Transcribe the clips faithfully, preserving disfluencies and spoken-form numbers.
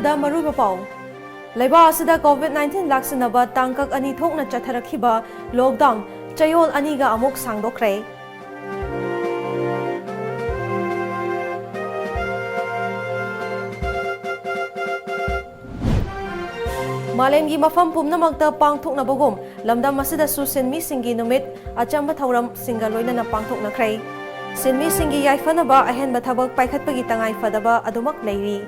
ꯗ ꯃꯔꯨꯑꯣꯏꯕ ꯄꯥꯎ꯫ ꯂꯩꯕꯥꯛ ꯑꯁꯤꯗ COVID nineteen ꯂꯥꯛꯁꯤꯟꯅꯕ ꯇꯥꯡꯀꯛ ꯑꯅꯤ ꯊꯣꯛꯅ ꯆꯠꯊꯔꯛꯈꯤꯕ lockdown ꯆꯌꯣꯜ ꯑꯅꯤꯒ ꯑꯃꯨꯛ ꯁꯥꯡꯗꯣꯛꯈ꯭ꯔꯦ꯫ ꯃꯥꯂꯦꯝꯒꯤ ꯃꯐꯝ ꯄꯨꯝꯅꯃꯛꯇ ꯄꯥꯡꯊꯣꯛꯅꯕꯒꯨꯝ, ꯂꯝꯗꯝ ꯑꯁꯤꯗꯁꯨ ꯁꯤꯟꯃꯤꯁꯤꯡꯒꯤ ꯅꯨꯃꯤꯠ ꯑꯆꯝꯕ ꯊꯧꯔꯝꯁꯤꯡꯒ ꯂꯣꯏꯅꯅ ꯄꯥꯡꯊꯣꯛꯅꯈ꯭ꯔꯦ꯫ ꯁꯤꯟꯃꯤꯁꯤꯡꯒꯤ ꯌꯥꯏꯐꯅꯕ ꯑꯍꯦꯟꯕ ꯊꯕꯛ ꯄꯥꯏꯈꯠꯄꯒꯤ ꯇꯉꯥꯏ ꯐꯗꯕ ꯑꯗꯨꯃꯛ ꯂꯩꯔꯤ꯫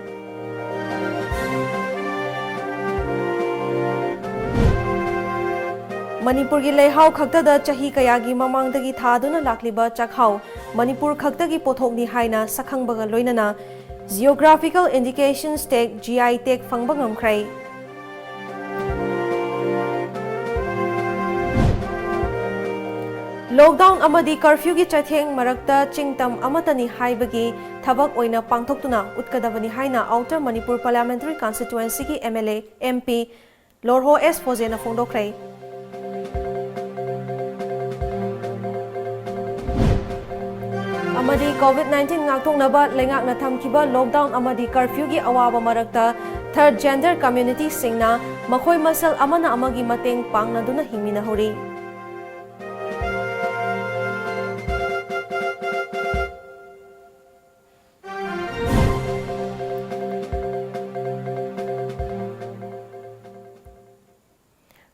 ꯃꯅꯤꯄꯨꯔꯒꯤ ꯂꯩꯍꯥꯎ ꯈꯛꯇꯗ ꯆꯍꯤ ꯀꯌꯥꯒꯤ ꯃꯃꯥꯡꯗꯒꯤ ꯊꯥꯗꯨꯅ ꯂꯥꯛꯂꯤꯕ ꯆꯥꯛꯍꯥꯎ ꯃꯅꯤꯄꯨꯔ ꯈꯛꯇꯒꯤ ꯄꯣꯠꯊꯣꯛꯅꯤ ꯍꯥꯏꯅ ꯁꯛꯈꯪꯕꯒ ꯂꯣꯏꯅꯅ Geographical Indications Tag, G I tag ꯐꯪꯕ ꯉꯝꯈ꯭ꯔꯦ꯫ Lockdown ꯑꯃꯗꯤ curfewꯒꯤ ꯆꯩꯊꯦꯡ ꯃꯔꯛꯇ ꯆꯤꯡꯇꯝ ꯑꯃꯠꯇꯅꯤ ꯍꯥꯏꯕꯒꯤ ꯊꯕꯛ ꯑꯣꯏꯅ ꯄꯥꯡꯊꯣꯛꯇꯨꯅ ꯎꯠꯀꯗꯕꯅꯤ ꯍꯥꯏꯅ Outer Manipur Parliamentary Constituencyꯒꯤ M L A, M P ꯂꯣꯔꯍꯣ S ꯐꯣꯖꯦꯅ ꯐꯣꯡꯗꯣꯛꯈ꯭ꯔꯦ꯫ ꯑꯃꯗꯤ COVID nineteen ꯉꯥꯛꯊꯣꯛꯅꯕ ꯂꯩꯉꯥꯛꯅ ꯊꯝꯈꯤꯕ lockdown ꯑꯃꯗꯤ curfewꯒꯤ ꯑꯋꯥꯕ ꯃꯔꯛꯇ third gender communityꯁꯤꯡꯅ ꯃꯈꯣꯏ ꯃꯁꯦꯜ ꯑꯃꯅ ꯑꯃꯒꯤ ꯃꯇꯦꯡ ꯄꯥꯡꯅꯗꯨꯅ ꯍꯤꯡꯃꯤꯟꯅꯍꯧꯔꯤ꯫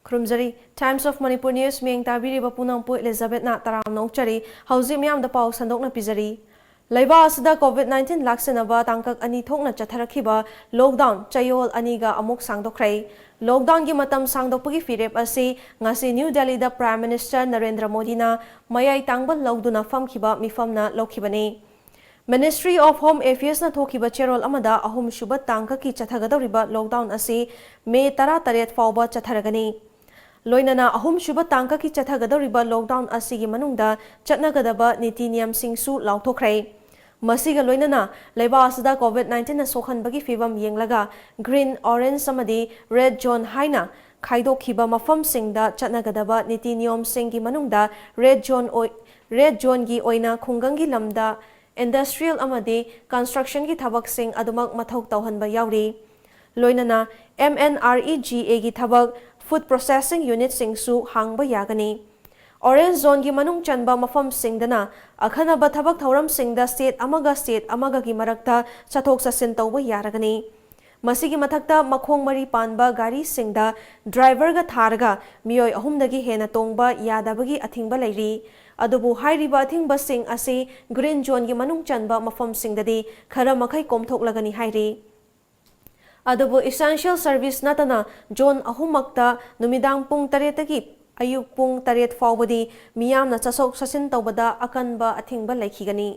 ꯈꯨꯔꯨꯝꯖꯔꯤ꯫ Times of Manipur News ꯃꯤꯠꯌꯦꯡ ꯇꯥꯕꯤꯔꯤꯕ ꯄꯨꯝꯅꯃꯛꯄꯨ ꯏꯂꯤꯖꯥꯕꯦꯠꯅ ꯇꯔꯥꯝꯅ ꯑꯣꯛꯆꯔꯤ꯫ ꯍꯧꯖꯤꯛ ꯃꯤꯌꯥꯝꯗ ꯄꯥꯎ ꯁꯟꯗꯣꯛꯅ ꯄꯤꯖꯔꯤ꯫ ꯂꯩꯕꯥꯛ ꯑꯁꯤꯗ COVID nineteen ꯂꯥꯛꯁꯤꯟꯅꯕ ꯇꯥꯡꯀꯛ ꯑꯅꯤ ꯊꯣꯛꯅ ꯆꯠꯊꯔꯛꯈꯤꯕ lockdown ꯆꯌꯣꯜ ꯑꯅꯤꯒ ꯑꯃꯨꯛ ꯁꯥꯡꯗꯣꯛꯈ꯭ꯔꯦ꯫ Lockdownꯒꯤ ꯃꯇꯝ ꯁꯥꯡꯗꯣꯛꯄꯒꯤ ꯐꯤꯔꯦꯞ ꯑꯁꯤ ꯉꯁꯤ ꯅ꯭ꯌꯨ ꯗꯦꯜꯂꯤꯗ Prime Minister ꯅꯔꯦꯟꯗ꯭ꯔ ꯃꯣꯗꯤꯅ ꯃꯌꯥꯏ ꯇꯥꯡꯕ ꯂꯧꯗꯨꯅ ꯐꯝꯈꯤꯕ ꯃꯤꯐꯝꯅ ꯂꯧꯈꯤꯕꯅꯤ꯫ Ministry of Home Affairsꯅ ꯊꯣꯛꯈꯤꯕ ꯆꯦꯔꯣꯜ ꯑꯃꯗ ꯑꯍꯨꯝꯁꯨꯕ ꯇꯥꯡꯀꯛꯀꯤ ꯆꯠꯊꯒꯗꯧꯔꯤꯕ lockdown ꯑꯁꯤ ꯃꯦ ꯇꯔꯥꯇꯔꯦꯠ ꯐꯥꯎꯕ ꯆꯠꯊꯔꯒꯅꯤ꯫ ꯂꯣꯏꯅꯅ ꯑꯍꯨꯝꯁꯨꯕ ꯇꯥꯡꯀꯛꯀꯤ ꯆꯠꯊꯒꯗꯧꯔꯤꯕ lockdown ꯑꯁꯤꯒꯤ ꯃꯅꯨꯡꯗ ꯆꯠꯅꯒꯗꯕ ꯅꯤꯇꯤ ꯅꯤꯌꯝꯁꯤꯡꯁꯨ ꯂꯥꯎꯊꯣꯛꯈ꯭ꯔꯦ꯫ ꯃꯁꯤꯒ ꯂꯣꯏꯅꯅ ꯂꯩꯕꯥꯛ ꯑꯁꯤꯗ COVID nineteenꯅ ꯁꯣꯛꯍꯟꯕꯒꯤ ꯐꯤꯚꯝ ꯌꯦꯡꯂꯒ green, orange ꯑꯃꯗꯤ red zone ꯍꯥꯏꯅ ꯈꯥꯏꯗꯣꯛꯈꯤꯕ ꯃꯐꯝꯁꯤꯡꯗ ꯆꯠꯅꯒꯗꯕ ꯅꯤꯇꯤ ꯅꯤꯌꯣꯝꯁꯤꯡꯒꯤ ꯃꯅꯨꯡꯗ red zone ꯑꯣꯏ-, red zoneꯒꯤ ꯑꯣꯏꯅ ꯈꯨꯡꯒꯪꯒꯤ ꯂꯝꯗ industrial ꯑꯃꯗꯤ constructionꯒꯤ ꯊꯕꯛꯁꯤꯡ ꯑꯗꯨꯃꯛ ꯃꯊꯧ ꯇꯧꯍꯟꯕ ꯌꯥꯎꯔꯤ꯫ ꯂꯣꯏꯅꯅ M N R E G Aꯒꯤ ꯊꯕꯛ, food processing unitꯁꯤꯡꯁꯨ ꯍꯥꯡꯕ ꯌꯥꯒꯅꯤ꯫ Orange zoneꯒꯤ ꯃꯅꯨꯡ ꯆꯟꯕ ꯃꯐꯝꯁꯤꯡꯗꯅ ꯑꯈꯟꯅꯕ ꯊꯕꯛ ꯊꯧꯔꯝꯁꯤꯡꯗ state ꯑꯃꯒ state ꯑꯃꯒꯒꯤ ꯃꯔꯛꯇ ꯆꯠꯊꯣꯛ ꯆꯠꯁꯤꯟ ꯇꯧꯕ ꯌꯥꯔꯒꯅꯤ꯫ ꯃꯁꯤꯒꯤ ꯃꯊꯛꯇ ꯃꯈꯣꯡ ꯃꯔꯤ ꯄꯥꯟꯕ ꯒꯥꯔꯤꯁꯤꯡꯗ driverꯒ ꯊꯥꯔꯒ ꯃꯤꯑꯣꯏ ꯑꯍꯨꯝꯗꯒꯤ ꯍꯦꯟꯅ ꯇꯣꯡꯕ ꯌꯥꯗꯕꯒꯤ ꯑꯊꯤꯡꯕ ꯂꯩꯔꯤ꯫ ꯑꯗꯨꯕꯨ ꯍꯥꯏꯔꯤꯕ ꯑꯊꯤꯡꯕꯁꯤꯡ ꯑꯁꯤ green zoneꯒꯤ ꯃꯅꯨꯡ ꯆꯟꯕ ꯃꯐꯝꯁꯤꯡꯗꯗꯤ ꯈꯔ ꯃꯈꯩ ꯀꯣꯝꯊꯣꯛꯂꯒꯅꯤ ꯍꯥꯏꯔꯤ꯫ ꯑꯗꯨꯕꯨ essential service ꯅꯠꯇꯅ zone ꯑꯍꯨꯝꯃꯛꯇ ꯅꯨꯃꯤꯗꯥꯡ ꯄꯨꯡ ꯇꯔꯦꯠꯇꯒꯤ ꯑꯌꯨꯛ ꯄꯨꯡ ꯇꯔꯦꯠ ꯐꯥꯎꯕꯗꯤ ꯃꯤꯌꯥꯝꯅ ꯆꯠꯊꯣꯛ ꯆꯠꯁꯤꯟ ꯇꯧꯕꯗ ꯑꯀꯟꯕ ꯑꯊꯤꯡꯕ ꯂꯩꯈꯤꯒꯅꯤ꯫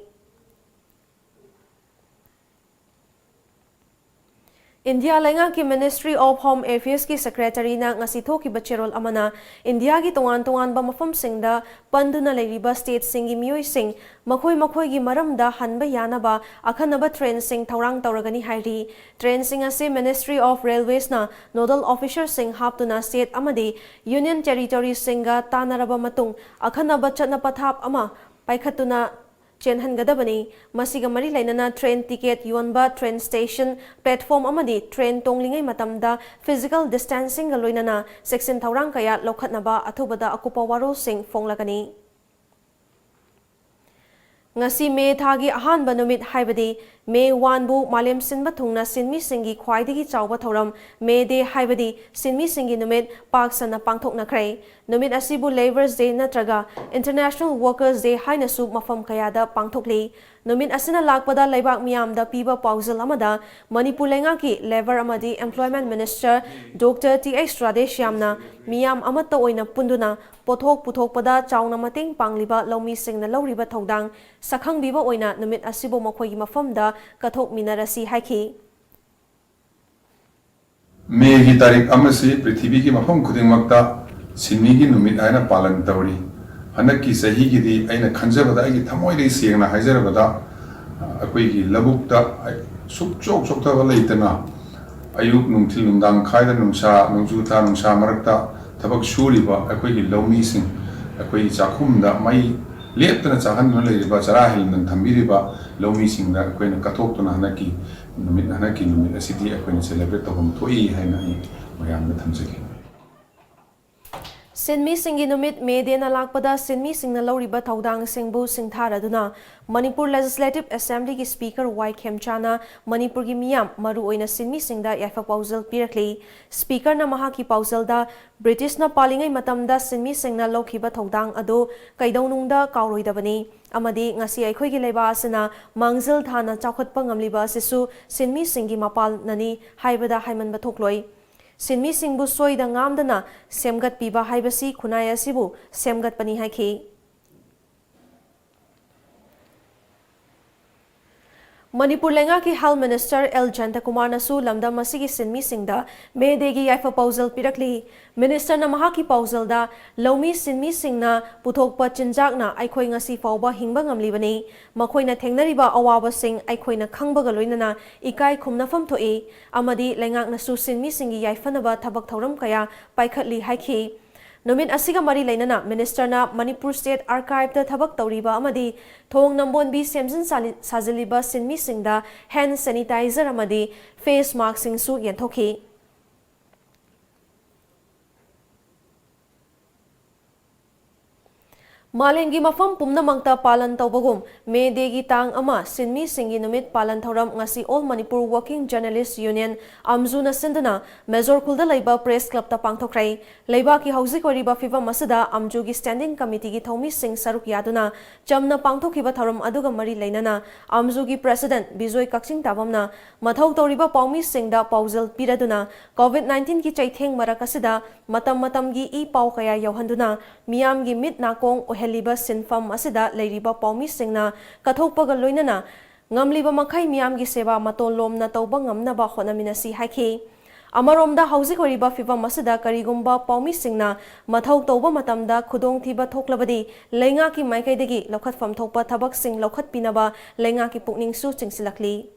ꯏꯟꯗꯤꯌꯥ ꯂꯩꯉꯥꯛꯀꯤ Ministry of Home Affairsꯀꯤ Secretaryꯅ ꯉꯁꯤ ꯊꯣꯛꯈꯤꯕ ꯆꯦꯔꯣꯜ ꯑꯃꯅ ꯏꯟꯗꯤꯌꯥꯒꯤ ꯇꯣꯉꯥꯟ ꯇꯣꯉꯥꯟꯕ ꯃꯐꯝꯁꯤꯡꯗ ꯄꯟꯗꯨꯅ ꯂꯩꯔꯤꯕ stateꯁꯤꯡꯒꯤ ꯃꯤꯑꯣꯏꯁꯤꯡ ꯃꯈꯣꯏ ꯃꯈꯣꯏꯒꯤ ꯃꯔꯝꯗ ꯍꯟꯕ ꯌꯥꯅꯕ ꯑꯈꯟꯅꯕ trainꯁꯤꯡ ꯊꯧꯔꯥꯡ ꯇꯧꯔꯒꯅꯤ ꯍꯥꯏꯔꯤ꯫ Trainꯁꯤꯡ ꯑꯁꯤ Ministry of Railwaysꯅ nodal officerꯁꯤꯡ ꯍꯥꯞꯇꯨꯅ state ꯑꯃꯗꯤ union territoryꯁꯤꯡꯒ ꯇꯥꯟꯅꯔꯕ ꯃꯇꯨꯡ ꯑꯈꯟꯅꯕ ꯆꯠꯅ ꯄꯊꯥꯞ ꯑꯃ ꯄꯥꯏꯈꯠꯇꯨꯅ ꯆꯦꯟꯍꯟꯒꯗꯕꯅꯤ꯫ ꯃꯁꯤꯒ ꯃꯔꯤ ꯂꯩꯅꯅ train ticket ꯌꯣꯟꯕ, train station, platform ꯑꯃꯗꯤ train ꯇꯣꯡꯂꯤꯉꯩ ꯃꯇꯝꯗ physical distancingꯒ ꯂꯣꯏꯅꯅ ꯆꯦꯛꯁꯤꯟ ꯊꯧꯔꯥꯡ ꯀꯌꯥ ꯂꯧꯈꯠꯅꯕ ꯑꯊꯨꯕꯗ ꯑꯀꯨꯞꯄ ꯋꯥꯔꯣꯜꯁꯤꯡ ꯐꯣꯡꯂꯒꯅꯤ꯫ ꯉꯁꯤ ꯃꯦ ꯊꯥꯒꯤ ꯑꯍꯥꯟꯕ ꯅꯨꯃꯤꯠ ꯍꯥꯏꯕꯗꯤ May oneꯕꯨ ꯃꯥꯂꯦꯝ ꯁꯤꯟꯕ ꯊꯨꯡꯅ ꯁꯤꯟꯃꯤꯁꯤꯡꯒꯤ ꯈ꯭ꯋꯥꯏꯗꯒꯤ ꯆꯥꯎꯕ ꯊꯧꯔꯝ May Day ꯍꯥꯏꯕꯗꯤ ꯁꯤꯟꯃꯤꯁꯤꯡꯒꯤ ꯅꯨꯃꯤꯠ ꯄꯥꯛ ꯁꯟꯅ ꯄꯥꯡꯊꯣꯛꯅꯈ꯭ꯔꯦ꯫ ꯅꯨꯃꯤꯠ ꯑꯁꯤꯕꯨ Labour's Day ꯅꯠꯇ꯭ꯔꯒ International Workers' Day ꯍꯥꯏꯅꯁꯨ ꯃꯐꯝ ꯀꯌꯥꯗ ꯄꯥꯡꯊꯣꯛꯂꯤ꯫ ꯅꯨꯃꯤꯠ ꯑꯁꯤꯅ ꯂꯥꯛꯄꯗ ꯂꯩꯕꯥꯛ ꯃꯤꯌꯥꯝꯗ ꯄꯤꯕ ꯄꯥꯎꯖꯦꯜ ꯑꯃꯗ ꯃꯅꯤꯄꯨꯔ ꯂꯩꯉꯥꯛꯀꯤ Labour ꯑꯃꯗꯤ Employment Minister Doctor T H Radheshyamꯅ ꯃꯤꯌꯥꯝ ꯑꯃꯠꯇ ꯑꯣꯏꯅ ꯄꯨꯟꯗꯨꯅ ꯄꯣꯠꯊꯣꯛ ꯄꯨꯊꯣꯛꯄꯗ ꯆꯥꯎꯅ ꯃꯇꯦꯡ ꯄꯥꯡꯂꯤꯕ ꯂꯧꯃꯤꯁꯤꯡꯅ ꯂꯧꯔꯤꯕ ꯊꯧꯗꯥꯡ ꯁꯛꯈꯪꯕꯤꯕ ꯑꯣꯏꯅ ꯅꯨꯃꯤꯠ ꯑꯁꯤꯕꯨ ꯃꯈꯣꯏꯒꯤ ꯃꯐꯝꯗ ꯀꯠꯊꯣꯛꯃꯤꯟꯅꯔꯁꯤ ꯍꯥꯏꯈꯤ꯫ ꯃꯦꯒꯤ ꯇꯥꯔꯤꯛ ꯑꯃꯁꯤ ꯄ꯭ꯔꯤꯊꯤꯕꯤꯒꯤ ꯃꯐꯝ ꯈꯨꯗꯤꯡꯃꯛꯇ ꯁꯤꯟꯃꯤꯒꯤ ꯅꯨꯃꯤꯠ ꯍꯥꯏꯅ ꯄꯥꯂꯟ ꯇꯧꯔꯤ꯫ ꯍꯟꯗꯛꯀꯤ ꯆꯍꯤꯒꯤꯗꯤ ꯑꯩꯅ ꯈꯟꯖꯕꯗ, ꯑꯩꯒꯤ ꯊꯃꯣꯏꯗꯒꯤ ꯁꯦꯡꯅ ꯍꯥꯏꯖꯔꯕꯗ, ꯑꯩꯈꯣꯏꯒꯤ ꯂꯧꯕꯨꯛꯇ ꯁꯨꯛꯆꯣꯛ ꯆꯣꯛꯊꯕ ꯂꯩꯇꯅ ꯑꯌꯨꯛ, ꯅꯨꯡꯊꯤꯜ, ꯅꯨꯡꯗꯥꯡ ꯈꯥꯏꯗ ꯅꯨꯡꯁꯥ, ꯅꯣꯡꯖꯨ ꯊꯥ ꯅꯨꯡꯁꯥ ꯃꯔꯛꯇ ꯊꯕꯛ ꯁꯨꯔꯤꯕ ꯑꯩꯈꯣꯏꯒꯤ ꯂꯧꯃꯤꯁꯤꯡ, ꯑꯩꯈꯣꯏꯒꯤ ꯆꯥꯛꯈꯨꯝꯗ ꯃꯩ ꯂꯦꯞꯇꯅ ꯆꯥꯛꯍꯟꯗꯨꯅ ꯂꯩꯔꯤꯕ, ꯆꯔꯥ ꯍꯦꯟꯗꯅ ꯊꯝꯕꯤꯔꯤꯕ ꯂꯧꯃꯤꯁꯤꯡꯗ ꯑꯩꯈꯣꯏꯅ ꯀꯠꯊꯣꯛꯇꯨꯅ ꯍꯟꯗꯛꯀꯤ ꯅꯨꯃꯤꯠ, ꯍꯟꯗꯛꯀꯤ ꯅꯨꯃꯤꯠ ꯑꯁꯤꯗꯤ ꯑꯩꯈꯣꯏꯅ celebrate ꯇꯧꯐꯝ ꯊꯣꯛꯏ ꯍꯥꯏꯅ ꯑꯩ ꯃꯌꯥꯝꯗ ꯊꯝꯖꯒꯦ꯫ ꯁꯤꯟꯃꯤꯁꯤꯡꯒꯤ ꯅꯨꯃꯤꯠ, ꯃꯦ ꯗꯦꯅ ꯂꯥꯛꯄꯗ ꯁꯤꯟꯃꯤꯁꯤꯡꯅ ꯂꯧꯔꯤꯕ ꯊꯧꯗꯥꯡꯁꯤꯡꯕꯨ ꯁꯤꯡꯊꯥꯔꯗꯨꯅ ꯃꯅꯤꯄꯨꯔ Legislative Assemblyꯒꯤ Speaker ꯋꯥꯏ ꯈꯦꯝꯆꯥꯅ ꯃꯅꯤꯄꯨꯔꯒꯤ ꯃꯤꯌꯥꯝ, ꯃꯔꯨꯑꯣꯏꯅ ꯁꯤꯟꯃꯤꯁꯤꯡꯗ ꯌꯥꯏꯐ ꯄꯥꯎꯖꯦꯜ ꯄꯤꯔꯛꯂꯤ꯫ Speakerꯅ ꯃꯍꯥꯛꯀꯤ ꯄꯥꯎꯖꯦꯜꯗ ꯕ꯭ꯔꯤꯇꯤꯁꯅ ꯄꯥꯜꯂꯤꯉꯩ ꯃꯇꯝꯗ ꯁꯤꯟꯃꯤꯁꯤꯡꯅ ꯂꯧꯈꯤꯕ ꯊꯧꯗꯥꯡ ꯑꯗꯨ ꯀꯩꯗꯧꯅꯨꯡꯗ ꯀꯥꯎꯔꯣꯏꯗꯕꯅꯤ ꯑꯃꯗꯤ ꯉꯁꯤ ꯑꯩꯈꯣꯏꯒꯤ ꯂꯩꯕꯥꯛ ꯑꯁꯤꯅ ꯃꯥꯡꯖꯤꯜ ꯊꯥꯅ ꯆꯥꯎꯈꯠꯄ ꯉꯝꯂꯤꯕ ꯑꯁꯤꯁꯨ ꯁꯤꯟꯃꯤꯁꯤꯡꯒꯤ ꯃꯄꯥꯜꯅꯅꯤ ꯍꯥꯏꯕꯗ ꯍꯥꯏꯃꯟꯕ ꯊꯣꯛꯂꯣꯏ꯫ ꯁꯤꯟꯃꯤꯁꯤꯡꯕꯨ ꯁꯣꯏꯗ ꯉꯥꯝꯗꯅ ꯁꯦꯝꯒꯠꯄꯤꯕ ꯍꯥꯏꯕꯁꯤ ꯈꯨꯟꯅꯥꯏ ꯑꯁꯤꯕꯨ ꯁꯦꯝꯒꯠꯄꯅꯤ ꯍꯥꯏꯈꯤ꯫ ꯃꯅꯤꯄꯨꯔ ꯂꯩꯉꯥꯛꯀꯤ Health Minister ꯑꯦꯜ ꯖꯌꯟꯇꯀꯨꯃꯥꯔꯅꯁꯨ ꯂꯝꯗꯝ ꯑꯁꯤꯒꯤ ꯁꯤꯟꯃꯤꯁꯤꯡꯗ May Dayꯒꯤ ꯌꯥꯏꯐ ꯄꯥꯎꯖꯦꯜ ꯄꯤꯔꯛꯂꯤ꯫ Ministerꯅ ꯃꯍꯥꯛꯀꯤ ꯄꯥꯎꯖꯦꯜꯗ, "ꯂꯧꯃꯤ ꯁꯤꯟꯃꯤꯁꯤꯡꯅ ꯄꯨꯊꯣꯛꯄ ꯆꯤꯟꯖꯥꯛꯅ ꯑꯩꯈꯣꯏ ꯉꯁꯤ ꯐꯥꯎꯕ ꯍꯤꯡꯕ ꯉꯝꯂꯤꯕꯅꯤ꯫ ꯃꯈꯣꯏꯅ ꯊꯦꯡꯅꯔꯤꯕ ꯑꯋꯥꯕꯁꯤꯡ ꯑꯩꯈꯣꯏꯅ ꯈꯪꯕꯒ ꯂꯣꯏꯅꯅ ꯏꯀꯥꯏ ꯈꯨꯝꯅꯐꯝ ꯊꯣꯛꯏ ꯑꯃꯗꯤ ꯂꯩꯉꯥꯛꯅꯁꯨ ꯁꯤꯟꯃꯤꯁꯤꯡꯒꯤ ꯌꯥꯏꯐꯅꯕ ꯊꯕꯛ ꯊꯧꯔꯝ ꯀꯌꯥ ꯄꯥꯏꯈꯠꯂꯤ" ꯍꯥꯏꯈꯤ꯫ ꯅꯨꯃꯤꯠ ꯑꯁꯤꯒ ꯃꯔꯤ ꯂꯩꯅꯅ Ministerꯅ Manipur State Archiveꯇ ꯊꯕꯛ ꯇꯧꯔꯤꯕ ꯑꯃꯗꯤ ꯊꯣꯡ ꯅꯝꯕꯣꯟꯕꯤ ꯁꯦꯝꯖꯤꯟ ꯁꯥꯖꯤꯜꯂꯤꯕ ꯁꯤꯟꯃꯤꯁꯤꯡꯗ hand sanitizer ꯑꯃꯗꯤ face maskꯁꯤꯡꯁꯨ ꯌꯦꯟꯊꯣꯛꯈꯤ꯫ ꯃꯥꯂꯦꯝꯒꯤ ꯃꯐꯝ ꯄꯨꯝꯅꯃꯛꯇ ꯄꯥꯂꯟ ꯇꯧꯕꯒꯨꯝ, May Dayꯒꯤ ꯇꯥꯡ ꯑꯃ ꯁꯤꯟꯃꯤꯁꯤꯡꯒꯤ ꯅꯨꯃꯤꯠ ꯄꯥꯂꯟ ꯊꯧꯔꯝ ꯉꯁꯤ All Manipur Working Journalist Union, ꯑꯝꯖꯨꯅ ꯁꯤꯟꯗꯨꯅ ꯃꯦꯖꯣꯔ ꯈꯨꯜꯗ ꯂꯩꯕ Press Clubꯇ ꯄꯥꯡꯊꯣꯛꯈ꯭ꯔꯦ꯫ ꯂꯩꯕꯥꯛꯀꯤ ꯍꯧꯖꯤꯛ ꯑꯣꯏꯔꯤꯕ ꯐꯤꯚꯝ ꯑꯁꯤꯗ ꯑꯝꯖꯨꯒꯤ Standing Committeeꯒꯤ ꯊꯧꯃꯤꯁꯤꯡ ꯁꯔꯨꯛ ꯌꯥꯗꯨꯅ ꯆꯝꯅ ꯄꯥꯡꯊꯣꯛꯈꯤꯕ ꯊꯧꯔꯝ ꯑꯗꯨꯒ ꯃꯔꯤ ꯂꯩꯅꯅ ꯑꯝꯖꯨꯒꯤ President ꯕꯤꯖꯣꯏ ꯀꯛꯆꯤꯡ ꯇꯥꯕꯝꯅ ꯃꯊꯧ ꯇꯧꯔꯤꯕ ꯄꯥꯎꯃꯤꯁꯤꯡꯗ ꯄꯥꯎꯖꯦꯜ ꯄꯤꯔꯗꯨꯅ COVID nineteenꯒꯤ ꯆꯩꯊꯦꯡ ꯃꯔꯛ ꯑꯁꯤꯗ ꯃꯇꯝ ꯃꯇꯝꯒꯤ ꯏ ꯄꯥꯎ ꯀꯌꯥ ꯌꯧꯍꯟꯗꯨꯅ ꯃꯤꯌꯥꯝꯒꯤ ꯃꯤꯠ ꯅꯥꯀꯣꯡ ꯑꯣꯏꯍꯜꯂꯤꯕ ꯁꯤꯟꯐꯝ ꯑꯁꯤꯗ ꯂꯩꯔꯤꯕ ꯄꯥꯎꯃꯤꯁꯤꯡꯅ ꯀꯠꯊꯣꯛꯄꯒ ꯂꯣꯏꯅꯅ ꯉꯝꯂꯤꯕ ꯃꯈꯩ ꯃꯤꯌꯥꯝꯒꯤ ꯁꯦꯕꯥ ꯃꯇꯣꯟ ꯂꯣꯝꯅ ꯇꯧꯕ ꯉꯝꯅꯕ ꯍꯣꯠꯅꯃꯤꯟꯅꯁꯤ ꯍꯥꯏꯈꯤ꯫ ꯑꯃꯔꯣꯝꯗ ꯍꯧꯖꯤꯛ ꯑꯣꯏꯔꯤꯕ ꯐꯤꯚꯝ ꯑꯁꯤꯗ ꯀꯔꯤꯒꯨꯝꯕ ꯄꯥꯎꯃꯤꯁꯤꯡꯅ ꯃꯊꯧ ꯇꯧꯕ ꯃꯇꯝꯗ ꯈꯨꯗꯣꯡꯊꯤꯕ ꯊꯣꯛꯂꯕꯗꯤ ꯂꯩꯉꯥꯛꯀꯤ ꯃꯥꯏꯀꯩꯗꯒꯤ ꯂꯧꯈꯠꯐꯝ ꯊꯣꯛꯄ ꯊꯕꯛꯁꯤꯡ ꯂꯧꯈꯠꯄꯤꯅꯕ ꯂꯩꯉꯥꯛꯀꯤ ꯄꯨꯛꯅꯤꯡꯁꯨ ꯆꯤꯡꯁꯤꯜꯂꯛꯂꯤ꯫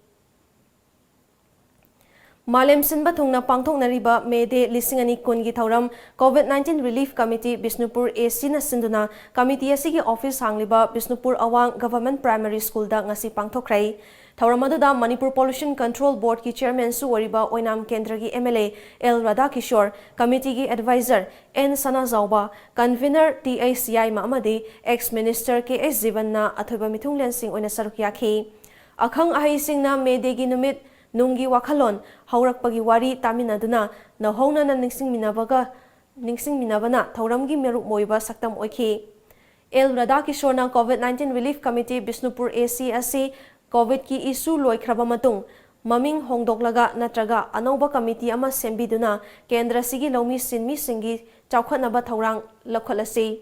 ꯃꯥꯂꯦꯝ ꯁꯤꯟꯕ ꯊꯨꯡꯅ ꯄꯥꯡꯊꯣꯛꯅꯔꯤꯕ May Day ꯂꯤꯁꯤꯡ ꯑꯅꯤ ꯀꯨꯟꯒꯤ ꯊꯧꯔꯝ COVID nineteen Relief Committee Bishnupur ACꯅ ꯁꯤꯟꯗꯨꯅ committee ꯑꯁꯤꯒꯤ office ꯍꯥꯡꯂꯤꯕ ꯕꯤꯁꯅꯨꯄꯨꯔ ꯑꯋꯥꯡ Government Primary Schoolꯗ ꯉꯁꯤ ꯄꯥꯡꯊꯣꯛꯈ꯭ꯔꯦ꯫ ꯊꯧꯔꯝ ꯑꯗꯨꯗ ꯃꯅꯤꯄꯨꯔ Pollution Control Boardꯀꯤ chairmanꯁꯨ ꯑꯣꯏꯔꯤꯕ ꯑꯣꯏꯅꯥꯝ ꯀꯦꯟꯗ꯭ꯔꯒꯤ MLA ꯑꯦꯜ ꯔꯥꯙꯥꯀꯤꯁꯣꯔ, committeeꯒꯤ adviser N Sanajaoba, convener T H Yaima ꯑꯃꯗꯤ ex minister ꯀꯦ ꯑꯩꯆ ꯖꯤꯕꯟꯅ ꯑꯊꯣꯏꯕ ꯃꯤꯊꯨꯡꯂꯦꯟꯁꯤꯡ ꯑꯣꯏꯅ ꯁꯔꯨꯛ ꯌꯥꯈꯤ꯫ ꯑꯈꯪ ꯑꯍꯩꯁꯤꯡꯅ May Dayꯒꯤ ꯅꯨꯃꯤꯠ ꯅꯨꯡꯒꯤ ꯋꯥꯈꯜꯂꯣꯟ ꯍꯧꯔꯛꯄꯒꯤ ꯋꯥꯔꯤ ꯇꯥꯃꯤꯟꯅꯗꯨꯅ ꯅꯧꯍꯧꯅꯅ ꯅꯤꯡꯁꯤꯡꯃꯤꯟꯅꯕꯒ, ꯅꯤꯡꯁꯤꯡꯃꯤꯟꯅꯕꯅ ꯊꯧꯔꯝꯒꯤ ꯃꯔꯨꯞ ꯑꯣꯏꯕ ꯁꯛꯇꯝ ꯑꯣꯏꯈꯤ꯫ ꯑꯦꯜ ꯔꯥꯙꯥꯀꯤꯁꯣꯔꯅ COVID nineteen Relief Committee Bishnupur AC ꯑꯁꯤ COVIDꯀꯤ issue ꯂꯣꯏꯈ꯭ꯔꯕ ꯃꯇꯨꯡ ꯃꯃꯤꯡ ꯍꯣꯡꯗꯣꯛꯂꯒ ꯅꯠꯇ꯭ꯔꯒ ꯑꯅꯧꯕ committee ꯑꯃ ꯁꯦꯝꯕꯤꯗꯨꯅ ꯀꯦꯟꯗ꯭ꯔꯁꯤꯒꯤ ꯂꯧꯃꯤ ꯁꯤꯟꯃꯤꯁꯤꯡꯒꯤ ꯆꯥꯎꯈꯠꯅꯕ ꯊꯧꯔꯥꯡ ꯂꯧꯈꯠꯂꯁꯤ꯫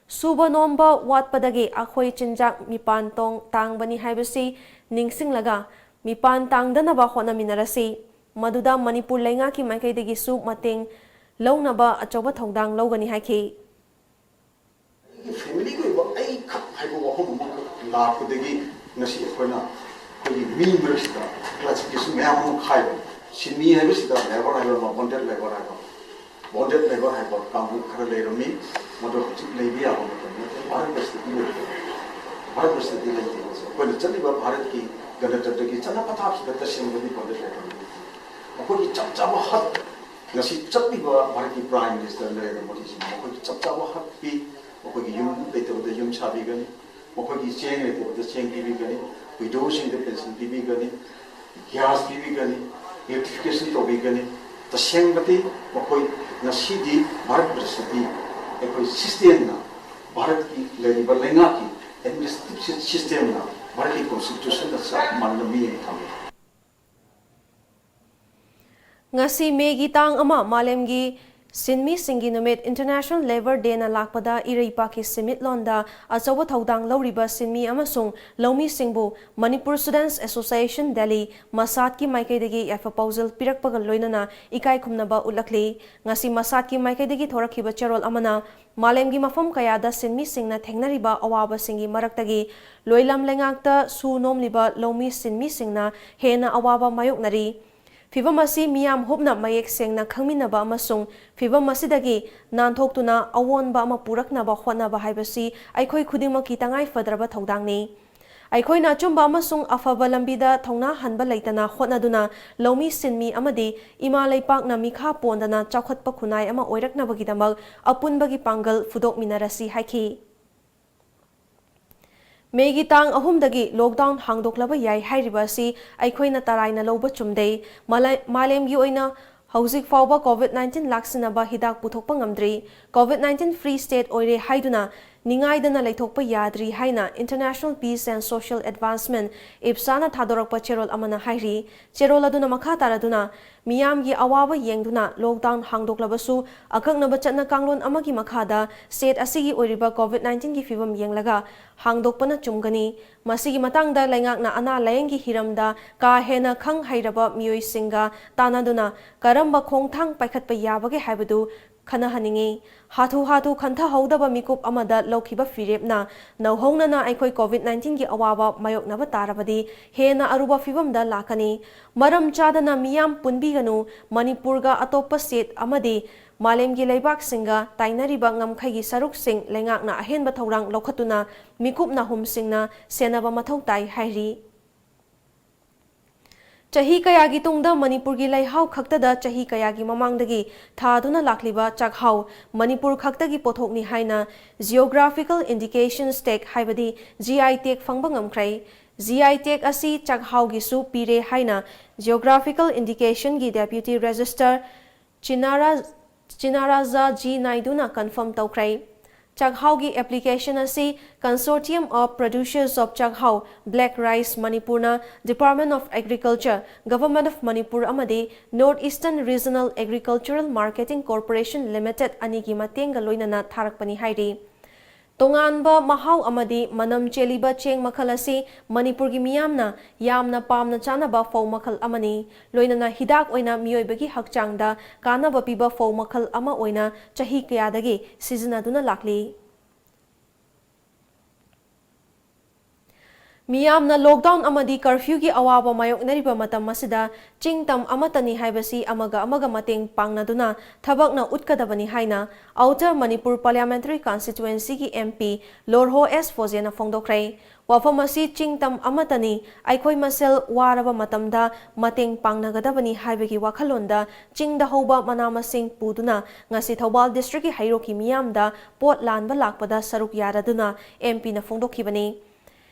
ꯁꯨꯕ ꯅꯣꯝꯕ ꯋꯥꯠꯄꯗꯒꯤ ꯑꯩꯈꯣꯏ ꯆꯤꯟꯖꯥꯛ ꯃꯤꯄꯥꯟ ꯇꯣꯡ ꯇꯥꯡꯕꯅꯤ ꯍꯥꯏꯕꯁꯤ ꯅꯤꯡꯁꯤꯡꯂꯒ ꯃꯤꯄꯥꯟ ꯇꯥꯡꯗꯅꯕ ꯍꯣꯠꯅꯃꯤꯟꯅꯔꯁꯤ꯫ ꯃꯗꯨꯗ ꯃꯅꯤꯄꯨꯔ ꯂꯩꯉꯥꯛꯀꯤ ꯃꯥꯏꯀꯩꯗꯒꯤꯁꯨ ꯃꯇꯦꯡ ꯂꯧꯅꯕ ꯑꯆꯧꯕ ꯊꯧꯗꯥꯡ ꯂꯧꯒꯅꯤ ꯍꯥꯏꯈꯤ꯫ ꯑꯩꯒꯤ familyꯒꯤ ꯑꯣꯏꯕ ꯑꯩꯈꯛ ꯍꯥꯏꯕ ꯋꯥꯐꯝ ꯑꯃꯈꯛ ꯂꯥꯛꯄꯗꯒꯤ ꯉꯁꯤ ꯑꯩꯈꯣꯏꯅ ꯑꯩꯈꯣꯏꯒꯤ ꯃꯤ ꯃꯔꯛꯁꯤꯗ classification ꯃꯌꯥꯝ ꯑꯃ ꯈꯥꯏꯕ꯫ ꯁꯤꯟꯃꯤ ꯍꯥꯏꯕꯁꯤꯗ labour ꯍꯥꯏꯕ ꯑꯃ, bonded labour ꯍꯥꯏꯕ, bonded labour ꯍꯥꯏꯕ ꯀꯥꯡꯕꯨ ꯈꯔ ꯂꯩꯔꯝꯃꯤ꯫ ꯃꯗꯨ ꯍꯧꯖꯤꯛ ꯂꯩꯕ ꯌꯥꯕ ꯃꯇꯝ ꯅꯠꯇꯦ꯫ ꯚꯥꯔꯠ ꯑꯁꯤꯗꯗꯤ ꯂꯩꯇꯦ꯫ ꯚꯥꯔꯠ ꯑꯁꯤꯗꯗꯤ ꯂꯩꯇꯦ꯫ ꯑꯩꯈꯣꯏꯅ ꯆꯠꯂꯤꯕ ꯚꯥꯔꯠꯀꯤ ꯒꯅꯇꯟꯇ꯭ꯔꯒꯤ ꯆꯠꯅ ꯄꯊꯥꯞꯁꯤꯗ ꯇꯁꯦꯡꯕꯗꯤ bonded labour ꯂꯩꯇꯦ꯫ ꯃꯈꯣꯏꯒꯤ ꯆꯞ ꯆꯥꯕ ꯍꯛ, ꯉꯁꯤ ꯆꯠꯂꯤꯕ ꯚꯥꯔꯠꯀꯤ Prime Minister ꯅꯔꯦꯟꯗ꯭ꯔ ꯃꯣꯗꯤꯖꯤꯅ ꯃꯈꯣꯏꯒꯤ ꯆꯞ ꯆꯥꯕ ꯍꯛ ꯄꯤ꯫ ꯃꯈꯣꯏꯒꯤ ꯌꯨꯝ ꯂꯩꯇꯕꯗ ꯌꯨꯝ ꯁꯥꯕꯤꯒꯅꯤ, ꯃꯈꯣꯏꯒꯤ ꯆꯦꯡ ꯂꯩꯇꯕꯗ ꯆꯦꯡ ꯄꯤꯕꯤꯒꯅꯤ, widowꯁꯤꯡꯗ pension ꯄꯤꯕꯤꯒꯅꯤ, gas ꯄꯤꯕꯤꯒꯅꯤ, electrification ꯇꯧꯕꯤꯒꯅꯤ꯫ ꯇꯁꯦꯡꯕꯗꯤ ꯃꯈꯣꯏ ꯉꯁꯤꯗꯤ ꯚꯥꯔꯠ ꯕꯔꯁꯇꯗꯤ ꯑꯩꯈꯣꯏ systemꯅ, ꯚꯥꯔꯠꯀꯤ ꯂꯩꯔꯤꯕ ꯂꯩꯉꯥꯛꯀꯤ administrative systemꯅ ꯚꯥꯔꯠꯀꯤ constitutionꯒ ꯆꯞ ꯃꯥꯟꯅꯅ ꯃꯤꯠꯌꯦꯡ ꯊꯝꯃꯤ꯫ ꯉꯁꯤ Mayꯒꯤ ꯇꯥꯡ ꯑꯃ, ꯃꯥꯂꯦꯝꯒꯤ ꯁꯤꯟꯃꯤꯁꯤꯡꯒꯤ ꯅꯨꯃꯤꯠ, International Labour Dayꯅ ꯂꯥꯛꯄꯗ ꯏꯔꯩꯄꯥꯛꯀꯤ ꯁꯦꯟꯃꯤꯠꯂꯣꯟꯗ ꯑꯆꯧꯕ ꯊꯧꯗꯥꯡ ꯂꯧꯔꯤꯕ ꯁꯤꯟꯃꯤ ꯑꯃꯁꯨꯡ ꯂꯧꯃꯤꯁꯤꯡꯕꯨ Manipur Students Association Delhi, ꯃꯁꯥꯠꯀꯤ ꯃꯥꯏꯀꯩꯗꯒꯤ ꯌꯥꯏꯐ ꯄꯥꯎꯖꯦꯜ ꯄꯤꯔꯛꯄꯒ ꯂꯣꯏꯅꯅ ꯏꯀꯥꯏ ꯈꯨꯝꯅꯕ ꯎꯠꯂꯛꯂꯤ꯫ ꯉꯁꯤ ꯃꯁꯥꯠꯀꯤ ꯃꯥꯏꯀꯩꯗꯒꯤ ꯊꯣꯔꯛꯈꯤꯕ ꯆꯦꯔꯣꯜ ꯑꯃꯅ ꯃꯥꯂꯦꯝꯒꯤ ꯃꯐꯝ ꯀꯌꯥꯗ ꯁꯤꯟꯃꯤꯁꯤꯡꯅ ꯊꯦꯡꯅꯔꯤꯕ ꯑꯋꯥꯕꯁꯤꯡꯒꯤ ꯃꯔꯛꯇꯒꯤ ꯂꯣꯏꯂꯝ ꯂꯩꯉꯥꯛꯇ ꯁꯨ ꯅꯣꯝꯂꯤꯕ ꯂꯧꯃꯤ ꯁꯤꯟꯃꯤꯁꯤꯡꯅ ꯍꯦꯟꯅ ꯑꯋꯥꯕ ꯃꯥꯌꯣꯛꯅꯔꯤ꯫ ꯐꯤꯚꯝ ꯑꯁꯤ ꯃꯤꯌꯥꯝ ꯍꯨꯞꯅ ꯃꯌꯦꯛ ꯁꯦꯡꯅ ꯈꯪꯃꯤꯟꯅꯕ ꯑꯃꯁꯨꯡ ꯐꯤꯚꯝ ꯑꯁꯤꯗꯒꯤ ꯅꯥꯟꯊꯣꯛꯇꯨꯅ ꯑꯑꯣꯟꯕ ꯑꯃ ꯄꯨꯔꯛꯅꯕ ꯍꯣꯠꯅꯕ ꯍꯥꯏꯕꯁꯤ ꯑꯩꯈꯣꯏ ꯈꯨꯗꯤꯡꯃꯛꯀꯤ ꯇꯉꯥꯏ ꯐꯗ꯭ꯔꯕ ꯊꯧꯗꯥꯡꯅꯤ꯫ ꯑꯩꯈꯣꯏꯅ ꯑꯆꯨꯝꯕ ꯑꯃꯁꯨꯡ ꯑꯐꯕ ꯂꯝꯕꯤꯗ ꯊꯧꯅꯥ ꯍꯟꯕ ꯂꯩꯇꯅ ꯍꯣꯠꯅꯗꯨꯅ ꯂꯧꯃꯤ ꯁꯤꯟꯃꯤ ꯑꯃꯗꯤ ꯏꯃꯥ ꯂꯩꯄꯥꯛꯅ ꯃꯤꯈꯥ ꯄꯣꯟꯗꯅ ꯆꯥꯎꯈꯠꯄ ꯈꯨꯟꯅꯥꯏ ꯑꯃ ꯑꯣꯏꯔꯛꯅꯕꯒꯤꯗꯃꯛ ꯑꯄꯨꯟꯕꯒꯤ ꯄꯥꯡꯒꯜ ꯐꯨꯗꯣꯛꯃꯤꯟꯅꯔꯁꯤ ꯍꯥꯏꯈꯤ꯫ ꯃꯦꯒꯤ ꯇꯥꯡ ꯑꯍꯨꯝꯗꯒꯤ ꯂꯣꯛꯗꯥꯎꯟ ꯍꯥꯡꯗꯣꯛꯂꯕ ꯌꯥꯏ ꯍꯥꯏꯔꯤꯕ ꯑꯁꯤ ꯑꯩꯈꯣꯏꯅ ꯇꯔꯥꯏꯅ ꯂꯧꯕ ꯆꯨꯝꯗꯦ꯫ ꯃꯥꯂꯦ-, ꯃꯥꯂꯦꯝꯒꯤ ꯑꯣꯏꯅ ꯍꯧꯖꯤꯛ ꯐꯥꯎꯕ ꯀꯣꯚꯤꯗ ꯅꯥꯏꯟꯇꯤꯟ ꯂꯥꯛꯁꯤꯟꯅꯕ ꯍꯤꯗꯥꯛ ꯄꯨꯊꯣꯛꯄ ꯉꯝꯗ꯭ꯔꯤ꯫ ꯀꯣꯚꯤꯗ ꯅꯥꯏꯟꯇꯤꯟ ꯐ꯭ꯔꯤ ꯁ꯭ꯇꯦꯠ ꯑꯣꯏꯔꯦ ꯍꯥꯏꯗꯨꯅ ꯅꯤꯡꯉꯥꯏꯗꯅ ꯂꯩꯊꯣꯛꯄ ꯌꯥꯗ꯭ꯔꯤ ꯍꯥꯏꯅ International Peace and Social Advancement, ꯏꯞꯁꯥꯅ ꯊꯥꯗꯣꯔꯛꯄ ꯆꯦꯔꯣꯜ ꯑꯃꯅ ꯍꯥꯏꯔꯤ꯫ ꯆꯦꯔꯣꯜ ꯑꯗꯨꯅ ꯃꯈꯥ ꯇꯥꯔꯗꯨꯅ, ꯃꯤꯌꯥꯝꯒꯤ ꯑꯋꯥꯕ ꯌꯦꯡꯗꯨꯅ ꯂꯣꯛꯗꯥꯎꯟ ꯍꯥꯡꯗꯣꯛꯂꯕꯁꯨ, ꯑꯀꯛꯅꯕ ꯆꯠꯅ ꯀꯥꯡꯂꯣꯟ ꯑꯃꯒꯤ ꯃꯈꯥꯗ ꯁ꯭ꯇꯦꯠ ꯑꯁꯤꯒꯤ ꯑꯣꯏꯔꯤꯕ ꯀꯣꯚꯤꯗ ꯅꯥꯏꯟꯇꯤꯟꯒꯤ ꯐꯤꯚꯝ ꯌꯦꯡꯂꯒ ꯍꯥꯡꯗꯣꯛꯄꯅ ꯆꯨꯝꯒꯅꯤ꯫ ꯃꯁꯤꯒꯤ ꯃꯇꯥꯡꯗ ꯂꯩꯉꯥꯛꯅ ꯑꯅꯥ ꯂꯥꯌꯦꯡꯒꯤ ꯍꯤꯔꯝꯗ ꯀꯥ ꯍꯦꯟꯅ ꯈꯪ ꯍꯩꯔꯕ ꯃꯤꯑꯣꯏꯁꯤꯡꯒ ꯇꯥꯟꯅꯗꯨꯅ ꯀꯔꯝꯕ ꯈꯣꯡꯊꯥꯡ ꯄꯥꯏꯈꯠꯄ ꯌꯥꯕꯒꯦ ꯍꯥꯏꯕꯗꯨ ꯈꯟꯅꯍꯟꯅꯤꯡꯏ꯫ ꯍꯥꯊꯨ ꯍꯥꯊꯨ ꯈꯟꯊꯍꯧꯗꯕ ꯃꯤꯀꯨꯞ ꯑꯃꯗ ꯂꯧꯈꯤꯕ ꯐꯤꯔꯦꯞꯅ ꯅꯧꯍꯧꯅꯅ ꯑꯩꯈꯣꯏ ꯀꯣꯚꯤꯗ ꯅꯥꯏꯟꯇꯤꯟꯒꯤ ꯑꯋꯥꯕ ꯃꯥꯌꯣꯛꯅꯕ ꯇꯥꯔꯕꯗꯤ ꯍꯦꯟꯅ ꯑꯔꯨꯕ ꯐꯤꯚꯝꯗ ꯂꯥꯛꯀꯅꯤ꯫ ꯃꯔꯝ ꯆꯥꯗꯅ ꯃꯤꯌꯥꯝ ꯄꯨꯟꯕꯤꯒꯅꯨ꯫ ꯃꯅꯤꯄꯨꯔꯒ ꯑꯇꯣꯞꯄ ꯁ꯭ꯇꯦꯠ ꯑꯃꯗꯤ ꯃꯥꯂꯦꯝꯒꯤ ꯂꯩꯕꯥꯛꯁꯤꯡꯒ ꯇꯥꯏꯅꯔꯤꯕ ꯉꯝꯈꯩꯒꯤ ꯁꯔꯨꯛꯁꯤꯡ ꯂꯩꯉꯥꯛꯅ ꯑꯍꯦꯟꯕ ꯊꯧꯔꯥꯡ ꯂꯧꯈꯠꯇꯨꯅ ꯃꯤꯀꯨꯞ ꯅꯥꯍꯨꯝꯁꯤꯡꯅ ꯁꯦꯟꯅꯕ ꯃꯊꯧ ꯇꯥꯏ ꯍꯥꯏꯔꯤ꯫ ꯆꯍꯤ ꯀꯌꯥꯒꯤ ꯇꯨꯡꯗ ꯃꯅꯤꯄꯨꯔꯒꯤ ꯂꯩꯍꯥꯎ ꯈꯛꯇꯗ ꯆꯍꯤ ꯀꯌꯥꯒꯤ ꯃꯃꯥꯡꯗꯒꯤ ꯊꯥꯗꯨꯅ ꯂꯥꯛꯂꯤꯕ ꯆꯥꯛꯍꯥꯎ ꯃꯅꯤꯄꯨꯔ ꯈꯛꯇꯒꯤ ꯄꯣꯠꯊꯣꯛꯅꯤ ꯍꯥꯏꯅ Geographical Indications Tag ꯍꯥꯏꯕꯗꯤ G I tag ꯐꯪꯕ ꯉꯝꯈ꯭ꯔꯦ꯫ G I tag ꯑꯁꯤ ꯆꯥꯛꯍꯥꯎꯒꯤꯁꯨ ꯄꯤꯔꯦ ꯍꯥꯏꯅ Geographical Indicationꯒꯤ Deputy Registrar ꯆꯤꯅꯥꯔꯥ-, ꯆꯤꯅꯥꯔꯥꯖꯥ ꯖꯤ ꯅꯥꯏꯗꯨꯅ confirm ꯇꯧꯈ꯭ꯔꯦ꯫ ꯆꯥꯛꯍꯥꯎꯒꯤ application ꯑꯁꯤ Consortium of Producers of Chakhao Black Rice ꯃꯅꯤꯄꯨꯔꯅ Department of Agriculture, Government of Manipur ꯑꯃꯗꯤ North Eastern Regional Agricultural Marketing Corporation Limited ꯑꯅꯤꯒꯤ ꯃꯇꯦꯡꯒ ꯂꯣꯏꯅꯅ ꯊꯥꯔꯛꯄꯅꯤ ꯍꯥꯏꯔꯤ꯫ ꯇꯣꯉꯥꯟꯕ ꯃꯍꯥꯎ ꯑꯃꯗꯤ ꯃꯅꯝ ꯆꯦꯜꯂꯤꯕ ꯆꯦꯡ ꯃꯈꯜ ꯑꯁꯤ ꯃꯅꯤꯄꯨꯔꯒꯤ ꯃꯤꯌꯥꯝꯅ ꯌꯥꯝꯅ ꯄꯥꯝꯅ ꯆꯥꯅꯕ ꯐꯧ ꯃꯈꯜ ꯑꯃꯅꯤ꯫ ꯂꯣꯏꯅꯅ ꯍꯤꯗꯥꯛ ꯑꯣꯏꯅ ꯃꯤꯑꯣꯏꯕꯒꯤ ꯍꯛꯆꯥꯡꯗ ꯀꯥꯟꯅꯕ ꯄꯤꯕ ꯐꯧ ꯃꯈꯜ ꯑꯃ ꯑꯣꯏꯅ ꯆꯍꯤ ꯀꯌꯥꯗꯒꯤ ꯁꯤꯖꯤꯟꯅꯗꯨꯅ ꯂꯥꯛꯂꯤ꯫ ꯃꯤꯌꯥꯝꯅ ꯂꯣꯛꯗꯥꯎꯟ ꯑꯃꯗꯤ ꯀꯔꯐ꯭ꯌꯨꯒꯤ ꯑꯋꯥꯕ ꯃꯥꯌꯣꯛꯅꯔꯤꯕ ꯃꯇꯝ ꯑꯁꯤꯗ ꯆꯤꯡ ꯇꯝ ꯑꯃꯠꯇꯅꯤ ꯍꯥꯏꯕꯁꯤ ꯑꯃꯒ ꯑꯃꯒ ꯃꯇꯦꯡ ꯄꯥꯡꯅꯗꯨꯅ ꯊꯕꯛꯅ ꯎꯠꯀꯗꯕꯅꯤ ꯍꯥꯏꯅ ꯑꯥꯎꯇꯔ ꯃꯅꯤꯄꯨꯔ ꯄꯥꯔꯂꯤꯌꯥꯃꯦꯟꯇꯔꯤ ꯀꯟꯁꯇꯤꯇ꯭ꯋꯦꯟꯁꯤꯒꯤ ꯑꯦꯝ ꯄꯤ ꯂꯣꯔꯍꯣ ꯑꯦꯁ ꯐꯣꯖꯦꯅ ꯐꯣꯡꯗꯣꯛꯈ꯭ꯔꯦ꯫ ꯋꯥꯐꯝ ꯑꯁꯤ ꯆꯤꯡ ꯇꯝ ꯑꯃꯠꯇꯅꯤ, ꯑꯩꯈꯣꯏ ꯃꯁꯦꯜ ꯋꯥꯔꯕ ꯃꯇꯝꯗ ꯃꯇꯦꯡ ꯄꯥꯡꯅꯒꯗꯕꯅꯤ ꯍꯥꯏꯕꯒꯤ ꯋꯥꯈꯜꯂꯣꯟꯗ ꯆꯤꯡꯗ ꯍꯧꯕ ꯃꯅꯥ ꯃꯁꯤꯡ ꯄꯨꯗꯨꯅ ꯉꯁꯤ ꯊꯧꯕꯥꯜ ꯗꯤꯁꯇ꯭ꯔꯤꯛꯀꯤ ꯍꯩꯔꯣꯛꯀꯤ ꯃꯤꯌꯥꯝꯗ ꯄꯣꯠ ꯂꯥꯟꯕ ꯂꯥꯛꯄꯗ ꯁꯔꯨꯛ ꯌꯥꯔꯗꯨꯅ ꯑꯦꯝ ꯄꯤꯅ ꯐꯣꯡꯗꯣꯛꯈꯤꯕꯅꯤ꯫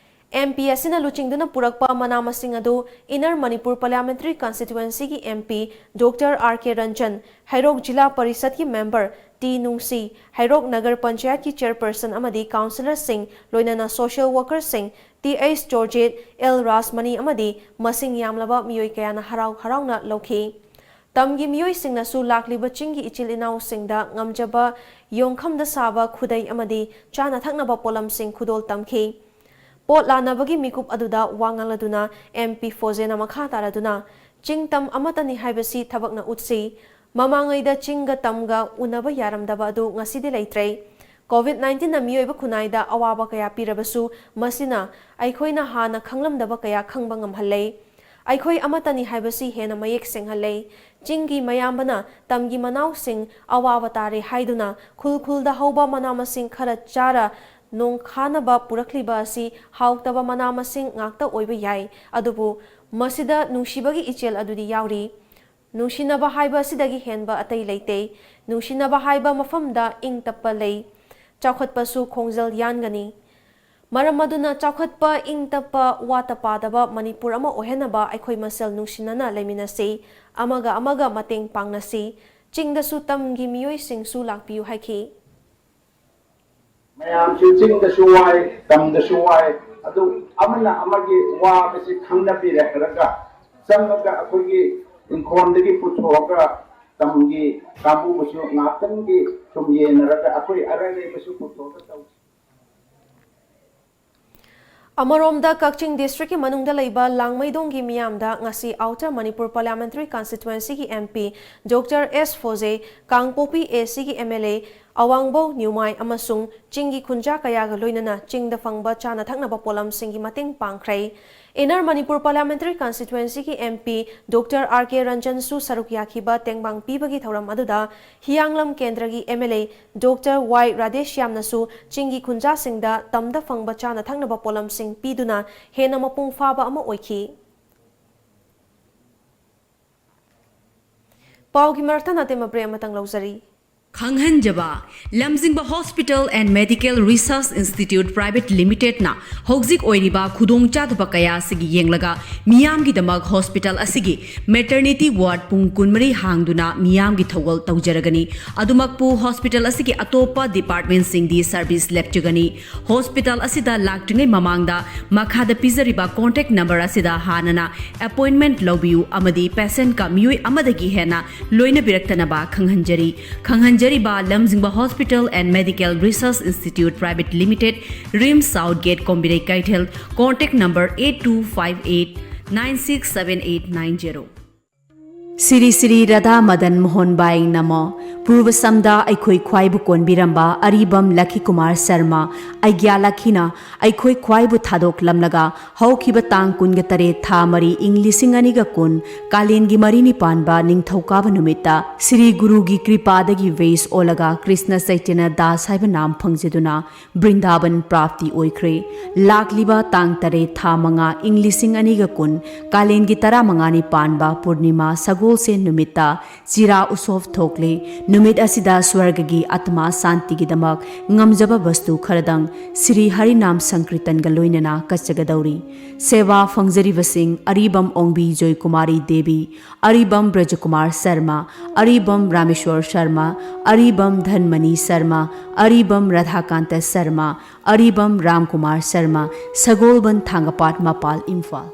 ꯑꯦꯝ ꯄꯤ ꯑꯁꯤꯅ ꯂꯨꯆꯤꯡꯗꯨꯅ ꯄꯨꯔꯛꯄ ꯃꯅꯥ ꯃꯁꯤꯡ ꯑꯗꯨ ꯏꯟꯅꯔ ꯃꯅꯤꯄꯨꯔ ꯄꯥꯔꯂꯤꯌꯥꯃꯦꯟꯇꯔꯤ ꯀꯟꯁꯇꯤꯇ꯭ꯋꯦꯟꯁꯤꯒꯤ M P doctor R K Ranjan, Heirok ꯖꯤꯂꯥ ꯄꯔꯤꯁꯠꯀꯤ ꯃꯦꯝꯕꯔ ꯇꯤ ꯅꯨꯡꯁꯤ, ꯍꯩꯔꯣꯛ ꯅꯒꯔ ꯄꯟꯆꯥꯌꯠꯀꯤ ꯆꯦꯌꯔꯄꯔꯁꯟ ꯑꯃꯗꯤ ꯀꯥꯎꯟꯁꯤꯂꯔꯁꯤꯡ, ꯂꯣꯏꯅꯅ social ꯋꯥꯔꯀꯔꯁꯤꯡ T H ꯖꯣꯔꯖꯦꯠ, L Rajmani ꯑꯃꯗꯤ ꯃꯁꯤꯡ ꯌꯥꯝꯂꯕ ꯃꯤꯑꯣꯏ ꯀꯌꯥꯅ ꯍꯔꯥꯎ ꯍꯔꯥꯎꯅ ꯂꯧꯈꯤ꯫ ꯇꯝꯒꯤ ꯃꯤꯑꯣꯏꯁꯤꯡꯅꯁꯨ ꯂꯥꯛꯂꯤꯕ ꯆꯤꯡꯒꯤ ꯏꯆꯤꯜ ꯏꯅꯥꯎꯁꯤꯡꯗ ꯉꯝꯖꯕ ꯌꯣꯡꯈꯝꯗ ꯁꯥꯕ ꯈꯨꯗꯩ ꯑꯃꯗꯤ ꯆꯥꯅ ꯊꯛꯅꯕ ꯄꯣꯠꯂꯝꯁꯤꯡ ꯈꯨꯗꯣꯜ ꯇꯝꯈꯤ꯫ ꯄꯣꯠ ꯂꯥꯟꯅꯕꯒꯤ ꯃꯤꯀꯨꯞ ꯑꯗꯨꯗ ꯋꯥ ꯉꯥꯡꯂꯗꯨꯅ ꯑꯦꯝ ꯄꯤ ꯐꯣꯖꯦꯅ ꯃꯈꯥ ꯇꯥꯔꯗꯨꯅ, "ꯆꯤꯡ ꯇꯝ ꯑꯃꯠꯇꯅꯤ ꯍꯥꯏꯕꯁꯤ ꯊꯕꯛꯅ ꯎꯠꯁꯤ꯫ ꯃꯃꯥꯡꯉꯩꯗ ꯆꯤꯡꯒ ꯇꯝꯒ ꯎꯅꯕ ꯌꯥꯔꯝꯗꯕ ꯑꯗꯨ ꯉꯁꯤꯗꯤ ꯂꯩꯇ꯭ꯔꯦ꯫ ꯀꯣꯚꯤꯗ ꯅꯥꯏꯟꯇꯤꯟꯅ ꯃꯤꯑꯣꯏꯕ ꯈꯨꯟꯅꯥꯏꯗ ꯑꯋꯥꯕ ꯀꯌꯥ ꯄꯤꯔꯕꯁꯨ, ꯃꯁꯤꯅ ꯑꯩꯈꯣꯏꯅ ꯍꯥꯟꯅ ꯈꯪꯂꯝꯗꯕ ꯀꯌꯥ ꯈꯪꯕ ꯉꯝꯍꯜꯂꯦ꯫ ꯑꯩꯈꯣꯏ ꯑꯃꯠꯇꯅꯤ ꯍꯥꯏꯕꯁꯤ ꯍꯦꯟꯅ ꯃꯌꯦꯛ ꯁꯦꯡꯍꯜꯂꯦ꯫ ꯆꯤꯡꯒꯤ ꯃꯌꯥꯝꯕꯅ ꯇꯝꯒꯤ ꯃꯅꯥꯎꯁꯤꯡ ꯑꯋꯥꯕ ꯇꯥꯔꯦ ꯍꯥꯏꯗꯨꯅ ꯈꯨꯜ ꯈꯨꯜꯗ ꯍꯧꯕ ꯃꯅꯥ ꯃꯁꯤꯡ ꯈꯔ ꯆꯥꯔ ꯅꯣꯡꯈꯥꯅꯕ ꯄꯨꯔꯛꯂꯤꯕ ꯑꯁꯤ ꯍꯥꯎꯇꯕ ꯃꯅꯥ ꯃꯁꯤꯡ ꯉꯥꯛꯇ ꯑꯣꯏꯕ ꯌꯥꯏ, ꯑꯗꯨꯕꯨ ꯃꯁꯤꯗ ꯅꯨꯡꯁꯤꯕꯒꯤ ꯏꯆꯦꯜ ꯑꯗꯨꯗꯤ ꯌꯥꯎꯔꯤ꯫ ꯅꯨꯡꯁꯤꯅꯕ ꯍꯥꯏꯕ ꯑꯁꯤꯗꯒꯤ ꯍꯦꯟꯕ ꯑꯇꯩ ꯂꯩꯇꯦ꯫ ꯅꯨꯡꯁꯤꯅꯕ ꯍꯥꯏꯕ ꯃꯐꯝꯗ ꯏꯪ ꯇꯞꯄ ꯂꯩ꯫ ꯆꯥꯎꯈꯠꯄꯁꯨ ꯈꯣꯡꯖꯦꯜ ꯌꯥꯟꯒꯅꯤ꯫ ꯃꯔꯝ ꯑꯗꯨꯅ ꯆꯥꯎꯈꯠꯄ, ꯏꯪ ꯇꯞꯄ, ꯋꯥꯠꯇ ꯄꯥꯗꯕ ꯃꯅꯤꯄꯨꯔ ꯑꯃ ꯑꯣꯏꯍꯟꯅꯕ ꯑꯩꯈꯣꯏ ꯃꯁꯦꯜ ꯅꯨꯡꯁꯤꯅꯅ ꯂꯩꯃꯤꯟꯅꯁꯤ, ꯑꯃꯒ ꯑꯃꯒ ꯃꯇꯦꯡ ꯄꯥꯡꯅꯁꯤ꯫ ꯆꯤꯡꯗꯁꯨ ꯇꯝꯒꯤ ꯃꯤꯑꯣꯏꯁꯤꯡꯁꯨ ꯂꯥꯛꯄꯤꯌꯨ" ꯍꯥꯏꯈꯤ꯫ ꯃꯌꯥꯝꯁꯨ ꯆꯤꯡꯗꯁꯨ ꯋꯥꯏ, ꯇꯝꯗꯁꯨ ꯋꯥꯏ, ꯑꯗꯨ ꯑꯃꯅ ꯑꯃꯒꯤ ꯋꯥꯕꯁꯤ ꯈꯪꯅꯕꯤꯔꯦ ꯍꯥꯏꯔꯒ ꯆꯪꯉꯒ ꯑꯩꯈꯣꯏꯒꯤ ꯏꯪꯈꯣꯜꯗꯒꯤ ꯄꯨꯊꯣꯛꯑꯒ ꯇꯝꯒꯤ ꯀꯥꯡꯕꯨꯕꯨꯁꯨ ꯉꯥꯛꯇꯪꯒꯤ ꯁꯨꯝ ꯌꯦꯡꯅꯔꯒ ꯑꯩꯈꯣꯏ ꯑꯔꯩ ꯑꯔꯩꯕꯁꯨ ꯄꯨꯊꯣꯛꯑꯒ ꯇꯧꯁꯤ꯫ ꯑꯃꯔꯣꯝꯗ, ꯀꯛꯆꯤꯡ ꯗꯤꯁꯇ꯭ꯔꯤꯛꯀꯤ ꯃꯅꯨꯡꯗ ꯂꯩꯕ ꯂꯥꯡꯃꯩꯗꯣꯡꯒꯤ ꯃꯤꯌꯥꯝꯗ ꯉꯁꯤ ꯑꯥꯎꯇꯔ ꯃꯅꯤꯄꯨꯔ ꯄꯥꯔꯂꯤꯌꯥꯃꯦꯟꯇꯔꯤ ꯀꯟꯁꯇꯤꯇ꯭ꯋꯦꯟꯁꯤꯒꯤ M P doctor S Pfoze, Kangpokpi A ꯁꯤꯒꯤ ꯑꯦꯝ ꯑꯦꯜ ꯑꯦ ꯑꯋꯥꯡꯕꯧ, ꯅ꯭ꯌꯨꯃꯥꯏ ꯑꯃꯁꯨꯡ ꯆꯤꯡꯒꯤ ꯈꯨꯟꯖꯥ ꯀꯌꯥꯒ ꯂꯣꯏꯅꯅ ꯆꯤꯡꯗ ꯐꯪꯕ ꯆꯥꯅ ꯊꯛꯅꯕ ꯄꯣꯠꯂꯝꯁꯤꯡꯒꯤ ꯃꯇꯦꯡ ꯄꯥꯡꯈ꯭ꯔꯦ꯫ ꯏꯟꯅꯔ ꯃꯅꯤꯄꯨꯔ ꯄꯥꯔꯂꯤꯌꯥꯃꯦꯟꯇꯔꯤ ꯀꯟꯁꯇꯤꯇ꯭ꯋꯦꯟꯁꯤꯒꯤ M P Doctor R K ꯔꯟꯖꯟꯁꯨ ꯁꯔꯨꯛ ꯌꯥꯈꯤꯕ ꯇꯦꯡꯕꯥꯡ ꯄꯤꯕꯒꯤ ꯊꯧꯔꯝ ꯑꯗꯨꯗ ꯍꯤꯌꯥꯡꯂꯝ ꯀꯦꯟꯗ꯭ꯔꯒꯤ M L A Doctor Y ꯔꯥꯙꯦꯁ꯭ꯌꯥꯝꯅꯁꯨ ꯆꯤꯡꯒꯤ ꯈꯨꯟꯖꯥꯁꯤꯡꯗ ꯇꯝꯗ ꯐꯪꯕ ꯆꯥꯅ ꯊꯛꯅꯕ ꯄꯣꯠꯂꯝꯁꯤꯡ ꯄꯤꯗꯨꯅ ꯍꯦꯟꯅ ꯃꯄꯨꯡ ꯐꯥꯕ ꯑꯃ ꯑꯣꯏꯈꯤ꯫ ꯄꯥꯎꯒꯤ ꯃꯔꯛꯇ ꯅꯥꯇꯦꯝ ꯑꯕ꯭ꯔꯦ ꯑꯃꯇꯪ ꯂꯧꯖꯔꯤ꯫ ꯈꯪꯍꯟꯖꯕ, ꯂꯝꯖꯤꯡꯕ Hospital and Medical Research Institute Private Limited ꯅ ꯍꯧꯖꯤꯛ ꯑꯣꯏꯔꯤꯕ ꯈꯨꯗꯣꯡꯆꯥꯗꯕ ꯀꯌꯥ ꯑꯁꯤꯒꯤ ꯌꯦꯡꯂꯒ ꯃꯤꯌꯥꯝꯒꯤꯗꯃꯛ hospital ꯑꯁꯤꯒꯤ maternity ward ꯄꯨꯡ ꯀꯨꯟꯃꯔꯤ ꯍꯥꯡꯗꯨꯅ ꯃꯤꯌꯥꯝꯒꯤ ꯊꯧꯒꯜ ꯇꯧꯖꯔꯒꯅꯤ꯫ ꯑꯗꯨꯃꯛꯄꯨ hospital ꯑꯁꯤꯒꯤ ꯑꯇꯣꯞꯄ department ꯁꯤꯡꯗꯤ service ꯂꯦꯞꯆꯒꯅꯤ꯫ Hospital ꯑꯁꯤꯗ ꯂꯥꯛꯇ꯭ꯔꯤꯉꯩ ꯃꯃꯥꯡꯗ ꯃꯈꯥꯗ ꯄꯤꯖꯔꯤꯕ contact number ꯑꯁꯤꯗ ꯍꯥꯟꯅꯅ appointment ꯂꯧꯕꯤꯌꯨ ꯑꯃꯗꯤ patient ꯀ ꯃꯤꯑꯣꯏ ꯑꯃꯗꯒꯤ ꯍꯦꯟꯅ ꯂꯣꯏꯅꯕꯤꯔꯛꯇꯅꯕ ꯈꯪꯍꯟꯖꯔꯤ꯫ ꯈꯪꯍꯟꯖꯔꯤꯕ ꯂꯝꯖꯤꯡꯕ Hospital and Medical Research Institute Private Limited, RIMS South Gate, ꯀꯣꯝꯕꯤꯔꯩ ꯀꯩꯊꯦꯜ, contact number eight two five eight nine six seven eight nine zero꯫ ꯁꯤꯔꯤ ꯁꯤꯔꯤ ꯔꯥꯙꯥ ꯃꯗꯟ ꯃꯣꯍꯟ ꯕꯥꯏ ꯅꯃꯣ꯫ ꯄꯨꯔꯕꯁꯝꯗ ꯑꯩꯈꯣꯏ ꯈ꯭ꯋꯥꯏꯕꯨ ꯀꯣꯟꯕꯤꯔꯝꯕ ꯑꯔꯤꯕꯝ ꯂꯈꯤ ꯀꯨꯃꯥꯔ ꯁꯔꯃ, ꯑꯩꯒ꯭ꯌꯥ ꯂꯈꯤꯅ ꯑꯩꯈꯣꯏ ꯈ꯭ꯋꯥꯏꯕꯨ ꯊꯥꯗꯣꯛꯂꯝꯂꯒ ꯍꯧꯈꯤꯕ ꯇꯥꯡ ꯀꯨꯟꯒ ꯇꯔꯦꯠ ꯊꯥ ꯃꯔꯤ ꯏꯪ ꯂꯤꯁꯤꯡ ꯑꯅꯤꯒ ꯀꯨꯟ ꯀꯥꯂꯦꯟꯒꯤ ꯃꯔꯤꯅꯤ ꯄꯥꯟꯕ ꯅꯤꯡꯊꯧꯀꯥꯕ ꯅꯨꯃꯤꯠꯇ ꯁ꯭ꯔꯤ ꯒꯨꯔꯨꯒꯤ ꯀ꯭ꯔꯤꯄꯥꯗꯒꯤ ꯋꯦꯁ ꯑꯣꯜꯂꯒ ꯀ꯭ꯔꯤꯁꯅ ꯆꯩꯇꯟꯌ ꯗꯥꯁ ꯍꯥꯏꯕ ꯅꯥꯝ ꯐꯪꯖꯗꯨꯅ ꯕ꯭ꯔꯤꯟꯗꯥꯕꯟ ꯄ꯭ꯔꯥꯞꯇꯤ ꯑꯣꯏꯈ꯭ꯔꯦ꯫ ꯂꯥꯛꯂꯤꯕ ꯇꯥꯡ ꯇꯔꯦꯠ ꯊꯥ ꯃꯉꯥ ꯏꯪ ꯂꯤꯁꯤꯡ ꯑꯅꯤꯒ ꯀꯨꯟ ꯀꯥꯂꯦꯟꯒꯤ ꯇꯔꯥꯃꯉꯥꯅꯤ ꯄꯥꯟꯕ ꯄꯨꯔꯅꯤꯃꯥ ꯁꯒꯣꯜꯁꯦꯟ ꯅꯨꯃꯤꯠꯇ ꯆꯤꯔꯥ ꯎꯁꯣꯞ ꯊꯣꯛꯂꯦ꯫ ꯅꯨꯃꯤꯠ ꯑꯁꯤꯗ ꯁ꯭ꯋꯔꯒꯒꯤ ꯑꯥꯇꯃꯥ ꯁꯥꯟꯇꯤꯒꯤꯗꯃꯛ ꯉꯝꯖꯕ ꯕꯁꯇꯨ ꯈꯔꯗꯪ ꯁ꯭ꯔꯤ ꯍꯔꯤꯅꯥꯝ ꯁꯪꯀ꯭ꯔꯤꯇꯟꯒ ꯂꯣꯏꯅꯅ ꯀꯠꯆꯒꯗꯧꯔꯤ꯫ ꯁꯦꯕꯥ ꯐꯪꯖꯔꯤꯕꯁꯤꯡ ꯑꯔꯤꯕꯝ ꯑꯣꯡꯕꯤ ꯖꯣꯏꯀꯨꯃꯥꯔꯤ ꯗꯦꯕꯤ, ꯑꯔꯤꯕꯝ ꯕ꯭ꯔꯖꯀꯨꯃꯥꯔ ꯁꯔꯃ, ꯑꯔꯤꯕꯝ ꯔꯥꯃꯦꯁ꯭ꯋꯔ ꯁꯔꯃ, ꯑꯔꯤꯕꯝ ꯙꯟꯃꯅꯤ ꯁꯔꯃ, ꯑꯔꯤꯕꯝ ꯔꯥꯙꯥꯀꯥꯟꯇ ꯁꯔꯃ, ꯑꯔꯤꯕꯝ ꯔꯥꯝꯀꯨꯃꯥꯔ ꯁꯔꯃ, ꯁꯒꯣꯜꯕꯟ, ꯊꯥꯡꯒꯄꯥꯠ, ꯃꯄꯥꯜ, ꯏꯝꯐꯥꯜ꯫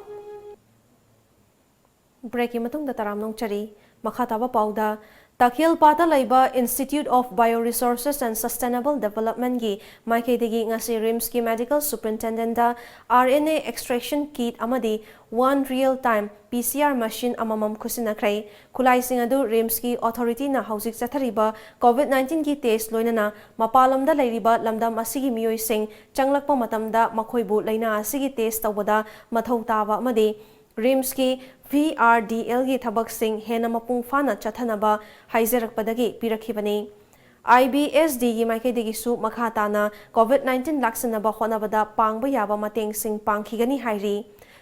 Break ꯀꯤ ꯃꯇꯨꯡꯗ ꯇꯔꯥꯝꯅ ꯑꯣꯛꯆꯔꯤ꯫ ꯃꯈꯥ ꯇꯥꯕ ꯄꯥꯎꯗ ꯇꯈꯦꯜꯄꯥꯠꯇ ꯂꯩꯕ Institute of Bioresources and Sustainable Developmentꯀꯤ ꯃꯥꯏꯀꯩꯗꯒꯤ ꯉꯁꯤ RIMSꯀꯤ Medical Superintendentꯗ RNA extraction kit ꯑꯃꯗꯤ One Real Time PCR machine ꯑꯃꯃꯝ ꯈꯨꯠꯁꯤꯟꯅꯈ꯭ꯔꯦ꯫ ꯈꯨꯠꯂꯥꯏꯁꯤꯡ ꯑꯗꯨ RIMSꯀꯤ authorityꯅ ꯍꯧꯖꯤꯛ ꯆꯠꯊꯔꯤꯕ COVID nineteen ꯒꯤ test ꯂꯣꯏꯅꯅ ꯃꯄꯥꯟ ꯂꯝꯗ ꯂꯩꯔꯤꯕ ꯂꯝꯗꯝ ꯑꯁꯤꯒꯤ ꯃꯤꯑꯣꯏꯁꯤꯡ ꯆꯪꯂꯛꯄ ꯃꯇꯝꯗ ꯃꯈꯣꯏꯕꯨ ꯂꯥꯏꯅꯥ ꯑꯁꯤꯒꯤ test ꯇꯧꯕꯗ ꯃꯊꯧ ꯇꯥꯕ ꯑꯃꯗꯤ RIMSꯀꯤ VRDLꯒꯤ ꯊꯕꯛꯁꯤꯡ ꯍꯦꯟꯅ ꯃꯄꯨꯡ ꯐꯥꯅ ꯆꯠꯊꯅꯕ ꯍꯥꯏꯖꯔꯛꯄꯗꯒꯤ ꯄꯤꯔꯛꯈꯤꯕꯅꯤ꯫ IBSDꯒꯤ ꯃꯥꯏꯀꯩꯗꯒꯤꯁꯨ ꯃꯈꯥ ꯇꯥꯅ COVID nineteen ꯂꯥꯛꯁꯤꯟꯅꯕ ꯍꯣꯠꯅꯕꯗ ꯄꯥꯡꯕ ꯌꯥꯕ ꯃꯇꯦꯡꯁꯤꯡ ꯄꯥꯡꯈꯤꯒꯅꯤ ꯍꯥꯏꯔꯤ꯫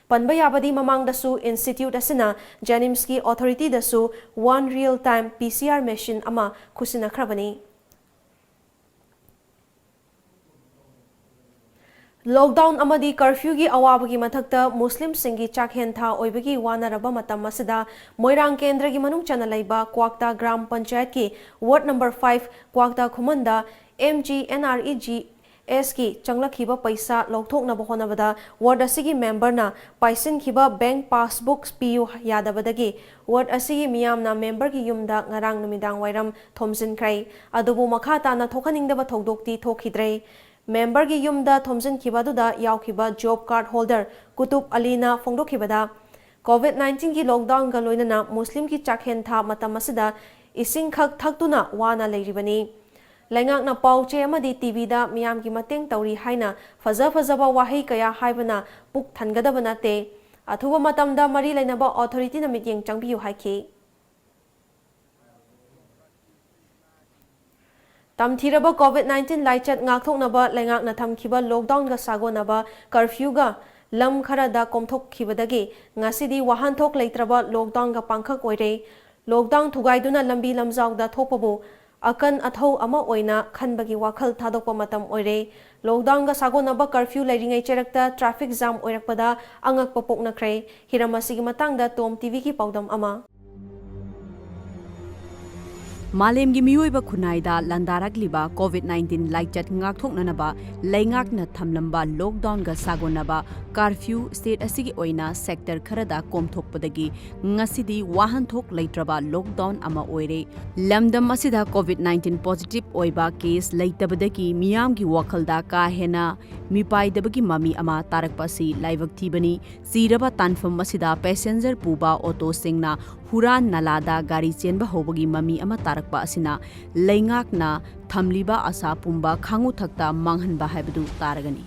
ꯄꯟꯕ ꯌꯥꯕꯗꯤ ꯃꯃꯥꯡꯗꯁꯨ institute ꯑꯁꯤꯅ JNIMSꯀꯤ authorityꯗꯁꯨ One Real Time PCR machine ꯑꯃ ꯈꯨꯠꯁꯤꯟꯅꯈ꯭ꯔꯕꯅꯤ꯫ Lockdown ꯑꯃꯗꯤ curfewꯒꯤ ꯑꯋꯥꯕꯒꯤ ꯃꯊꯛꯇ ꯃꯨꯁꯂꯤꯝꯁꯤꯡꯒꯤ ꯆꯥꯛꯍꯦꯟ ꯊꯥ ꯑꯣꯏꯕꯒꯤ ꯋꯥꯅꯔꯕ ꯃꯇꯝ ꯑꯁꯤꯗ ꯃꯣꯏꯔꯥꯡ ꯀꯦꯟꯗ꯭ꯔꯒꯤ ꯃꯅꯨꯡ ꯆꯟꯅ ꯂꯩꯕ ꯀ꯭ꯋꯥꯛꯇꯥ ꯒ꯭ꯔꯥꯝ ꯄꯟꯆꯥꯌꯠꯀꯤ ward number five ꯀ꯭ꯋꯥꯛꯇꯥ ꯈꯨꯃꯟꯗ MGNREGSꯀꯤ ꯆꯪꯂꯛꯈꯤꯕ ꯄꯩꯁꯥ ꯂꯧꯊꯣꯛꯅꯕ ꯍꯣꯠꯅꯕꯗ ward ꯑꯁꯤꯒꯤ memberꯅ ꯄꯥꯏꯁꯤꯟꯈꯤꯕ bank passbook ꯄꯤꯌꯨ ꯌꯥꯗꯕꯗꯒꯤ ward ꯑꯁꯤꯒꯤ ꯃꯤꯌꯥꯝꯅ memberꯒꯤ ꯌꯨꯝꯗ ꯉꯔꯥꯡ ꯅꯨꯃꯤꯗꯥꯡ ꯋꯥꯏꯔꯝ ꯊꯣꯝꯖꯤꯟꯈ꯭ꯔꯦ꯫ ꯑꯗꯨꯕꯨ ꯃꯈꯥ ꯇꯥꯅ ꯊꯣꯛꯍꯟꯅꯤꯡꯗꯕ ꯊꯧꯗꯣꯛꯇꯤ ꯊꯣꯛꯈꯤꯗ꯭ꯔꯦ꯫ Memberꯒꯤ ꯌꯨꯝꯗ ꯊꯣꯝꯖꯤꯟꯈꯤꯕ ꯑꯗꯨꯗ ꯌꯥꯎꯈꯤꯕ job card holder ꯀꯨꯇꯨꯕ ꯑꯂꯤꯅ ꯐꯣꯡꯗꯣꯛꯈꯤꯕꯗ, COVID nineteen ꯒꯤ lockdownꯒ ꯂꯣꯏꯅꯅ ꯃꯨꯁꯂꯤꯝꯒꯤ ꯆꯥꯛꯍꯦꯟ ꯊꯥ ꯃꯇꯝ ꯑꯁꯤꯗ ꯏꯁꯤꯡꯈꯛ ꯊꯛꯇꯨꯅ ꯋꯥꯅ ꯂꯩꯔꯤꯕꯅꯤ꯫ ꯂꯩꯉꯥꯛꯅ ꯄꯥꯎ ꯆꯦ ꯑꯃꯗꯤ TVꯗ ꯃꯤꯌꯥꯝꯒꯤ ꯃꯇꯦꯡ ꯇꯧꯔꯤ ꯍꯥꯏꯅ ꯐꯖ ꯐꯖꯕ ꯋꯥꯍꯩ ꯀꯌꯥ ꯍꯥꯏꯕꯅ ꯄꯨꯛ ꯊꯟꯒꯗꯕ ꯅꯠꯇꯦ꯫ ꯑꯊꯨꯕ ꯃꯇꯝꯗ ꯃꯔꯤ ꯂꯩꯅꯕ authorityꯅ ꯃꯤꯠꯌꯦꯡ ꯆꯪꯕꯤꯌꯨ ꯍꯥꯏꯈꯤ꯫ ꯇꯝꯊꯤꯔꯕ COVID nineteen ꯂꯥꯏꯆꯠ ꯉꯥꯛꯊꯣꯛꯅꯕ ꯂꯩꯉꯥꯛꯅ ꯊꯝꯈꯤꯕ lockdownꯒ ꯁꯥꯒꯣꯟꯅꯕ curfewꯒ ꯂꯝ ꯈꯔꯗ ꯀꯣꯝꯊꯣꯛꯈꯤꯕꯗꯒꯤ ꯉꯁꯤꯗꯤ ꯋꯥꯍꯟꯊꯣꯛ ꯂꯩꯇ꯭ꯔꯕ lockdownꯒ ꯄꯥꯡꯈꯛ ꯑꯣꯏꯔꯦ꯫ Lockdown ꯊꯨꯒꯥꯏꯗꯨꯅ ꯂꯝꯕꯤ ꯂꯝꯖꯥꯎꯗ ꯊꯣꯛꯄꯕꯨ ꯑꯀꯟ ꯑꯊꯧ ꯑꯃ ꯑꯣꯏꯅ ꯈꯟꯕꯒꯤ ꯋꯥꯈꯜ ꯊꯥꯗꯣꯛꯄ ꯃꯇꯝ ꯑꯣꯏꯔꯦ꯫ Lockdownꯒ ꯁꯥꯒꯣꯟꯅꯕ curfew ꯂꯩꯔꯤꯉꯩ ꯆꯦꯔꯛꯇ traffic jam ꯑꯣꯏꯔꯛꯄꯗ ꯑꯉꯛꯄ ꯄꯣꯛꯅꯈ꯭ꯔꯦ꯫ ꯍꯤꯔꯝ ꯑꯁꯤꯒꯤ ꯃꯇꯥꯡꯗ ꯇꯣꯝ TVꯒꯤ ꯄꯥꯎꯗꯝ ꯑꯃ꯫ ꯃꯥꯂꯦꯝꯒꯤ ꯃꯤꯑꯣꯏꯕ ꯈꯨꯟꯅꯥꯏꯗ ꯂꯥꯟꯗꯥꯔꯛꯂꯤꯕ COVID nineteen ꯂꯥꯏꯆꯠ ꯉꯥꯛꯊꯣꯛꯅꯅꯕ ꯂꯩꯉꯥꯛꯅ ꯊꯝꯂꯝꯕ lockdownꯒ ꯁꯥꯒꯣꯟꯅꯕ curfew state ꯑꯁꯤꯒꯤ ꯑꯣꯏꯅ sector ꯈꯔꯗ ꯀꯣꯝꯊꯣꯛꯄꯗꯒꯤ ꯉꯁꯤꯗꯤ ꯋꯥꯍꯟꯊꯣꯛ ꯂꯩꯇ꯭ꯔꯕ lockdown ꯑꯃ ꯑꯣꯏꯔꯦ꯫ ꯂꯝꯗꯝ ꯑꯁꯤꯗ COVID nineteen positive ꯑꯣꯏꯕ case ꯂꯩꯇꯕꯗꯒꯤ ꯃꯤꯌꯥꯝꯒꯤ ꯋꯥꯈꯜꯗ ꯀꯥ ꯍꯦꯟꯅ ꯃꯤꯄꯥꯏꯗꯕꯒꯤ ꯃꯃꯤ ꯑꯃ ꯇꯥꯔꯛꯄ ꯑꯁꯤ ꯂꯥꯏꯕꯛ ꯊꯤꯕꯅꯤ꯫ ꯆꯤꯔꯕ ꯇꯥꯟꯐꯝ ꯑꯁꯤꯗ passenger ꯄꯨꯕ ꯑꯣꯇꯣꯁꯤꯡꯅ ꯍꯨꯔꯥꯟ ꯅꯂꯥꯗ ꯒꯥꯔꯤ ꯆꯦꯟꯕ ꯍꯧꯕꯒꯤ ꯃꯃꯤ ꯑꯃ ꯇꯥꯔꯛꯄ ꯑꯁꯤꯅ ꯂꯩꯉꯥꯛꯅ ꯊꯝꯂꯤꯕ ꯑꯁꯥ ꯄꯨꯝꯕ ꯈꯥꯉꯨꯊꯛꯇ ꯃꯥꯡꯍꯟꯕ ꯍꯥꯏꯕꯗꯨ ꯇꯥꯔꯒꯅꯤ꯫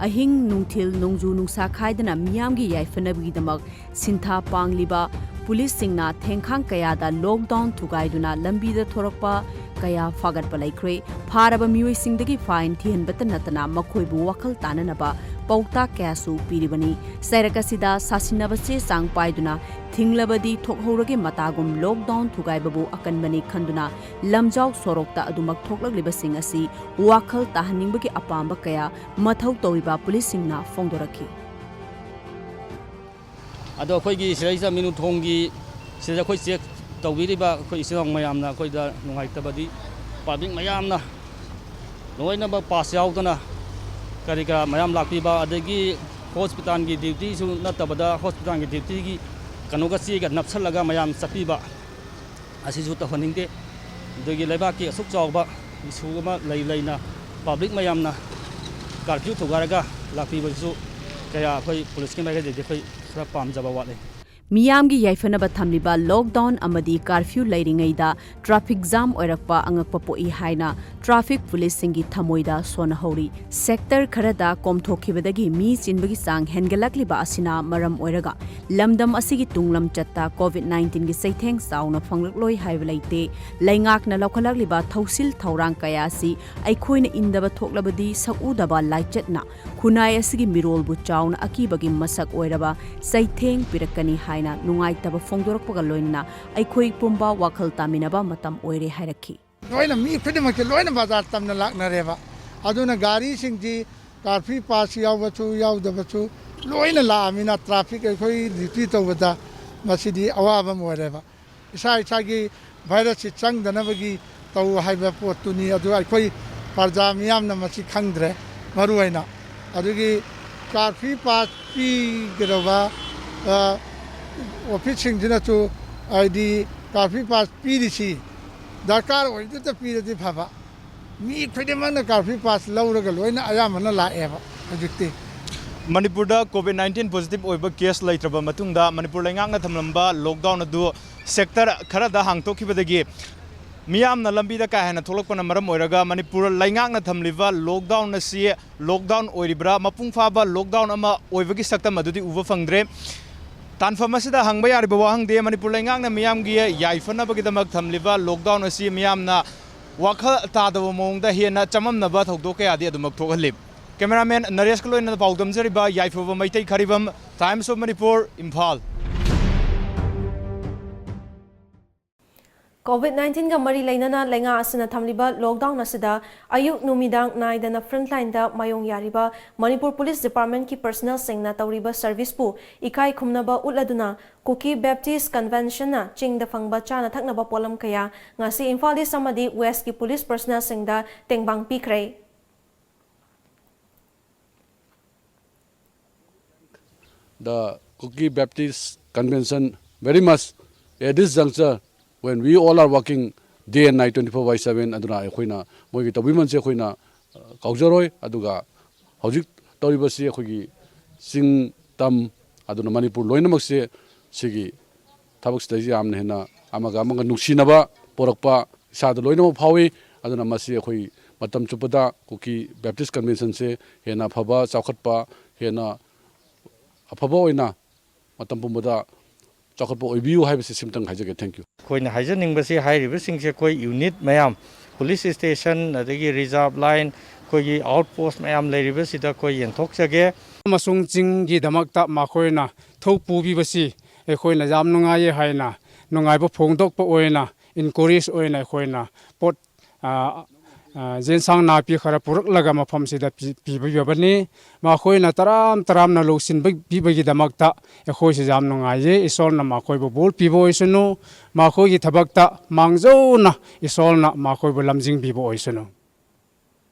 ꯑꯍꯤꯡ ꯅꯨꯡꯊꯤꯜ ꯅꯣꯡꯖꯨ ꯅꯨꯡꯁꯥ ꯈꯥꯏꯗꯅ ꯃꯤꯌꯥꯝꯒꯤ ꯌꯥꯏꯐꯅꯕꯒꯤꯗꯃꯛ ꯁꯤꯟꯊꯥ ꯄꯥꯡꯂꯤꯕ ꯄꯨꯂꯤꯁꯁꯤꯡꯅ ꯊꯦꯡꯈꯥꯡ ꯀꯌꯥꯗ lockdown ꯊꯨꯒꯥꯏꯗꯨꯅ ꯂꯝꯕꯤꯗ ꯊꯣꯔꯛꯄ ꯀꯌꯥ ꯐꯥꯒꯠꯄ ꯂꯩꯈ꯭ꯔꯦ꯫ ꯐꯥꯔꯕ ꯃꯤꯑꯣꯏꯁꯤꯡꯗꯒꯤ fine ꯊꯤꯍꯟꯕꯇ ꯅꯠꯇꯅ ꯃꯈꯣꯏꯕꯨ ꯋꯥꯈꯜ ꯇꯥꯅꯅꯕ ꯄꯥꯎꯇꯥꯛ ꯀꯌꯥꯁꯨ ꯄꯤꯔꯤꯕꯅꯤ꯫ ꯆꯩꯔꯛ ꯑꯁꯤꯗ ꯁꯥꯁꯤꯟꯅꯕ ꯆꯦ ꯆꯥꯡ ꯄꯥꯏꯗꯨꯅ ꯊꯤꯡꯂꯕꯗꯤ ꯊꯣꯛꯍꯧꯔꯒꯦ ꯃꯇꯥꯒꯨꯝ lockdown ꯊꯨꯒꯥꯏꯕꯕꯨ ꯑꯀꯟꯕꯅꯤ ꯈꯟꯗꯨꯅ ꯂꯝꯖꯥꯎ ꯁꯣꯔꯣꯛꯇ ꯑꯗꯨꯃꯛ ꯊꯣꯛꯂꯛꯂꯤꯕꯁꯤꯡ ꯑꯁꯤ ꯋꯥꯈꯜ ꯇꯥꯍꯟꯅꯤꯡꯕꯒꯤ ꯑꯄꯥꯝꯕ ꯀꯌꯥ ꯃꯊꯧ ꯇꯧꯔꯤꯕ ꯄꯨꯂꯤꯁꯁꯤꯡꯅ ꯐꯣꯡꯗꯣꯔꯛꯈꯤ꯫ ꯑꯗꯣ ꯑꯩꯈꯣꯏꯒꯤ ꯁꯤꯗꯩꯁꯤꯗ ꯃꯤꯅꯨꯊꯣꯡꯒꯤ ꯁꯤꯗ ꯑꯩꯈꯣꯏ check ꯇꯧꯕꯤꯔꯤꯕ ꯑꯩꯈꯣꯏ ꯏꯆꯤꯜ ꯏꯅꯥꯎ ꯃꯌꯥꯝꯅ ꯑꯩꯈꯣꯏꯗ ꯅꯨꯡꯉꯥꯏꯇꯕꯗꯤ public ꯃꯌꯥꯝꯅ ꯂꯣꯏꯅꯃꯛ pass ꯌꯥꯎꯗꯅ ꯀꯔꯤ ꯀꯔꯥ ꯃꯌꯥꯝ ꯂꯥꯛꯄꯤꯕ, ꯑꯗꯒꯤ hospitalꯒꯤ dutyꯁꯨ ꯅꯠꯇꯕꯗ hospitalꯒꯤ dutyꯒꯤ ꯀꯩꯅꯣꯒ ꯆꯦꯒ ꯅꯞꯁꯜꯂꯒ ꯃꯌꯥꯝ ꯆꯠꯄꯤꯕ, ꯑꯁꯤꯁꯨ ꯇꯧꯍꯟꯅꯤꯡꯗꯦ꯫ ꯑꯗꯨꯒꯤ ꯂꯩꯕꯥꯛꯀꯤ ꯑꯁꯨꯛ ꯆꯥꯎꯕ issue ꯑꯃ ꯂꯩ ꯂꯩꯅ public ꯃꯌꯥꯝꯅ curfew ꯊꯨꯒꯥꯏꯔꯒ ꯂꯥꯛꯄꯤꯕꯁꯤꯁꯨ ꯀꯌꯥ ꯑꯩꯈꯣꯏ ꯄꯨꯂꯤꯁꯀꯤ ꯃꯥꯏꯀꯩꯗꯒꯤ ꯑꯩꯈꯣꯏ ꯈꯔ ꯄꯥꯝꯖꯕ ꯋꯥꯠꯂꯦ꯫ ꯃꯤꯌꯥꯝꯒꯤ ꯌꯥꯏꯐꯅꯕ ꯊꯝꯂꯤꯕ lockdown ꯑꯃꯗꯤ curfew ꯂꯩꯔꯤꯉꯩꯗ traffic jam ꯑꯣꯏꯔꯛꯄ ꯑꯉꯛꯄ ꯄꯣꯛꯏ ꯍꯥꯏꯅ traffic ꯄꯨꯂꯤꯁꯁꯤꯡꯒꯤ ꯊꯃꯣꯏꯗ ꯁꯣꯟꯅꯍꯧꯔꯤ꯫ Sector ꯈꯔꯗ ꯀꯣꯝꯊꯣꯛꯈꯤꯕꯗꯒꯤ ꯃꯤ ꯆꯤꯟꯕꯒꯤ ꯆꯥꯡ ꯍꯦꯟꯒꯠꯂꯛꯂꯤꯕ ꯑꯁꯤꯅ ꯃꯔꯝ ꯑꯣꯏꯔꯒ ꯂꯝꯗꯝ ꯑꯁꯤꯒꯤ ꯇꯨꯡ ꯂꯝꯆꯠꯇ COVID nineteenꯒꯤ ꯆꯩꯊꯦꯡ ꯆꯥꯎꯅ ꯐꯪꯂꯛꯂꯣꯏ ꯍꯥꯏꯕ ꯂꯩꯇꯦ꯫ ꯂꯩꯉꯥꯛꯅ ꯂꯧꯈꯠꯂꯛꯂꯤꯕ ꯊꯧꯁꯤꯜ ꯊꯧꯔꯥꯡ ꯀꯌꯥ ꯑꯁꯤ ꯑꯩꯈꯣꯏꯅ ꯏꯟꯗꯕ ꯊꯣꯛꯂꯕꯗꯤ ꯁꯛꯎꯗꯕ ꯂꯥꯏꯆꯠꯅ ꯈꯨꯟꯅꯥꯏ ꯑꯁꯤꯒꯤ ꯃꯤꯔꯣꯜꯕꯨ ꯆꯥꯎꯅ ꯑꯀꯤꯕꯒꯤ ꯃꯁꯛ ꯑꯣꯏꯔꯕ ꯆꯩꯊꯦꯡ ꯄꯤꯔꯛꯀꯅꯤ ꯍꯥꯏꯅ ꯅꯨꯡꯉꯥꯏꯇꯕ ꯐꯣꯡꯗꯣꯔꯛꯄꯒ ꯂꯣꯏꯅꯅ ꯑꯩꯈꯣꯏ ꯄꯨꯝꯕ ꯋꯥꯈꯜ ꯇꯥꯃꯤꯟꯅꯕ ꯃꯇꯝ ꯑꯣꯏꯔꯦ ꯍꯥꯏꯔꯛꯈꯤ꯫ ꯂꯣꯏꯅ ꯃꯤ ꯈꯨꯗꯤꯡꯃꯛꯁꯦ ꯂꯣꯏꯅ ꯕꯖꯥꯔ ꯇꯝꯅ ꯂꯥꯛꯅꯔꯦꯕ꯫ ꯑꯗꯨꯅ ꯒꯥꯔꯤꯁꯤꯡꯁꯤ ꯀꯥꯔꯐ꯭ꯌꯨ ꯄꯥꯁ ꯌꯥꯎꯕꯁꯨ ꯌꯥꯎꯗꯕꯁꯨ ꯂꯣꯏꯅ ꯂꯥꯛꯑꯃꯤꯅ ꯇ꯭ꯔꯥꯐꯤꯛ ꯑꯩꯈꯣꯏ ꯗ꯭ꯌꯨꯇꯤ ꯇꯧꯕꯗ ꯃꯁꯤꯗꯤ ꯑꯋꯥꯕ ꯑꯃ ꯑꯣꯏꯔꯦꯕ꯫ ꯏꯁꯥ ꯏꯁꯥꯒꯤ ꯚꯥꯏꯔꯁꯁꯤ ꯆꯪꯗꯅꯕꯒꯤ ꯇꯧ ꯍꯥꯏꯕ ꯄꯣꯠꯇꯨꯅꯤ꯫ ꯑꯗꯨ ꯑꯩꯈꯣꯏ ꯄ꯭ꯔꯖꯥ ꯃꯤꯌꯥꯝꯅ ꯃꯁꯤ ꯈꯪꯗ꯭ꯔꯦ꯫ ꯃꯔꯨꯑꯣꯏꯅ ꯑꯗꯨꯒꯤ ꯀꯥꯔꯐ꯭ꯌꯨ ꯄꯥꯁ ꯄꯤꯒꯗꯧꯕ, ꯑ, ꯑꯣꯐꯤꯁꯁꯤꯡꯁꯤꯅꯁꯨ, ꯍꯥꯏꯗꯤ, ꯀꯥꯔꯐ꯭ꯌꯨ ꯄꯥꯁ ꯄꯤꯔꯤꯁꯤ ꯗꯔꯀꯥꯔ ꯑꯣꯏꯗꯨꯗ ꯄꯤꯔꯗꯤ ꯐꯕ꯫ ꯃꯤ ꯈꯨꯗꯤꯡꯃꯛꯅ ꯀꯥꯔꯐ꯭ꯌꯨ ꯄꯥꯁ ꯂꯧꯔꯒ ꯂꯣꯏꯅ ꯑꯌꯥꯝꯕꯅ ꯂꯥꯛꯑꯦꯕ ꯍꯧꯖꯤꯛꯇꯤ꯫ ꯃꯅꯤꯄꯨꯔꯗ ꯀꯣꯚꯤꯗ ꯅꯥꯏꯟꯇꯤꯟ ꯄꯣꯖꯤꯇꯤꯚ ꯑꯣꯏꯕ ꯀꯦꯁ ꯂꯩꯇ꯭ꯔꯕ ꯃꯇꯨꯡꯗ ꯃꯅꯤꯄꯨꯔ ꯂꯩꯉꯥꯛꯅ ꯊꯝꯂꯝꯕ ꯂꯣꯛꯗꯥꯎꯟ ꯑꯗꯨ ꯁꯦꯛꯇꯔ ꯈꯔꯗ ꯍꯥꯡꯗꯣꯛꯈꯤꯕꯗꯒꯤ ꯃꯤꯌꯥꯝꯅ ꯂꯝꯕꯤꯗ ꯀꯥ ꯍꯦꯟꯅ ꯊꯣꯛꯂꯛꯄꯅ ꯃꯔꯝ ꯑꯣꯏꯔꯒ ꯃꯅꯤꯄꯨꯔ ꯂꯩꯉꯥꯛꯅ ꯊꯝꯂꯤꯕ ꯂꯣꯛꯗꯥꯎꯟ ꯑꯁꯤ ꯂꯣꯛꯗꯥꯎꯟ ꯑꯣꯏꯔꯤꯕ꯭ꯔꯥ, ꯃꯄꯨꯡ ꯐꯥꯕ ꯂꯣꯛꯗꯥꯎꯟ ꯑꯃ ꯑꯣꯏꯕꯒꯤ ꯁꯛꯇꯝ ꯑꯗꯨꯗꯤ ꯎꯕ ꯐꯪꯗ꯭ꯔꯦ꯫ ꯇꯥꯟꯐꯝ ꯑꯁꯤꯗ ꯍꯪꯕ ꯌꯥꯔꯤꯕ ꯋꯥꯍꯪꯗꯤ, ꯃꯅꯤꯄꯨꯔ ꯂꯩꯉꯥꯛꯅ ꯃꯤꯌꯥꯝꯒꯤ ꯌꯥꯏꯐꯅꯕꯒꯤꯗꯃꯛ ꯊꯝꯂꯤꯕ ꯂꯣꯛꯗꯥꯎꯟ ꯑꯁꯤ ꯃꯤꯌꯥꯝꯅ ꯋꯥꯈꯜ ꯇꯥꯗꯕ ꯃꯑꯣꯡꯗ ꯍꯦꯟꯅ ꯆꯃꯝꯅꯕ ꯊꯧꯗꯣꯛ ꯀꯌꯥꯗꯤ ꯑꯗꯨꯃꯛ ꯊꯣꯛꯍꯜꯂꯤ꯫ ꯀꯦꯃꯦꯔꯥꯃꯦꯟ ꯅꯔꯦꯁꯀ ꯂꯣꯏꯅꯅ ꯄꯥꯎꯗꯝꯖꯔꯤꯕ ꯌꯥꯏꯐꯕ Meitei Kharibam, Times of Manipur, Imphal. COVID ꯅꯥꯏꯟꯇꯤꯟꯒ ꯃꯔꯤ ꯂꯩꯅꯅ ꯂꯩꯉꯥꯛ ꯑꯁꯤꯅ ꯊꯝꯂꯤꯕ ꯂꯣꯛꯗꯥꯎꯟ ꯑꯁꯤꯗ ꯑꯌꯨꯛ ꯅꯨꯃꯤꯗꯥꯡ ꯅꯥꯏꯗꯅ ꯐ꯭ꯔꯟꯠꯂꯥꯏꯟꯗ ꯃꯥꯌꯣꯡ ꯌꯥꯔꯤꯕ ꯃꯅꯤꯄꯨꯔ ꯄꯨꯂꯤꯁ ꯗꯤꯄꯥꯔꯠꯃꯦꯟꯠꯀꯤ ꯄꯔꯁꯅꯦꯜꯁꯤꯡꯅ ꯇꯧꯔꯤꯕ ꯁꯔꯚꯤꯁꯄꯨ ꯏꯀꯥꯏ ꯈꯨꯝꯅꯕ ꯎꯠꯂꯗꯨꯅ ꯀꯨꯀꯤ ꯕꯦꯞꯇꯤꯁ ꯀꯟꯚꯦꯟꯁꯟꯅ ꯆꯤꯡꯗ ꯐꯪꯕ ꯆꯥꯅ ꯊꯛꯅꯕ ꯄꯣꯠꯂꯝ ꯀꯌꯥ ꯉꯁꯤ ꯏꯝꯐꯥꯜ ꯏꯁ ꯑꯃꯗꯤ ꯋꯦꯁ꯭ꯠꯀꯤ ꯄꯨꯂꯤꯁ ꯄꯔꯁꯅꯦꯜꯁꯤꯡꯗ ꯇꯦꯡꯕꯥꯡ ꯄꯤꯈ꯭ꯔꯦ꯫ The Kuki Baptist Convention very much at this juncture when we all are working day and night twenty four by seven ꯑꯗꯨꯅ ꯑꯩꯈꯣꯏꯅ ꯃꯣꯏꯒꯤ ꯇꯧꯕꯤꯃꯜꯁꯦ ꯑꯩꯈꯣꯏꯅ ꯀꯥꯎꯖꯔꯣꯏ꯫ ꯑꯗꯨꯒ ꯍꯧꯖꯤꯛ ꯇꯧꯔꯤꯕꯁꯤ ꯑꯩꯈꯣꯏꯒꯤ ꯆꯤꯡ ꯇꯝ ꯑꯗꯨꯅ ꯃꯅꯤꯄꯨꯔ ꯂꯣꯏꯅꯃꯛꯁꯦ ꯁꯤꯒꯤ ꯊꯕꯛꯁꯤꯗꯩꯁꯤ ꯌꯥꯝꯅ ꯍꯦꯟꯅ ꯑꯃꯒ ꯑꯃꯒ ꯅꯨꯡꯁꯤꯅꯕ ꯄꯣꯔꯛꯄ ꯏꯁꯥꯗ ꯂꯣꯏꯅꯃꯛ ꯐꯥꯎꯏ꯫ ꯑꯗꯨꯅ ꯃꯁꯤ ꯑꯩꯈꯣꯏ ꯃꯇꯝ ꯆꯨꯞꯄꯗ ꯀꯨꯀꯤ ꯕꯦꯞꯇꯤꯁ ꯀꯟꯚꯦꯟꯁꯟꯁꯦ ꯍꯦꯟꯅ ꯑꯐꯕ ꯆꯥꯎꯈꯠꯄ ꯍꯦꯟꯅ ꯑꯐꯕ ꯑꯣꯏꯅ ꯃꯇꯝ ꯄꯨꯝꯕꯗ ꯆꯥꯎꯈꯠꯄ ꯑꯣꯏꯕꯤꯌꯨ ꯍꯥꯏꯕꯁꯤ ꯁꯤꯝꯇꯪ ꯍꯥꯏꯖꯒꯦ꯫ Thank you꯫ ꯑꯩꯈꯣꯏꯅ ꯍꯥꯏꯖꯅꯤꯡꯕꯁꯤ ꯍꯥꯏꯔꯤꯕꯁꯤꯡꯁꯦ ꯑꯩꯈꯣꯏ ꯌꯨꯅꯤꯠ ꯃꯌꯥꯝ ꯄꯨꯂꯤꯁ ꯁ꯭ꯇꯦꯁꯟ ꯑꯗꯒꯤ ꯔꯤꯖꯥꯔꯚ ꯂꯥꯏꯟ ꯑꯩꯈꯣꯏꯒꯤ ꯑꯥꯎꯠ ꯄꯣꯁ ꯃꯌꯥꯝ ꯂꯩꯔꯤꯕꯁꯤꯗ ꯑꯩꯈꯣꯏ ꯌꯦꯟꯊꯣꯛꯆꯒꯦ꯫ ꯑꯃꯁꯨꯡ ꯆꯤꯡꯒꯤꯗꯃꯛꯇ ꯃꯈꯣꯏꯅ ꯊꯧ ꯄꯨꯕꯤꯕꯁꯤ ꯑꯩꯈꯣꯏꯅ ꯌꯥꯝ ꯅꯨꯡꯉꯥꯏꯌꯦ ꯍꯥꯏꯅ ꯅꯨꯡꯉꯥꯏꯕ ꯐꯣꯡꯗꯣꯛꯄ ꯑꯣꯏꯅ ꯏꯟꯀꯔꯦꯖ ꯑꯣꯏꯅ ꯑꯩꯈꯣꯏꯅ ꯄꯣꯠ ꯑ, ꯌꯦꯟꯁꯥꯡ ꯅꯥꯄꯤ ꯈꯔ ꯄꯨꯔꯛꯂꯒ ꯃꯐꯝꯁꯤꯗ ꯄꯤ-, ꯄꯤꯕꯤꯕꯅꯤ꯫ ꯃꯈꯣꯏꯅ ꯇꯔꯥꯝ ꯇꯔꯥꯝꯅ ꯂꯧꯁꯤꯟꯕ ꯄꯤꯕꯒꯤꯗꯃꯛꯇ ꯑꯩꯈꯣꯏꯁꯨ ꯌꯥꯝ ꯅꯨꯡꯉꯥꯏꯖꯩ꯫ ꯏꯁꯣꯔꯅ ꯃꯈꯣꯏꯕꯨ ꯕꯣꯔ ꯄꯤꯕ ꯑꯣꯏꯁꯅꯨ, ꯃꯈꯣꯏꯒꯤ ꯊꯕꯛꯇ ꯃꯥꯡꯖꯧꯅ ꯏꯁꯣꯔꯅ ꯃꯈꯣꯏꯕꯨ ꯂꯝꯖꯤꯡꯕꯤꯕ ꯑꯣꯏꯁꯅꯨ꯫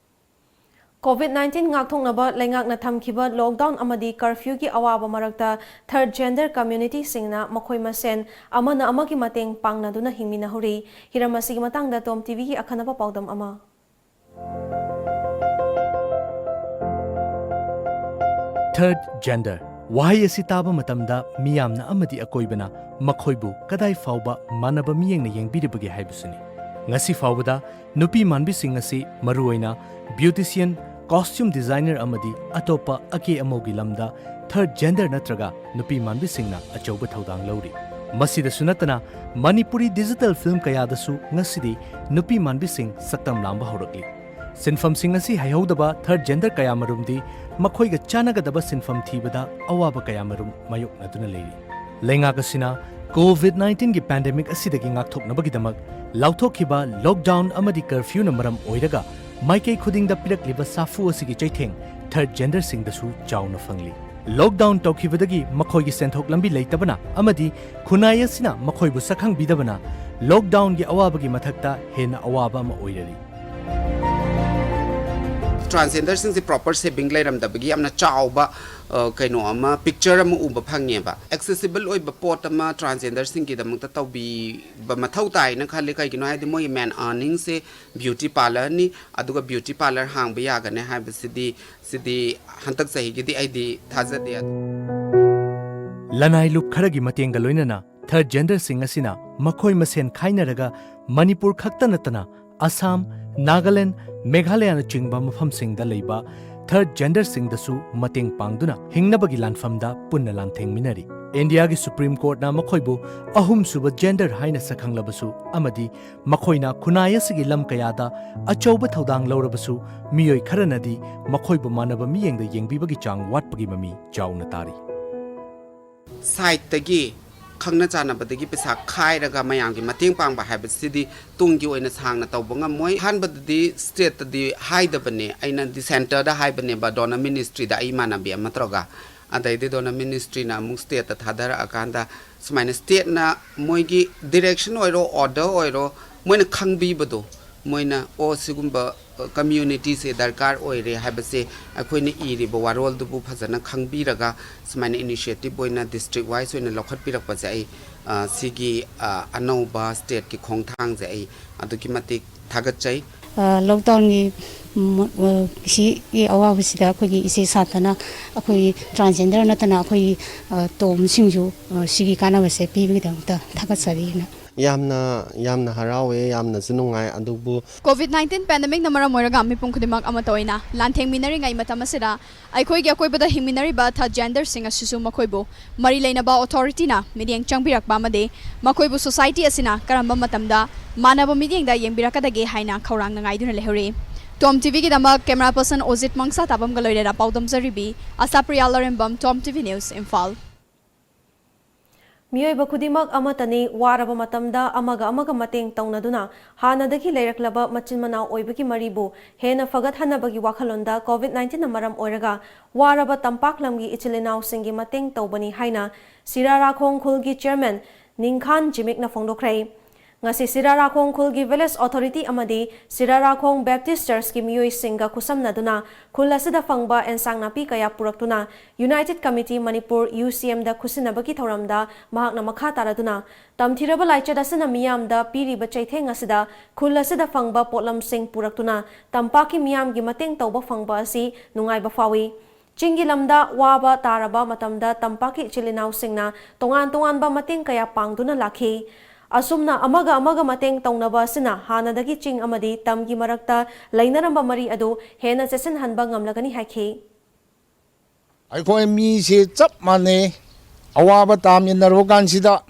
COVID nineteen ꯉꯥꯛꯊꯣꯛꯅꯕ ꯂꯩꯉꯥꯛꯅ ꯊꯝꯈꯤꯕ lockdown ꯑꯃꯗꯤ curfewꯒꯤ ꯑꯋꯥꯕ ꯃꯔꯛꯇ third gender communityꯁꯤꯡꯅ ꯃꯈꯣꯏ ꯃꯁꯦꯟ ꯑꯃꯅ ꯑꯃꯒꯤ ꯃꯇꯦꯡ ꯄꯥꯡꯅꯗꯨꯅ ꯍꯤꯡꯃꯤꯟꯅꯍꯧꯔꯤ꯫ ꯍꯤꯔꯝ ꯑꯁꯤꯒꯤ ꯃꯇꯥꯡꯗ ꯇꯣꯝ ꯇꯤꯚꯤꯒꯤ ꯑꯈꯟꯅꯕ ꯄꯥꯎꯗꯝ ꯑꯃ꯫ Third gender ꯋꯥꯍꯩ ꯑꯁꯤ ꯇꯥꯕ ꯃꯇꯝꯗ ꯃꯤꯌꯥꯝꯅ ꯑꯃꯗꯤ ꯑꯀꯣꯏꯕꯅ ꯃꯈꯣꯏꯕꯨ ꯀꯗꯥꯏ ꯐꯥꯎꯕ ꯃꯥꯟꯅꯕ ꯃꯤꯠꯌꯦꯡꯅ ꯌꯦꯡꯕꯤꯔꯤꯕꯒꯦ ꯍꯥꯏꯕꯁꯤꯅꯤ꯫ ꯉꯁꯤ ꯐꯥꯎꯕꯗ ꯅꯨꯄꯤ ꯃꯥꯟꯕꯤꯁꯤꯡ ꯑꯁꯤ ꯃꯔꯨꯑꯣꯏꯅ beautician, costume designer ꯑꯃꯗꯤ ꯑꯇꯣꯞꯄ ꯑꯀꯦ ꯑꯃꯧꯒꯤ ꯂꯝꯗ third gender ꯅꯠꯇ꯭ꯔꯒ ꯅꯨꯄꯤ ꯃꯥꯟꯕꯤꯁꯤꯡꯅ ꯑꯆꯧꯕ ꯊꯧꯗꯥꯡ ꯂꯧꯔꯤ꯫ ꯃꯁꯤꯗꯁꯨ ꯅꯠꯇꯅ ꯃꯅꯤꯄꯨꯔꯤ digital film ꯀꯌꯥꯗꯁꯨ ꯉꯁꯤꯗꯤ ꯅꯨꯄꯤ ꯃꯥꯟꯕꯤꯁꯤꯡ ꯁꯛꯇꯝ ꯂꯥꯡꯕ ꯍꯧꯔꯛꯂꯤ꯫ ꯁꯤꯟꯐꯝꯁꯤꯡ ꯑꯁꯤ ꯍꯩꯍꯧꯗꯕ third gender ꯀꯌꯥꯃꯔꯨꯝꯗꯤ ꯃꯈꯣꯏꯒ ꯆꯥꯟꯅꯒꯗꯕ ꯁꯤꯟꯐꯝ ꯊꯤꯕꯗ ꯑꯋꯥꯕ ꯀꯌꯥꯃꯔꯨꯝ ꯃꯥꯌꯣꯛꯅꯗꯨꯅ ꯂꯩꯔꯤ꯫ ꯂꯩꯉꯥꯛ ꯑꯁꯤꯅ COVID nineteenꯒꯤ pandemic ꯑꯁꯤꯗꯒꯤ ꯉꯥꯛꯊꯣꯛꯅꯕꯒꯤꯗꯃꯛ ꯂꯥꯎꯊꯣꯛꯈꯤꯕ lockdown ꯑꯃꯗꯤ curfewꯅ ꯃꯔꯝ ꯑꯣꯏꯔꯒ ꯃꯥꯏꯀꯩ ꯈꯨꯗꯤꯡꯗ ꯄꯤꯔꯛꯂꯤꯕ ꯁꯥꯐꯨ ꯑꯁꯤꯒꯤ ꯆꯩꯊꯦꯡ third genderꯁꯤꯡꯗꯁꯨ ꯆꯥꯎꯅ ꯐꯪꯂꯤ꯫ Lockdown ꯇꯧꯈꯤꯕꯗꯒꯤ ꯃꯈꯣꯏꯒꯤ ꯁꯦꯟꯊꯣꯛ ꯂꯝꯕꯤ ꯂꯩꯇꯕꯅ ꯑꯃꯗꯤ ꯈꯨꯟꯅꯥꯏ ꯑꯁꯤꯅ ꯃꯈꯣꯏꯕꯨ ꯁꯛꯈꯪꯕꯤꯗꯕꯅ lockdownꯒꯤ ꯑꯋꯥꯕꯒꯤ ꯃꯊꯛꯇ ꯍꯦꯟꯅ ꯑꯋꯥꯕ ꯑꯃ ꯑꯣꯏꯔꯔꯤ꯫ Transgenderꯁꯤꯡꯁꯦ proper saving ꯂꯩꯔꯝꯗꯕꯒꯤ ꯌꯥꯝꯅ ꯆꯥꯎꯕ, ꯑ, ꯀꯩꯅꯣ ꯑꯃ, picture ꯑꯃ ꯎꯕ ꯐꯪꯉꯦꯕ꯫ Accessible ꯑꯣꯏꯕ ꯄꯣꯠ ꯑꯃ transgenderꯁꯤꯡꯒꯤꯗꯃꯛꯇ ꯇꯧꯕꯤꯕ ꯃꯊꯧ ꯇꯥꯏꯅ ꯈꯜꯂꯤ꯫ ꯀꯩꯒꯤꯅꯣ ꯍꯥꯏꯗꯤ ꯃꯣꯏꯒꯤ main earningsꯁꯦ beauty parlourꯅꯤ, ꯑꯗꯨꯒ beauty parlour ꯍꯥꯡꯕ ꯌꯥꯒꯅꯤ ꯍꯥꯏꯕꯁꯤꯗꯤ, ꯁꯤꯗꯤ ꯍꯟꯗꯛ ꯆꯍꯤꯒꯤꯗꯤ ꯑꯩꯗꯤ ꯊꯥꯖꯗꯦ꯫ ꯑꯗꯨ ꯂꯅꯥꯏ ꯂꯨꯞ ꯈꯔꯒꯤ ꯃꯇꯦꯡꯒ ꯂꯣꯏꯅꯅ third genderꯁꯤꯡ ꯑꯁꯤꯅ ꯃꯈꯣꯏ ꯃꯁꯦꯟ ꯈꯥꯏꯅꯔꯒ ꯃꯅꯤꯄꯨꯔ ꯈꯛꯇ ꯅꯠꯇꯅ ꯑꯁꯥꯝ, ꯅꯥꯒꯥꯂꯦꯟꯗ, ꯃꯦꯘꯥꯂꯌꯅꯆꯤꯡꯕ ꯃꯐꯝꯁꯤꯡꯗ ꯂꯩꯕ third genderꯁꯤꯡꯗꯁꯨ ꯃꯇꯦꯡ ꯄꯥꯡꯗꯨꯅ ꯍꯤꯡꯅꯕꯒꯤ ꯂꯥꯟꯐꯝꯗ ꯄꯨꯟꯅ ꯂꯥꯟꯊꯦꯡꯃꯤꯟꯅꯔꯤ꯫ ꯏꯟꯗꯤꯌꯥꯒꯤ Supreme Courtꯅ ꯃꯈꯣꯏꯕꯨ ꯑꯍꯨꯝꯁꯨꯕ gender ꯍꯥꯏꯅ ꯁꯛꯈꯪꯂꯕꯁꯨ ꯑꯃꯗꯤ ꯃꯈꯣꯏꯅ ꯈꯨꯟꯅꯥꯏ ꯑꯁꯤꯒꯤ ꯂꯝ ꯀꯌꯥꯗ ꯑꯆꯧꯕ ꯊꯧꯗꯥꯡ ꯂꯧꯔꯕꯁꯨ, ꯃꯤꯑꯣꯏ ꯈꯔꯅꯗꯤ ꯃꯈꯣꯏꯕꯨ ꯃꯥꯟꯅꯕ ꯃꯤꯠꯌꯦꯡꯗ ꯌꯦꯡꯕꯤꯕꯒꯤ ꯆꯥꯡ ꯋꯥꯠꯄꯒꯤ ꯃꯃꯤ ꯆꯥꯎꯅ ꯇꯥꯔꯤ꯫ Sideꯇꯒꯤ ꯈꯪꯅ ꯆꯥꯟꯅꯕꯗꯒꯤ ꯄꯩꯁꯥ ꯈꯥꯏꯔꯒ ꯃꯌꯥꯝꯒꯤ ꯃꯇꯦꯡ ꯄꯥꯡꯕ ꯍꯥꯏꯕꯁꯤꯗꯤ ꯇꯨꯡꯒꯤ ꯑꯣꯏꯅ ꯁꯥꯡꯅ ꯇꯧꯕ ꯉꯝꯃꯣꯏ꯫ ꯑꯍꯥꯟꯕꯗꯗꯤ ꯁ꯭ꯇꯦꯠꯇꯗꯤ ꯍꯥꯏꯗꯕꯅꯦ, ꯑꯩꯅꯗꯤ ꯁꯦꯟꯇꯔꯗ ꯍꯥꯏꯕꯅꯦꯕ, ꯗꯣꯅꯔ ꯃꯤꯅꯤꯁꯇ꯭ꯔꯤꯗ ꯑꯩ ꯏꯃꯥꯟꯅꯕꯤ ꯑꯃ ꯇꯧꯔꯒ꯫ ꯑꯗꯩꯗꯤ ꯗꯣꯅꯔ ꯃꯤꯅꯤꯁꯇ꯭ꯔꯤꯅ ꯑꯃꯨꯛ ꯁ꯭ꯇꯦꯠꯇ ꯊꯥꯗꯔꯛꯑꯀꯥꯟꯗ ꯁꯨꯃꯥꯏꯅ ꯁ꯭ꯇꯦꯠꯅ ꯃꯣꯏꯒꯤ ꯗꯤꯔꯦꯛꯁꯟ ꯑꯣꯏꯔꯣ, ꯑꯣꯔꯗꯔ ꯑꯣꯏꯔꯣ, ꯃꯣꯏꯅ ꯈꯪꯕꯤꯕꯗꯣ, ꯃꯣꯏꯅ, "ꯑꯣ, ꯁꯤꯒꯨꯝꯕ ꯀꯝꯃ꯭ꯌꯨꯅꯤꯇꯤꯁꯦ ꯗꯔꯀꯥꯔ ꯑꯣꯏꯔꯦ" ꯍꯥꯏꯕꯁꯦ ꯑꯩꯈꯣꯏꯅ ꯏꯔꯤꯕ ꯋꯥꯔꯣꯜꯗꯨꯕꯨ ꯐꯖꯅ ꯈꯪꯕꯤꯔꯒ ꯁꯨꯃꯥꯏꯅ ꯏꯅꯤꯁꯤꯌꯦꯇꯤꯚ ꯑꯣꯏꯅ ꯗꯤꯁꯇ꯭ꯔꯤꯛ ꯋꯥꯏꯁ ꯑꯣꯏꯅ ꯂꯧꯈꯠꯄꯤꯔꯛꯄꯁꯦ ꯑꯩ, ꯑ, ꯁꯤꯒꯤ, ꯑ, ꯑꯅꯧꯕ ꯁ꯭ꯇꯦꯠꯀꯤ ꯈꯣꯡꯊꯥꯡꯁꯦ ꯑꯩ ꯑꯗꯨꯛꯀꯤ ꯃꯇꯤꯛ ꯊꯥꯒꯠꯆꯩ꯫ ꯑ, ꯂꯣꯛꯗꯥꯎꯟꯒꯤ, ꯎꯝ, ꯑ, ꯁꯤꯒꯤ ꯑꯋꯥꯕꯁꯤꯗ ꯑꯩꯈꯣꯏꯒꯤ ꯏꯆꯦ ꯁꯥꯇꯅ ꯑꯩꯈꯣꯏꯒꯤ ꯇ꯭ꯔꯥꯟꯁꯖꯦꯟꯗꯔ ꯅꯠꯇꯅ ꯑꯩꯈꯣꯏꯒꯤ, ꯑ, ꯇꯣꯝꯁꯤꯡꯁꯨ, ꯑ, ꯁꯤꯒꯤ ꯀꯥꯟꯅꯕꯁꯦ ꯄꯤꯕꯒꯤꯗꯃꯛꯇ ꯊꯥꯒꯠꯆꯔꯤꯅ꯫ ꯌꯥꯝꯅ, ꯌꯥꯝꯅ ꯍꯔꯥꯎꯋꯦ, ꯌꯥꯝꯅꯁꯨ ꯅꯨꯡꯉꯥꯏ, ꯑꯗꯨꯕꯨ COVID nineteen pandemic ꯅ ꯃꯔꯝ ꯑꯣꯏꯔꯒ ꯃꯤꯄꯨꯝ ꯈꯨꯗꯤꯡꯃꯛ ꯑꯃꯠꯇ ꯑꯣꯏꯅ ꯂꯥꯟꯊꯦꯡꯃꯤꯟꯅꯔꯤꯉꯩ ꯃꯇꯝ ꯑꯁꯤꯗ ꯑꯩꯈꯣꯏꯒꯤ ꯑꯀꯣꯏꯕꯗ ꯍꯤꯡꯃꯤꯟꯅꯔꯤꯕ ꯊꯥꯔꯗ ꯖꯦꯟꯗꯔꯁꯤꯡ ꯑꯁꯤꯁꯨ ꯃꯈꯣꯏꯕꯨ ꯃꯔꯤ ꯂꯩꯅꯕ ꯑꯣꯊꯣꯔꯤꯇꯤꯅ ꯃꯤꯠꯌꯦꯡ ꯆꯪꯕꯤꯔꯛꯄ ꯑꯃꯗꯤ ꯃꯈꯣꯏꯕꯨ ꯁꯣꯁꯥꯏꯇꯤ ꯑꯁꯤꯅ ꯀꯔꯝꯕ ꯃꯇꯝꯗ ꯃꯥꯟꯅꯕ ꯃꯤꯠꯌꯦꯡꯗ ꯌꯦꯡꯕꯤꯔꯛꯀꯗꯒꯦ ꯍꯥꯏꯅ ꯈꯧꯔꯥꯡꯅ ꯉꯥꯏꯗꯨꯅ ꯂꯩꯍꯧꯔꯤ꯫ ꯇꯣꯝ ꯇꯤꯚꯤꯒꯤꯗꯃꯛ ꯀꯦꯃꯦꯔꯥ ꯄꯔꯁꯟ ꯑꯣꯖꯤꯠ ꯃꯪꯁꯥ ꯇꯥꯕꯝꯒ ꯂꯣꯏꯅꯅ ꯄꯥꯎꯗꯝꯖꯔꯤꯕꯤ ꯑꯁꯥꯄ꯭ꯔꯤꯌꯥ ꯂꯥꯔꯦꯝꯕꯝ, ꯇꯣꯝ ꯇꯤꯚꯤ ꯅ꯭ꯌꯨꯁ, ꯏꯝꯐꯥꯜ꯫ ꯃꯤꯑꯣꯏꯕ ꯈꯨꯗꯤꯡꯃꯛ ꯑꯃꯠꯇꯅꯤ, ꯋꯥꯔꯕ ꯃꯇꯝꯗ ꯑꯃꯒ ꯑꯃꯒ ꯃꯇꯦꯡ ꯇꯧꯅꯗꯨꯅ ꯍꯥꯟꯅꯗꯒꯤ ꯂꯩꯔꯛꯂꯕ ꯃꯆꯤꯟ ꯃꯅꯥꯎ ꯑꯣꯏꯕꯒꯤ ꯃꯔꯤꯕꯨ ꯍꯦꯟꯅ ꯐꯒꯠꯍꯟꯅꯕꯒꯤ ꯋꯥꯈꯜꯂꯣꯟꯗ COVID nineteen ꯅ ꯃꯔꯝ ꯑꯣꯏꯔꯒ ꯋꯥꯔꯕ ꯇꯝꯄꯥꯛ ꯂꯝꯒꯤ ꯏꯆꯤꯜ ꯏꯅꯥꯎꯁꯤꯡꯒꯤ ꯃꯇꯦꯡ ꯇꯧꯕꯅꯤ ꯍꯥꯏꯅ ꯁꯤꯔꯥꯔꯥꯈꯣꯡ ꯈꯨꯜꯒꯤ ꯆꯤꯌꯔꯃꯦꯟ ꯅꯤꯡꯈꯥꯟ ꯖꯤꯃꯤꯛꯅ ꯐꯣꯡꯗꯣꯛꯈ꯭ꯔꯦ꯫ ꯉꯁꯤ ꯁꯤꯔꯥꯔꯥꯈꯣꯡ ꯈꯨꯜꯒꯤ ꯚꯤꯂꯦꯖ ꯑꯣꯊꯣꯔꯤꯇꯤ ꯑꯃꯗꯤ ꯁꯤꯔꯥꯔꯥꯈꯣꯡ ꯕꯦꯞꯇꯤꯁ ꯆꯔꯆꯀꯤ ꯃꯤꯑꯣꯏꯁꯤꯡꯒ ꯈꯨꯠꯁꯝꯅꯗꯨꯅ ꯈꯨꯜ ꯑꯁꯤꯗ ꯐꯪꯕ ꯑꯦꯟꯁꯥꯡ ꯅꯥꯄꯤ ꯀꯌꯥ ꯄꯨꯔꯛꯇꯨꯅ ꯌꯨꯅꯥꯏꯇꯦꯗ ꯀꯃꯤꯇꯤ ꯃꯅꯤꯄꯨꯔ, ꯌꯨ ꯁꯤ ꯑꯦꯝꯗ ꯈꯨꯠꯁꯤꯟꯅꯕꯒꯤ ꯊꯧꯔꯝꯗ ꯃꯍꯥꯛꯅ ꯃꯈꯥ ꯇꯥꯔꯗꯨꯅ ꯇꯝꯊꯤꯔꯕ ꯂꯥꯏꯆꯠ ꯑꯁꯤꯅ ꯃꯤꯌꯥꯝꯗ ꯄꯤꯔꯤꯕ ꯆꯩꯊꯦꯡ ꯑꯁꯤꯗ ꯈꯨꯜ ꯑꯁꯤꯗ ꯐꯪꯕ ꯄꯣꯠꯂꯝꯁꯤꯡ ꯄꯨꯔꯛꯇꯨꯅ ꯇꯝꯄꯥꯛꯀꯤ ꯃꯤꯌꯥꯝꯒꯤ ꯃꯇꯦꯡ ꯇꯧꯕ ꯐꯪꯕ ꯑꯁꯤ ꯅꯨꯡꯉꯥꯏꯕ ꯐꯥꯎꯏ꯫ ꯆꯤꯡꯒꯤ ꯂꯝꯗ ꯋꯥꯕ ꯇꯥꯔꯕ ꯃꯇꯝꯗ ꯇꯝꯄꯥꯛꯀꯤ ꯏꯆꯤꯜ ꯏꯅꯥꯎꯁꯤꯡꯅ ꯇꯣꯉꯥꯟ ꯇꯣꯉꯥꯟꯕ ꯃꯇꯦꯡ ꯀꯌꯥ ꯄꯥꯡꯗꯨꯅ ꯂꯥꯛꯈꯤ꯫ ꯑꯁꯨꯝꯅ ꯑꯃꯒ ꯑꯃꯒ ꯃꯇꯦꯡ ꯇꯧꯅꯕ ꯑꯁꯤꯅ ꯍꯥꯟꯅꯗꯒꯤ ꯆꯤꯡ ꯑꯃꯗꯤ ꯇꯝꯒꯤ ꯃꯔꯛꯇ ꯂꯩꯅꯔꯝꯕ ꯃꯔꯤ ꯑꯗꯨ ꯍꯦꯟꯅ ꯆꯦꯠꯁꯤꯟꯍꯟꯕ ꯉꯝꯂꯒꯅꯤ ꯍꯥꯏꯈꯤ꯫ ꯑꯩꯈꯣꯏ ꯃꯤꯁꯦ ꯆꯞ ꯃꯥꯟꯅꯩ꯫ ꯑꯋꯥꯕ ꯇꯥꯃꯤꯟꯅꯔꯕ ꯀꯥꯟꯁꯤꯗ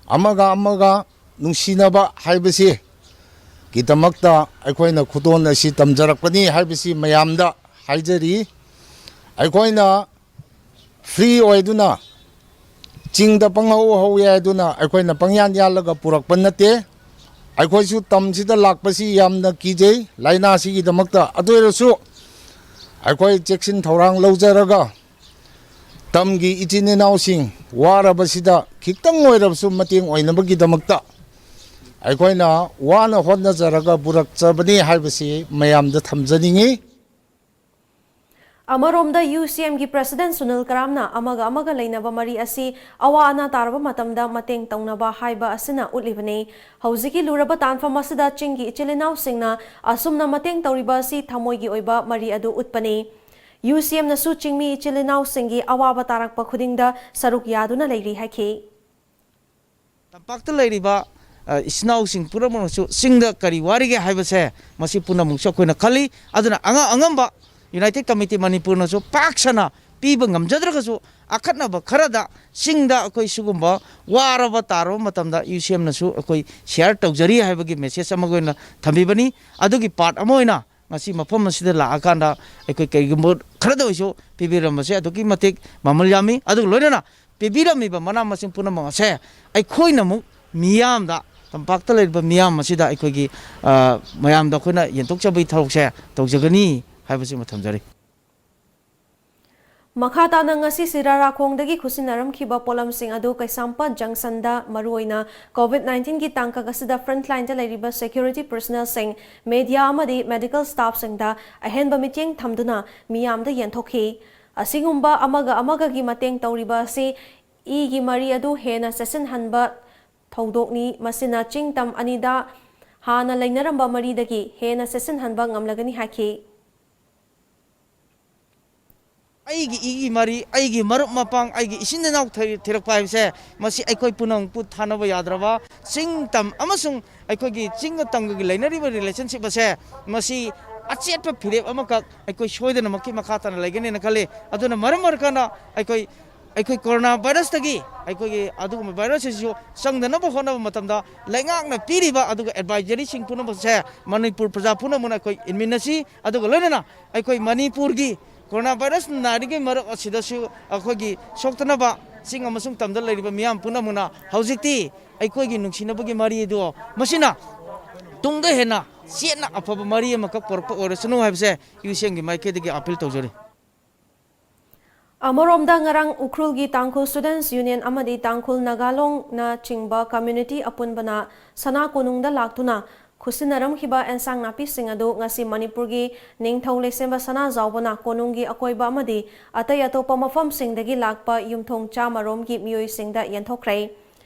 ꯑꯃꯒ ꯑꯃꯒ ꯅꯨꯡꯁꯤꯅꯕ ꯍꯥꯏꯕꯁꯤ ꯒꯤꯗꯃꯛꯇ ꯑꯩꯈꯣꯏꯅ ꯈꯨꯗꯣꯜ ꯑꯁꯤ ꯇꯝꯖꯔꯛꯄꯅꯤ ꯍꯥꯏꯕꯁꯤ ꯃꯌꯥꯝꯗ ꯍꯥꯏꯖꯔꯤ꯫ ꯑꯩꯈꯣꯏꯅ ꯐ꯭ꯔꯤ ꯑꯣꯏꯗꯨꯅ ꯆꯤꯡꯗ ꯄꯪꯍꯧ ꯍꯧ ꯌꯥꯏ ꯑꯗꯨꯅ ꯑꯩꯈꯣꯏꯅ ꯄꯪꯌꯥꯟ ꯌꯥꯜꯂꯒ ꯄꯨꯔꯛꯄ ꯅꯠꯇꯦ꯫ ꯑꯩꯈꯣꯏꯁꯨ ꯇꯝꯁꯤꯗ ꯂꯥꯛꯄꯁꯤ ꯌꯥꯝꯅ ꯀꯤꯖꯩ ꯂꯥꯏꯅꯥꯁꯤꯒꯤꯗꯃꯛꯇ꯫ ꯑꯗꯨ ꯑꯣꯏꯔꯁꯨ ꯑꯩꯈꯣꯏ ꯆꯦꯛꯁꯤꯟ ꯊꯧꯔꯥꯡ ꯂꯧꯖꯔꯒ ꯇꯝꯒꯤ ꯏꯆꯤꯟ ꯏꯅꯥꯎꯁꯤꯡ ꯋꯥꯔꯕꯁꯤꯗ ꯈꯤꯇꯪ ꯑꯣꯏꯔꯕꯁꯨ ꯃꯇꯦꯡ ꯑꯣꯏꯅꯕꯒꯤꯗꯃꯛꯇ ꯑꯩꯈꯣꯏꯅ ꯋꯥꯅ ꯍꯣꯠꯅꯖꯔꯒ ꯄꯨꯔꯛꯆꯕꯅꯤ ꯍꯥꯏꯕꯁꯤ ꯃꯌꯥꯝꯗ ꯊꯝꯖꯅꯤꯡꯏ꯫ ꯑꯃꯔꯣꯝꯗ, ꯌꯨ ꯁꯤ ꯑꯦꯝꯒꯤ ꯄ꯭ꯔꯁꯤꯗꯦꯟ ꯁꯨꯅꯤꯜ ꯀꯔꯥꯝꯅ ꯑꯃꯒ ꯑꯃꯒ ꯂꯩꯅꯕ ꯃꯔꯤ ꯑꯁꯤ ꯑꯋꯥ ꯑꯅꯥ ꯇꯥꯔꯕ ꯃꯇꯝꯗ ꯃꯇꯦꯡ ꯇꯧꯅꯕ ꯍꯥꯏꯕ ꯑꯁꯤꯅ ꯎꯠꯂꯤꯕꯅꯤ꯫ ꯍꯧꯖꯤꯛꯀꯤ ꯂꯨꯔꯕ ꯇꯥꯟꯐꯝ ꯑꯁꯤꯗ ꯆꯤꯡꯒꯤ ꯏꯆꯤꯜ ꯏꯅꯥꯎꯁꯤꯡꯅ ꯑꯁꯨꯝꯅ ꯃꯇꯦꯡ ꯇꯧꯔꯤꯕ ꯑꯁꯤ ꯊꯃꯣꯏꯒꯤ ꯑꯣꯏꯕ ꯃꯔꯤ ꯑꯗꯨ ꯎꯠꯄꯅꯤ꯫ ꯌꯨ ꯁꯤ ꯑꯦꯝꯅꯁꯨ ꯆꯤꯡꯃꯤ ꯏꯆꯤꯜ ꯏꯅꯥꯎꯁꯤꯡꯒꯤ ꯑꯋꯥꯕ ꯇꯥꯔꯛꯄ ꯈꯨꯗꯤꯡꯗ ꯁꯔꯨꯛ ꯌꯥꯗꯨꯅ ꯂꯩꯔꯤ ꯍꯥꯏꯈꯤ꯫ ꯇꯝꯄꯥꯛꯇ ꯂꯩꯔꯤꯕ, ꯑ, ꯏꯆꯤꯟ ꯏꯅꯥꯎꯁꯤꯡ ꯄꯨꯝꯅꯃꯛꯅꯁꯨ ꯆꯤꯡꯗ ꯀꯔꯤ ꯋꯥꯔꯤꯒꯦ ꯍꯥꯏꯕꯁꯦ ꯃꯁꯤ ꯄꯨꯝꯅꯃꯛꯁꯨ ꯑꯩꯈꯣꯏꯅ ꯈꯜꯂꯤ꯫ ꯑꯗꯨꯅ ꯑꯉꯝ ꯑꯉꯝꯕ United Committee ꯃꯅꯤꯄꯨꯔꯅꯁꯨ ꯄꯥꯛ ꯁꯟꯅ ꯄꯤꯕ ꯉꯝꯖꯗ꯭ꯔꯒꯁꯨ ꯑꯈꯟꯅꯕ ꯈꯔꯗ ꯆꯤꯡꯗ ꯑꯩꯈꯣꯏ ꯁꯤꯒꯨꯝꯕ ꯋꯥꯔꯕ ꯇꯥꯔꯕ ꯃꯇꯝꯗ ꯌꯨ ꯁꯤ ꯑꯦꯝꯅꯁꯨ ꯑꯩꯈꯣꯏ share ꯇꯧꯖꯔꯤ ꯍꯥꯏꯕꯒꯤ message ꯑꯃꯒꯤ ꯑꯣꯏꯅ ꯊꯝꯕꯤꯕꯅꯤ꯫ ꯑꯗꯨꯒꯤ part ꯑꯃ ꯑꯣꯏꯅ ꯉꯁꯤ ꯃꯐꯝ ꯑꯁꯤꯗ ꯂꯥꯛꯑꯀꯥꯟꯗ ꯑꯩꯈꯣꯏ ꯀꯩꯒꯨꯝꯕ ꯈꯔꯗ ꯑꯣꯏꯁꯨ ꯄꯤꯕꯤꯔꯝꯕꯁꯦ ꯑꯗꯨꯛꯀꯤ ꯃꯇꯤꯛ ꯃꯃꯜ ꯌꯥꯝꯃꯤ꯫ ꯑꯗꯨꯒ ꯂꯣꯏꯅꯅ ꯄꯤꯕꯤꯔꯝꯃꯤꯕ ꯃꯅꯥ ꯃꯁꯤꯡ ꯄꯨꯝꯅꯃꯛ ꯑꯁꯦ ꯑꯩꯈꯣꯏꯅ ꯑꯃꯨꯛ ꯃꯤꯌꯥꯝꯗ, ꯇꯝꯄꯥꯛꯇ ꯂꯩꯔꯤꯕ ꯃꯤꯌꯥꯝ ꯑꯁꯤꯗ ꯑꯩꯈꯣꯏꯒꯤ, ꯑ, ꯃꯌꯥꯝꯗ ꯑꯩꯈꯣꯏꯅ ꯌꯦꯟꯊꯣꯛꯆꯕꯒꯤ ꯊꯕꯛꯁꯦ ꯇꯧꯖꯒꯅꯤ ꯍꯥꯏꯕꯁꯤꯃ ꯊꯝꯖꯔꯤ꯫ ꯃꯈꯥ ꯇꯥꯅ ꯉꯁꯤ ꯁꯤꯔꯥꯔꯥꯈꯣꯡꯗꯒꯤ ꯈꯨꯠꯁꯤꯟꯅꯔꯝꯈꯤꯕ ꯄꯣꯠꯂꯝꯁꯤꯡ ꯑꯗꯨ ꯀꯩꯁꯥꯝꯄꯥꯠ ꯖꯪꯁꯟꯗ ꯃꯔꯨꯑꯣꯏꯅ COVID nineteenꯒꯤ ꯇꯥꯡꯀꯛ ꯑꯁꯤꯗ frontlineꯗ ꯂꯩꯔꯤꯕ security personnelꯁꯤꯡ, media ꯑꯃꯗꯤ medical staffꯁꯤꯡꯗ ꯑꯍꯦꯟꯕ ꯃꯤꯠꯌꯦꯡ ꯊꯝꯗꯨꯅ ꯃꯤꯌꯥꯝꯗ ꯌꯦꯟꯊꯣꯛꯈꯤ꯫ ꯑꯁꯤꯒꯨꯝꯕ ꯑꯃꯒ ꯑꯃꯒꯒꯤ ꯃꯇꯦꯡ ꯇꯧꯔꯤꯕ ꯑꯁꯤ ꯏꯒꯤ ꯃꯔꯤ ꯑꯗꯨ ꯍꯦꯟꯅ ꯆꯦꯠꯁꯤꯟꯍꯟꯕ ꯊꯧꯗꯣꯛꯅꯤ꯫ ꯃꯁꯤꯅ ꯆꯤꯡ ꯇꯝ ꯑꯅꯤꯗ ꯍꯥꯟꯅ ꯂꯩꯅꯔꯝꯕ ꯃꯔꯤꯗꯒꯤ ꯍꯦꯟꯅ ꯆꯦꯠꯁꯤꯟꯍꯟꯕ ꯉꯝꯂꯒꯅꯤ ꯍꯥꯏꯈꯤ꯫ ꯑꯩꯒꯤ ꯏꯒꯤ ꯃꯔꯤ, ꯑꯩꯒꯤ ꯃꯔꯨꯞ ꯃꯄꯥꯡ, ꯑꯩꯒꯤ ꯏꯆꯤꯟ ꯏꯅꯥꯎ ꯊꯤ-, ꯊꯤꯔꯛꯄ ꯍꯥꯏꯕꯁꯦ, ꯃꯁꯤ ꯑꯩꯈꯣꯏ ꯄꯨꯝꯅꯃꯛꯄꯨ ꯊꯥꯅꯕ ꯌꯥꯗ꯭ꯔꯕ ꯆꯤꯡ ꯇꯝ ꯑꯃꯁꯨꯡ ꯑꯩꯈꯣꯏꯒꯤ ꯆꯤꯡꯒ ꯇꯝꯒꯒꯤ ꯂꯩꯅꯔꯤꯕ relationship ꯑꯁꯦ, ꯃꯁꯤ ꯑꯆꯦꯠꯄ ꯐꯤꯔꯦꯞ ꯑꯃꯈꯛ ꯑꯩꯈꯣꯏ ꯁꯣꯏꯗꯅꯃꯛꯀꯤ ꯃꯈꯥ ꯇꯥꯅ ꯂꯩꯒꯅꯤꯅ ꯈꯜꯂꯤ꯫ ꯑꯗꯨꯅ ꯃꯔꯝ ꯑꯣꯏꯔꯀꯥꯟꯗ ꯑꯩꯈꯣꯏ, ꯑꯩꯈꯣꯏ corona virusꯇꯒꯤ ꯑꯩꯈꯣꯏꯒꯤ ꯑꯗꯨꯒꯨꯝꯕ virus ꯑꯁꯤꯁꯨ ꯆꯪꯗꯅꯕ ꯍꯣꯠꯅꯕ ꯃꯇꯝꯗ ꯂꯩꯉꯥꯛꯅ ꯄꯤꯔꯤꯕ ꯑꯗꯨꯒ advisoryꯁꯤꯡ ꯄꯨꯝꯅꯃꯛꯁꯦ ꯃꯅꯤꯄꯨꯔ ꯄ꯭ꯔꯖꯥ ꯄꯨꯝꯅꯃꯛꯅ ꯑꯩꯈꯣꯏ ꯏꯟꯃꯤꯟꯅꯁꯤ꯫ ꯑꯗꯨꯒ ꯂꯣꯏꯅꯅ ꯑꯩꯈꯣꯏ ꯃꯅꯤꯄꯨꯔꯒꯤ corona virus ꯅꯥꯔꯤꯉꯩ ꯃꯔꯛ ꯑꯁꯤꯗꯁꯨ ꯑꯩꯈꯣꯏꯒꯤ ꯁꯣꯛꯇꯅꯕ ꯆꯤꯡ ꯑꯃꯁꯨꯡ ꯇꯝꯗ ꯂꯩꯔꯤꯕ ꯃꯤꯌꯥꯝ ꯄꯨꯝꯅꯃꯛꯅ ꯍꯧꯖꯤꯛꯇꯤ ꯑꯩꯈꯣꯏꯒꯤ ꯅꯨꯡꯁꯤꯅꯕꯒꯤ ꯃꯔꯤ ꯑꯗꯨ ꯃꯁꯤꯅ ꯇꯨꯡꯗ ꯍꯦꯟꯅ ꯆꯦꯠꯅ ꯑꯐꯕ ꯃꯔꯤ ꯑꯃꯈꯛ ꯄꯨꯔꯛꯄ ꯑꯣꯏꯔꯁꯅꯨ ꯍꯥꯏꯕꯁꯦ ꯌꯨ ꯁꯤ ꯑꯦꯝꯒꯤ ꯃꯥꯏꯀꯩꯗꯒꯤ ꯑꯥꯄꯤꯜ ꯇꯧꯖꯔꯤ꯫ ꯑꯃꯔꯣꯝꯗ, ꯉꯔꯥꯡ ꯎꯈ꯭ꯔꯨꯜꯒꯤ ꯇꯥꯡꯈꯨꯜ ꯁ꯭ꯇꯨꯗꯦꯟꯠꯁ ꯌꯨꯅꯤꯌꯟ ꯑꯃꯗꯤ ꯇꯥꯡꯈꯨꯜ ꯅꯥꯒꯥꯂꯣꯡꯅ ꯆꯤꯡꯕ ꯀꯝꯃ꯭ꯌꯨꯅꯤꯇꯤ ꯑꯄꯨꯟꯕꯅ ꯁꯅꯥ ꯀꯣꯅꯨꯡꯗ ꯂꯥꯛꯇꯨꯅ ꯈꯨꯠꯁꯤꯟꯅꯔꯝꯈꯤꯕ ꯑꯦꯟꯁꯥꯡ ꯅꯥꯄꯤꯁꯤꯡ ꯑꯗꯨ ꯉꯁꯤ ꯃꯅꯤꯄꯨꯔꯒꯤ ꯅꯤꯡꯊꯧ ꯂꯩꯁꯦꯝꯕ ꯁꯅꯥꯖꯥꯎꯕꯅ ꯀꯣꯅꯨꯡꯒꯤ ꯑꯀꯣꯏꯕ ꯑꯃꯗꯤ ꯑꯇꯩ ꯑꯇꯣꯞꯄ ꯃꯐꯝꯁꯤꯡꯗꯒꯤ ꯂꯥꯛꯄ ꯌꯨꯝꯊꯣꯡ ꯆꯥꯝꯃ ꯔꯣꯝꯒꯤ ꯃꯤꯑꯣꯏꯁꯤꯡꯗ ꯌꯦꯟꯊꯣꯛꯈ꯭ꯔꯦ꯫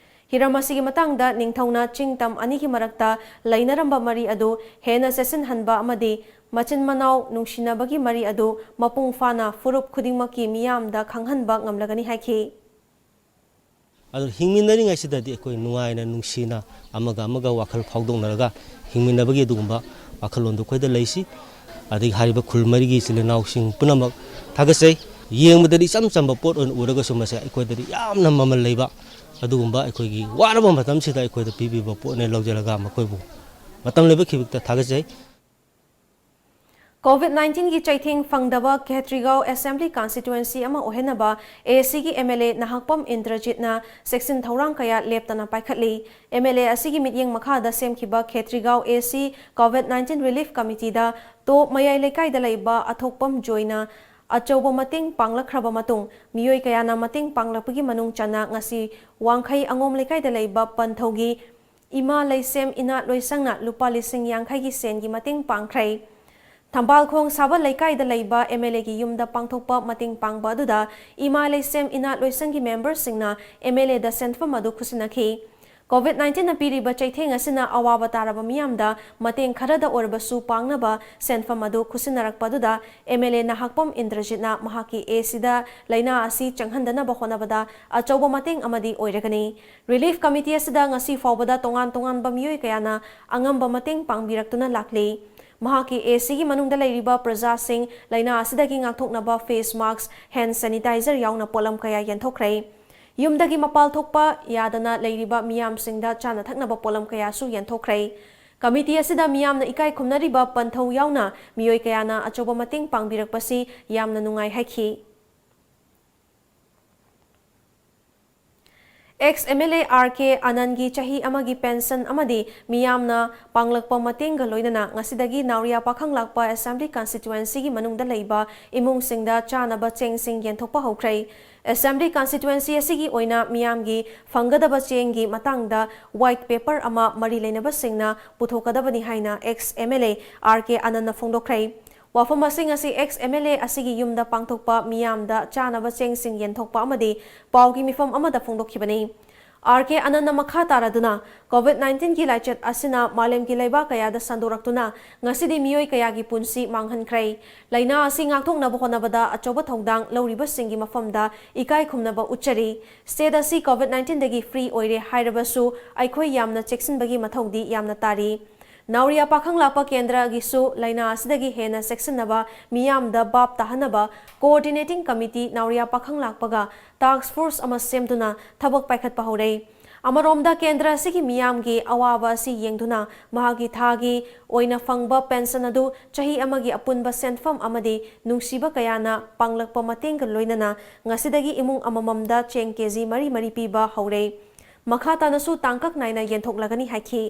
ꯍꯤꯔꯝ ꯑꯁꯤꯒꯤ ꯃꯇꯥꯡꯗ ꯅꯤꯡꯊꯧꯅ ꯆꯤꯡ ꯇꯝ ꯑꯅꯤꯒꯤ ꯃꯔꯛꯇ ꯂꯩꯅꯔꯝꯕ ꯃꯔꯤ ꯑꯗꯨ ꯍꯦꯟꯅ ꯆꯦꯠꯁꯤꯟꯍꯟꯕ ꯑꯃꯗꯤ ꯃꯆꯤꯟ ꯃꯅꯥꯎ ꯅꯨꯡꯁꯤꯅꯕꯒꯤ ꯃꯔꯤ ꯑꯗꯨ ꯃꯄꯨꯡ ꯐꯥꯅ ꯐꯨꯔꯨꯞ ꯈꯨꯗꯤꯡꯃꯛꯀꯤ ꯃꯤꯌꯥꯝꯗ ꯈꯪꯍꯟꯕ ꯉꯝꯂꯒꯅꯤ ꯍꯥꯏꯈꯤ꯫ ꯑꯗꯨ ꯍꯤꯡꯃꯤꯟꯅꯔꯤꯉꯩꯁꯤꯗꯗꯤ ꯑꯩꯈꯣꯏ ꯅꯨꯡꯉꯥꯏꯅ, ꯅꯨꯡꯁꯤꯅ, ꯑꯃꯒ ꯑꯃꯒ ꯋꯥꯈꯜ ꯐꯥꯎꯗꯣꯛꯅꯔꯒ ꯍꯤꯡꯃꯤꯟꯅꯕꯒꯤ ꯑꯗꯨꯒꯨꯝꯕ ꯋꯥꯈꯜꯂꯣꯟꯗꯣ ꯑꯩꯈꯣꯏꯗ ꯂꯩꯁꯤ꯫ ꯑꯗꯒꯤ ꯍꯥꯏꯔꯤꯕ ꯈꯨꯜ ꯃꯔꯤꯒꯤ ꯏꯆꯤꯜ ꯏꯅꯥꯎꯁꯤꯡ ꯄꯨꯝꯅꯃꯛ ꯊꯥꯒꯠꯆꯩ꯫ ꯌꯦꯡꯕꯗꯗꯤ ꯏꯆꯝ ꯆꯝꯕ ꯄꯣꯠ ꯑꯣꯏꯅ ꯎꯔꯒꯁꯨ, ꯃꯁꯦ ꯑꯩꯈꯣꯏꯗꯗꯤ ꯌꯥꯝꯅ ꯃꯃꯜ ꯂꯩꯕ, ꯑꯗꯨꯒꯨꯝꯕ ꯑꯩꯈꯣꯏꯒꯤ ꯋꯥꯔꯕ ꯃꯇꯝꯁꯤꯗ ꯑꯩꯈꯣꯏꯗ ꯄꯤꯕꯤꯕ ꯄꯣꯠꯅꯦ꯫ ꯂꯧꯖꯔꯒ ꯃꯈꯣꯏꯕꯨ ꯃꯇꯝ ꯂꯩꯕ ꯈꯤꯕꯤꯛꯇ ꯊꯥꯒꯠꯆꯩ꯫ ꯀꯣꯚꯤꯗ ꯅꯥꯏꯟꯇꯤꯟꯒꯤ ꯆꯩꯊꯦꯡ ꯐꯪꯗꯕ ꯈꯦꯇ꯭ꯔꯤꯒꯥꯎ ꯑꯦꯁꯦꯝꯕ꯭ꯂꯤ ꯀꯟꯁꯇꯤꯇ꯭ꯋꯦꯟꯁꯤ ꯑꯃ ꯑꯣꯏꯍꯟꯅꯕ ꯑꯦ ꯑꯦ ꯁꯤꯒꯤ ꯑꯦꯝ ꯑꯦꯜ ꯑꯦ ꯅꯍꯥꯛꯄꯝ ꯏꯟꯗ꯭ꯔꯖꯤꯠꯅ ꯆꯦꯛꯁꯤꯟ ꯊꯧꯔꯥꯡ ꯀꯌꯥ ꯂꯦꯞꯇꯅ ꯄꯥꯏꯈꯠꯂꯤ꯫ ꯑꯦꯝ ꯑꯦꯜ ꯑꯦ ꯑꯁꯤꯒꯤ ꯃꯤꯠꯌꯦꯡ ꯃꯈꯥꯗ ꯁꯦꯝꯈꯤꯕ ꯈꯦꯇ꯭ꯔꯤꯒꯥꯎ ꯑꯦ ꯑꯦ ꯁꯤ ꯀꯣꯚꯤꯗ ꯅꯥꯏꯟꯇꯤꯟ ꯔꯤꯂꯤꯐ ꯀꯃꯤꯇꯤꯗ ꯇꯣꯞ ꯃꯌꯥꯏ ꯂꯩꯀꯥꯏꯗ ꯂꯩꯕ ꯑꯊꯣꯛꯄꯝ ꯖꯣꯏꯅ ꯑꯆꯧꯕ ꯃꯇꯦꯡ ꯄꯥꯡꯂꯛꯈ꯭ꯔꯕ ꯃꯇꯨꯡ, ꯃꯤꯑꯣꯏ ꯀꯌꯥꯅ ꯃꯇꯦꯡ ꯄꯥꯡꯂꯛꯄꯒꯤ ꯃꯅꯨꯡ ꯆꯟꯅ ꯉꯁꯤ ꯋꯥꯡꯈꯩ ꯑꯉꯣꯝ ꯂꯩꯀꯥꯏꯗ ꯂꯩꯕ ꯄꯟꯊꯧꯒꯤ ꯏꯃꯥ ꯂꯩꯁꯦꯝ ꯏꯅꯥꯠ ꯂꯣꯏꯁꯪꯅ ꯂꯨꯄꯥ ꯂꯤꯁꯤꯡ ꯌꯥꯡꯈꯩꯒꯤ ꯁꯦꯟꯒꯤ ꯃꯇꯦꯡ ꯄꯥꯡꯈ꯭ꯔꯦ꯫ ꯊꯝꯕꯥꯜ ꯈꯣꯡ ꯁꯥꯕ ꯂꯩꯀꯥꯏꯗ ꯂꯩꯕ ꯑꯦꯝ ꯑꯦꯜ ꯑꯦꯒꯤ ꯌꯨꯝꯗ ꯄꯥꯡꯊꯣꯛꯄ ꯃꯇꯦꯡ ꯄꯥꯡꯕ ꯑꯗꯨꯗ ꯏꯃꯥ ꯂꯩꯁꯦꯝ ꯏꯅꯥꯠ ꯂꯣꯏꯁꯪꯒꯤ ꯃꯦꯝꯕꯔꯁꯤꯡꯅ ꯑꯦꯝ ꯑꯦꯜ ꯑꯦꯗ ꯁꯦꯟꯐꯝ ꯑꯗꯨ ꯈꯨꯠꯁꯤꯟꯅꯈꯤ꯫ ꯀꯣꯚꯤꯗ ꯅꯥꯏꯟꯇꯤꯟꯅ ꯄꯤꯔꯤꯕ ꯆꯩꯊꯦꯡ ꯑꯁꯤꯅ ꯑꯋꯥꯕ ꯇꯥꯔꯕ ꯃꯤꯌꯥꯝꯗ ꯃꯇꯦꯡ ꯈꯔꯗ ꯑꯣꯏꯔꯕꯁꯨ ꯄꯥꯡꯅꯕ ꯁꯦꯟꯐꯝ ꯑꯗꯨ ꯈꯨꯠꯁꯤꯟꯅꯔꯛꯄ ꯑꯗꯨꯗ ꯑꯦꯝ ꯑꯦꯜ ꯑꯦ ꯅꯍꯥꯛꯄꯝ ꯏꯟꯗ꯭ꯔꯖꯤꯠꯅ ꯃꯍꯥꯛꯀꯤ ꯑꯦ ꯑꯦ ꯁꯤꯗ ꯂꯥꯏꯅꯥ ꯑꯁꯤ ꯆꯪꯍꯟꯗꯅꯕ ꯍꯣꯠꯅꯕꯗ ꯑꯆꯧꯕ ꯃꯇꯦꯡ ꯑꯃꯗꯤ ꯑꯣꯏꯔꯒꯅꯤ꯫ ꯔꯤꯂꯤꯐ ꯀꯃꯤꯇꯤ ꯑꯁꯤꯗ ꯉꯁꯤ ꯐꯥꯎꯕꯗ ꯇꯣꯉꯥꯟ ꯇꯣꯉꯥꯟꯕ ꯃꯤꯑꯣꯏ ꯀꯌꯥꯅ ꯑꯉꯝꯕ ꯃꯇꯦꯡ ꯄꯥꯡꯕꯤꯔꯛꯇꯨꯅ ꯂꯥꯛꯂꯤ꯫ ꯃꯍꯥꯛꯀꯤ ꯑꯦ ꯑꯦ ꯁꯤꯒꯤ ꯃꯅꯨꯡꯗ ꯂꯩꯔꯤꯕ ꯄ꯭ꯔꯖꯥꯁꯤꯡ ꯂꯥꯏꯅꯥ ꯑꯁꯤꯗꯒꯤ ꯉꯥꯛꯊꯣꯛꯅꯕ ꯐꯦꯁ ꯃꯥꯛꯁ, ꯍꯦꯟ ꯁꯦꯅꯤꯇꯥꯏꯖꯔ ꯌꯥꯎꯅ ꯄꯣꯠꯂꯝ ꯀꯌꯥ ꯌꯦꯟꯊꯣꯛꯈ꯭ꯔꯦ꯫ ꯌꯨꯝꯗꯒꯤ ꯃꯄꯥꯜ ꯊꯣꯛꯄ ꯌꯥꯗꯅ ꯂꯩꯔꯤꯕ ꯃꯤꯌꯥꯝꯁꯤꯡꯗ ꯆꯥꯅ ꯊꯛꯅꯕ ꯄꯣꯠꯂꯝ ꯀꯌꯥꯁꯨ ꯌꯦꯟꯊꯣꯛꯈ꯭ꯔꯦ꯫ ꯀꯃꯤꯇꯤ ꯑꯁꯤꯗ ꯃꯤꯌꯥꯝꯅ ꯏꯀꯥꯏ ꯈꯨꯝꯅꯔꯤꯕ ꯄꯟꯊꯧ ꯌꯥꯎꯅ ꯃꯤꯑꯣꯏ ꯀꯌꯥꯅ ꯑꯆꯧꯕ ꯃꯇꯦꯡ ꯄꯥꯡꯕꯤꯔꯛꯄꯁꯤ ꯌꯥꯝꯅ ꯅꯨꯡꯉꯥꯏ ꯍꯥꯏꯈꯤ꯫ Ex M L A R K Anandꯒꯤ ꯆꯍꯤ ꯑꯃꯒꯤ pension ꯑꯃꯗꯤ ꯃꯤꯌꯥꯝꯅ ꯄꯥꯡꯂꯛꯄ ꯃꯇꯦꯡꯒ ꯂꯣꯏꯅꯅ ꯉꯁꯤꯗꯒꯤ ꯅꯥꯎꯔꯤꯌꯥ ꯄꯥꯈꯪ ꯂꯥꯛꯄ Assembly Constituencyꯒꯤ ꯃꯅꯨꯡꯗ ꯂꯩꯕ ꯏꯃꯨꯡꯁꯤꯡꯗ ꯆꯥꯅꯕ ꯆꯦꯡꯁꯤꯡ ꯌꯦꯟꯊꯣꯛꯄ ꯍꯧꯈ꯭ꯔꯦ꯫ Assembly Constituency ꯑꯁꯤꯒꯤ ꯑꯣꯏꯅ ꯃꯤꯌꯥꯝꯒꯤ ꯐꯪꯒꯗꯕ ꯆꯦꯡꯒꯤ ꯃꯇꯥꯡꯗ white paper ꯑꯃ ꯃꯔꯤ ꯂꯩꯅꯕꯁꯤꯡꯅ ꯄꯨꯊꯣꯛꯀꯗꯕꯅꯤ ꯍꯥꯏꯅ ex M L A R K Anandꯅ ꯐꯣꯡꯗꯣꯛꯈ꯭ꯔꯦ꯫ ꯋꯥꯐꯝ ꯑꯁꯤꯡ ꯑꯁꯤ ex M L A ꯑꯁꯤꯒꯤ ꯌꯨꯝꯗ ꯄꯥꯡꯊꯣꯛꯄ ꯃꯤꯌꯥꯝꯗ ꯆꯥꯅꯕ ꯆꯦꯡꯁꯤꯡ ꯌꯦꯟꯊꯣꯛꯄ ꯑꯃꯗꯤ ꯄꯥꯎꯒꯤ ꯃꯤꯐꯝ ꯑꯃꯗ ꯐꯣꯡꯗꯣꯛꯈꯤꯕꯅꯤ꯫ R K Anandꯅ ꯃꯈꯥ ꯇꯥꯔꯗꯨꯅ, COVID nineteenꯒꯤ ꯂꯥꯏꯆꯠ ꯑꯁꯤꯅ ꯃꯥꯂꯦꯝꯒꯤ ꯂꯩꯕꯥꯛ ꯀꯌꯥꯗ ꯁꯟꯗꯣꯔꯛꯇꯨꯅ ꯉꯁꯤꯗꯤ ꯃꯤꯑꯣꯏ ꯀꯌꯥꯒꯤ ꯄꯨꯟꯁꯤ ꯃꯥꯡꯍꯟꯈ꯭ꯔꯦ꯫ ꯂꯥꯏꯅꯥ ꯑꯁꯤ ꯉꯥꯛꯊꯣꯛꯅꯕ ꯍꯣꯠꯅꯕꯗ ꯑꯆꯧꯕ ꯊꯧꯗꯥꯡ ꯂꯧꯔꯤꯕꯁꯤꯡꯒꯤ ꯃꯐꯝꯗ ꯏꯀꯥꯏ ꯈꯨꯝꯅꯕ ꯎꯠꯆꯔꯤ꯫ State ꯑꯁꯤ COVID nineteenꯗꯒꯤ free ꯑꯣꯏꯔꯦ ꯍꯥꯏꯔꯕꯁꯨ ꯑꯩꯈꯣꯏ ꯌꯥꯝꯅ ꯆꯦꯛꯁꯤꯟꯕꯒꯤ ꯃꯊꯧꯗꯤ ꯌꯥꯝꯅ ꯇꯥꯔꯤ꯫ ꯅꯥꯎꯔꯤꯌꯥ ꯄꯥꯈꯪ ꯂꯥꯛꯄ ꯀꯦꯟꯗ꯭ꯔꯒꯤꯁꯨ ꯂꯥꯏꯅꯥ ꯑꯁꯤꯗꯒꯤ ꯍꯦꯟꯅ ꯆꯦꯛꯁꯤꯟꯅꯕ ꯃꯤꯌꯥꯝꯗ ꯚꯥꯞ ꯇꯥꯍꯟꯅꯕ Coordinating Committee ꯅꯥꯎꯔꯤꯌꯥ ꯄꯥꯈꯪ ꯂꯥꯛꯄꯒ task force ꯑꯃ ꯁꯦꯝꯗꯨꯅ ꯊꯕꯛ ꯄꯥꯏꯈꯠꯄ ꯍꯧꯔꯦ꯫ ꯑꯃꯔꯣꯝꯗ ꯀꯦꯟꯗ꯭ꯔ ꯑꯁꯤꯒꯤ ꯃꯤꯌꯥꯝꯒꯤ ꯑꯋꯥꯕ ꯑꯁꯤ ꯌꯦꯡꯗꯨꯅ ꯃꯍꯥꯛꯀꯤ ꯊꯥꯒꯤ ꯑꯣꯏꯅ ꯐꯪꯕ pension ꯑꯗꯨ ꯆꯍꯤ ꯑꯃꯒꯤ ꯑꯄꯨꯟꯕ ꯁꯦꯟꯐꯝ ꯑꯃꯗꯤ ꯅꯨꯡꯁꯤꯕ ꯀꯌꯥꯅ ꯄꯥꯡꯂꯛꯄ ꯃꯇꯦꯡꯒ ꯂꯣꯏꯅꯅ ꯉꯁꯤꯗꯒꯤ ꯏꯃꯨꯡ ꯑꯃꯃꯝꯗ ꯆꯦꯡ ꯀꯦꯖꯤ ꯃꯔꯤ ꯃꯔꯤ ꯄꯤꯕ ꯍꯧꯔꯦ꯫ ꯃꯈꯥ ꯇꯥꯅꯁꯨ ꯇꯥꯡꯀꯛ ꯅꯥꯏꯅ ꯌꯦꯟꯊꯣꯛꯂꯒꯅꯤ ꯍꯥꯏꯈꯤ꯫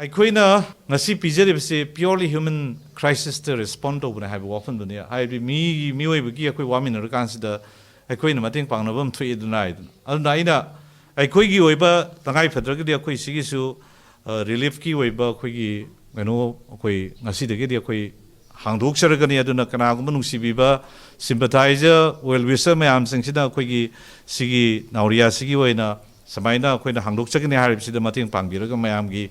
ꯑꯩꯈꯣꯏꯅ ꯉꯁꯤ ꯄꯤꯖꯔꯤꯕꯁꯤ purely human crisisꯇ respond ꯇꯧꯕꯅꯦ ꯍꯥꯏꯕ ꯋꯥꯐꯝꯗꯨꯅꯤ꯫ ꯍꯥꯏꯕꯗꯤ ꯃꯤꯒꯤ, ꯃꯤꯑꯣꯏꯕꯒꯤ ꯑꯩꯈꯣꯏ ꯋꯥꯃꯤꯟꯅꯔꯀꯥꯟꯁꯤꯗ ꯑꯩꯈꯣꯏꯅ ꯃꯇꯦꯡ ꯄꯥꯡꯅꯕ ꯑꯃ ꯊꯣꯛꯑꯦꯗꯅ ꯍꯥꯏꯗꯅ꯫ ꯑꯗꯨꯅ ꯑꯩꯅ ꯑꯩꯈꯣꯏꯒꯤ ꯑꯣꯏꯕ ꯇꯉꯥꯏ ꯐꯗ꯭ꯔꯒꯗꯤ ꯑꯩꯈꯣꯏ ꯁꯤꯒꯤꯁꯨ, ꯑ, reliefꯀꯤ ꯑꯣꯏꯕ ꯑꯩꯈꯣꯏꯒꯤ ꯀꯩꯅꯣ ꯑꯩꯈꯣꯏ ꯉꯁꯤꯗꯒꯤꯗꯤ ꯑꯩꯈꯣꯏ ꯍꯥꯡꯗꯣꯛꯆꯔꯒꯅꯤ꯫ ꯑꯗꯨꯅ ꯀꯅꯥꯒꯨꯝꯕ ꯅꯨꯡꯁꯤꯕꯤꯕ sympathizer, well wisher ꯃꯌꯥꯝꯁꯤꯡꯁꯤꯅ ꯑꯩꯈꯣꯏꯒꯤ ꯁꯤꯒꯤ ꯅꯥꯎꯔꯤꯌꯥꯁꯤꯒꯤ ꯑꯣꯏꯅ ꯁꯨꯃꯥꯏꯅ ꯑꯩꯈꯣꯏꯅ ꯍꯥꯡꯗꯣꯛꯆꯒꯅꯤ ꯍꯥꯏꯔꯤꯕꯁꯤꯗ ꯃꯇꯦꯡ ꯄꯥꯡꯕꯤꯔꯒ ꯃꯌꯥꯝꯒꯤ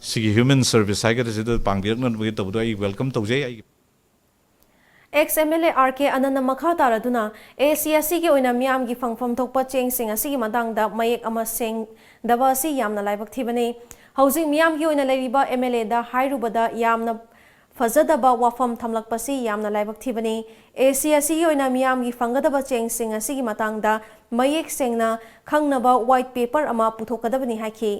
ꯁꯤꯒꯤ human service ꯍꯥꯏꯒꯗ꯭ꯔꯥ ꯁꯤꯗ ꯄꯥꯡꯕꯤꯔꯛꯅꯕꯒꯤ ꯇꯧꯕꯗꯣ ꯑꯩ welcome ꯇꯧꯖꯩ꯫ ꯑꯩꯒꯤ Ex M L A R K Anandꯅ ꯃꯈꯥ ꯇꯥꯔꯗꯨꯅ, A C ꯑꯁꯤꯒꯤ ꯑꯣꯏꯅ ꯃꯤꯌꯥꯝꯒꯤ ꯐꯪꯐꯝ ꯊꯣꯛꯄ ꯆꯦꯡꯁꯤꯡ ꯑꯁꯤꯒꯤ ꯃꯇꯥꯡꯗ ꯃꯌꯦꯛ ꯑꯃ ꯁꯦꯡꯗꯕ ꯑꯁꯤ ꯌꯥꯝꯅ ꯂꯥꯏꯕꯛ ꯊꯤꯕꯅꯤ꯫ ꯍꯧꯖꯤꯛ ꯃꯤꯌꯥꯝꯒꯤ ꯑꯣꯏꯅ ꯂꯩꯔꯤꯕ M L Aꯗ ꯍꯥꯏꯔꯨꯕꯗ ꯌꯥꯝꯅ ꯐꯖꯗꯕ ꯋꯥꯐꯝ ꯊꯝꯂꯛꯄꯁꯤ ꯌꯥꯝꯅ ꯂꯥꯏꯕꯛ ꯊꯤꯕꯅꯤ꯫ A C ꯑꯁꯤꯒꯤ ꯑꯣꯏꯅ ꯃꯤꯌꯥꯝꯒꯤ ꯐꯪꯒꯗꯕ ꯆꯦꯡꯁꯤꯡ ꯑꯁꯤꯒꯤ ꯃꯇꯥꯡꯗ ꯃꯌꯦꯛ ꯁꯦꯡꯅ ꯈꯪꯅꯕ white paper ꯑꯃ ꯄꯨꯊꯣꯛꯀꯗꯕꯅꯤ ꯍꯥꯏꯈꯤ꯫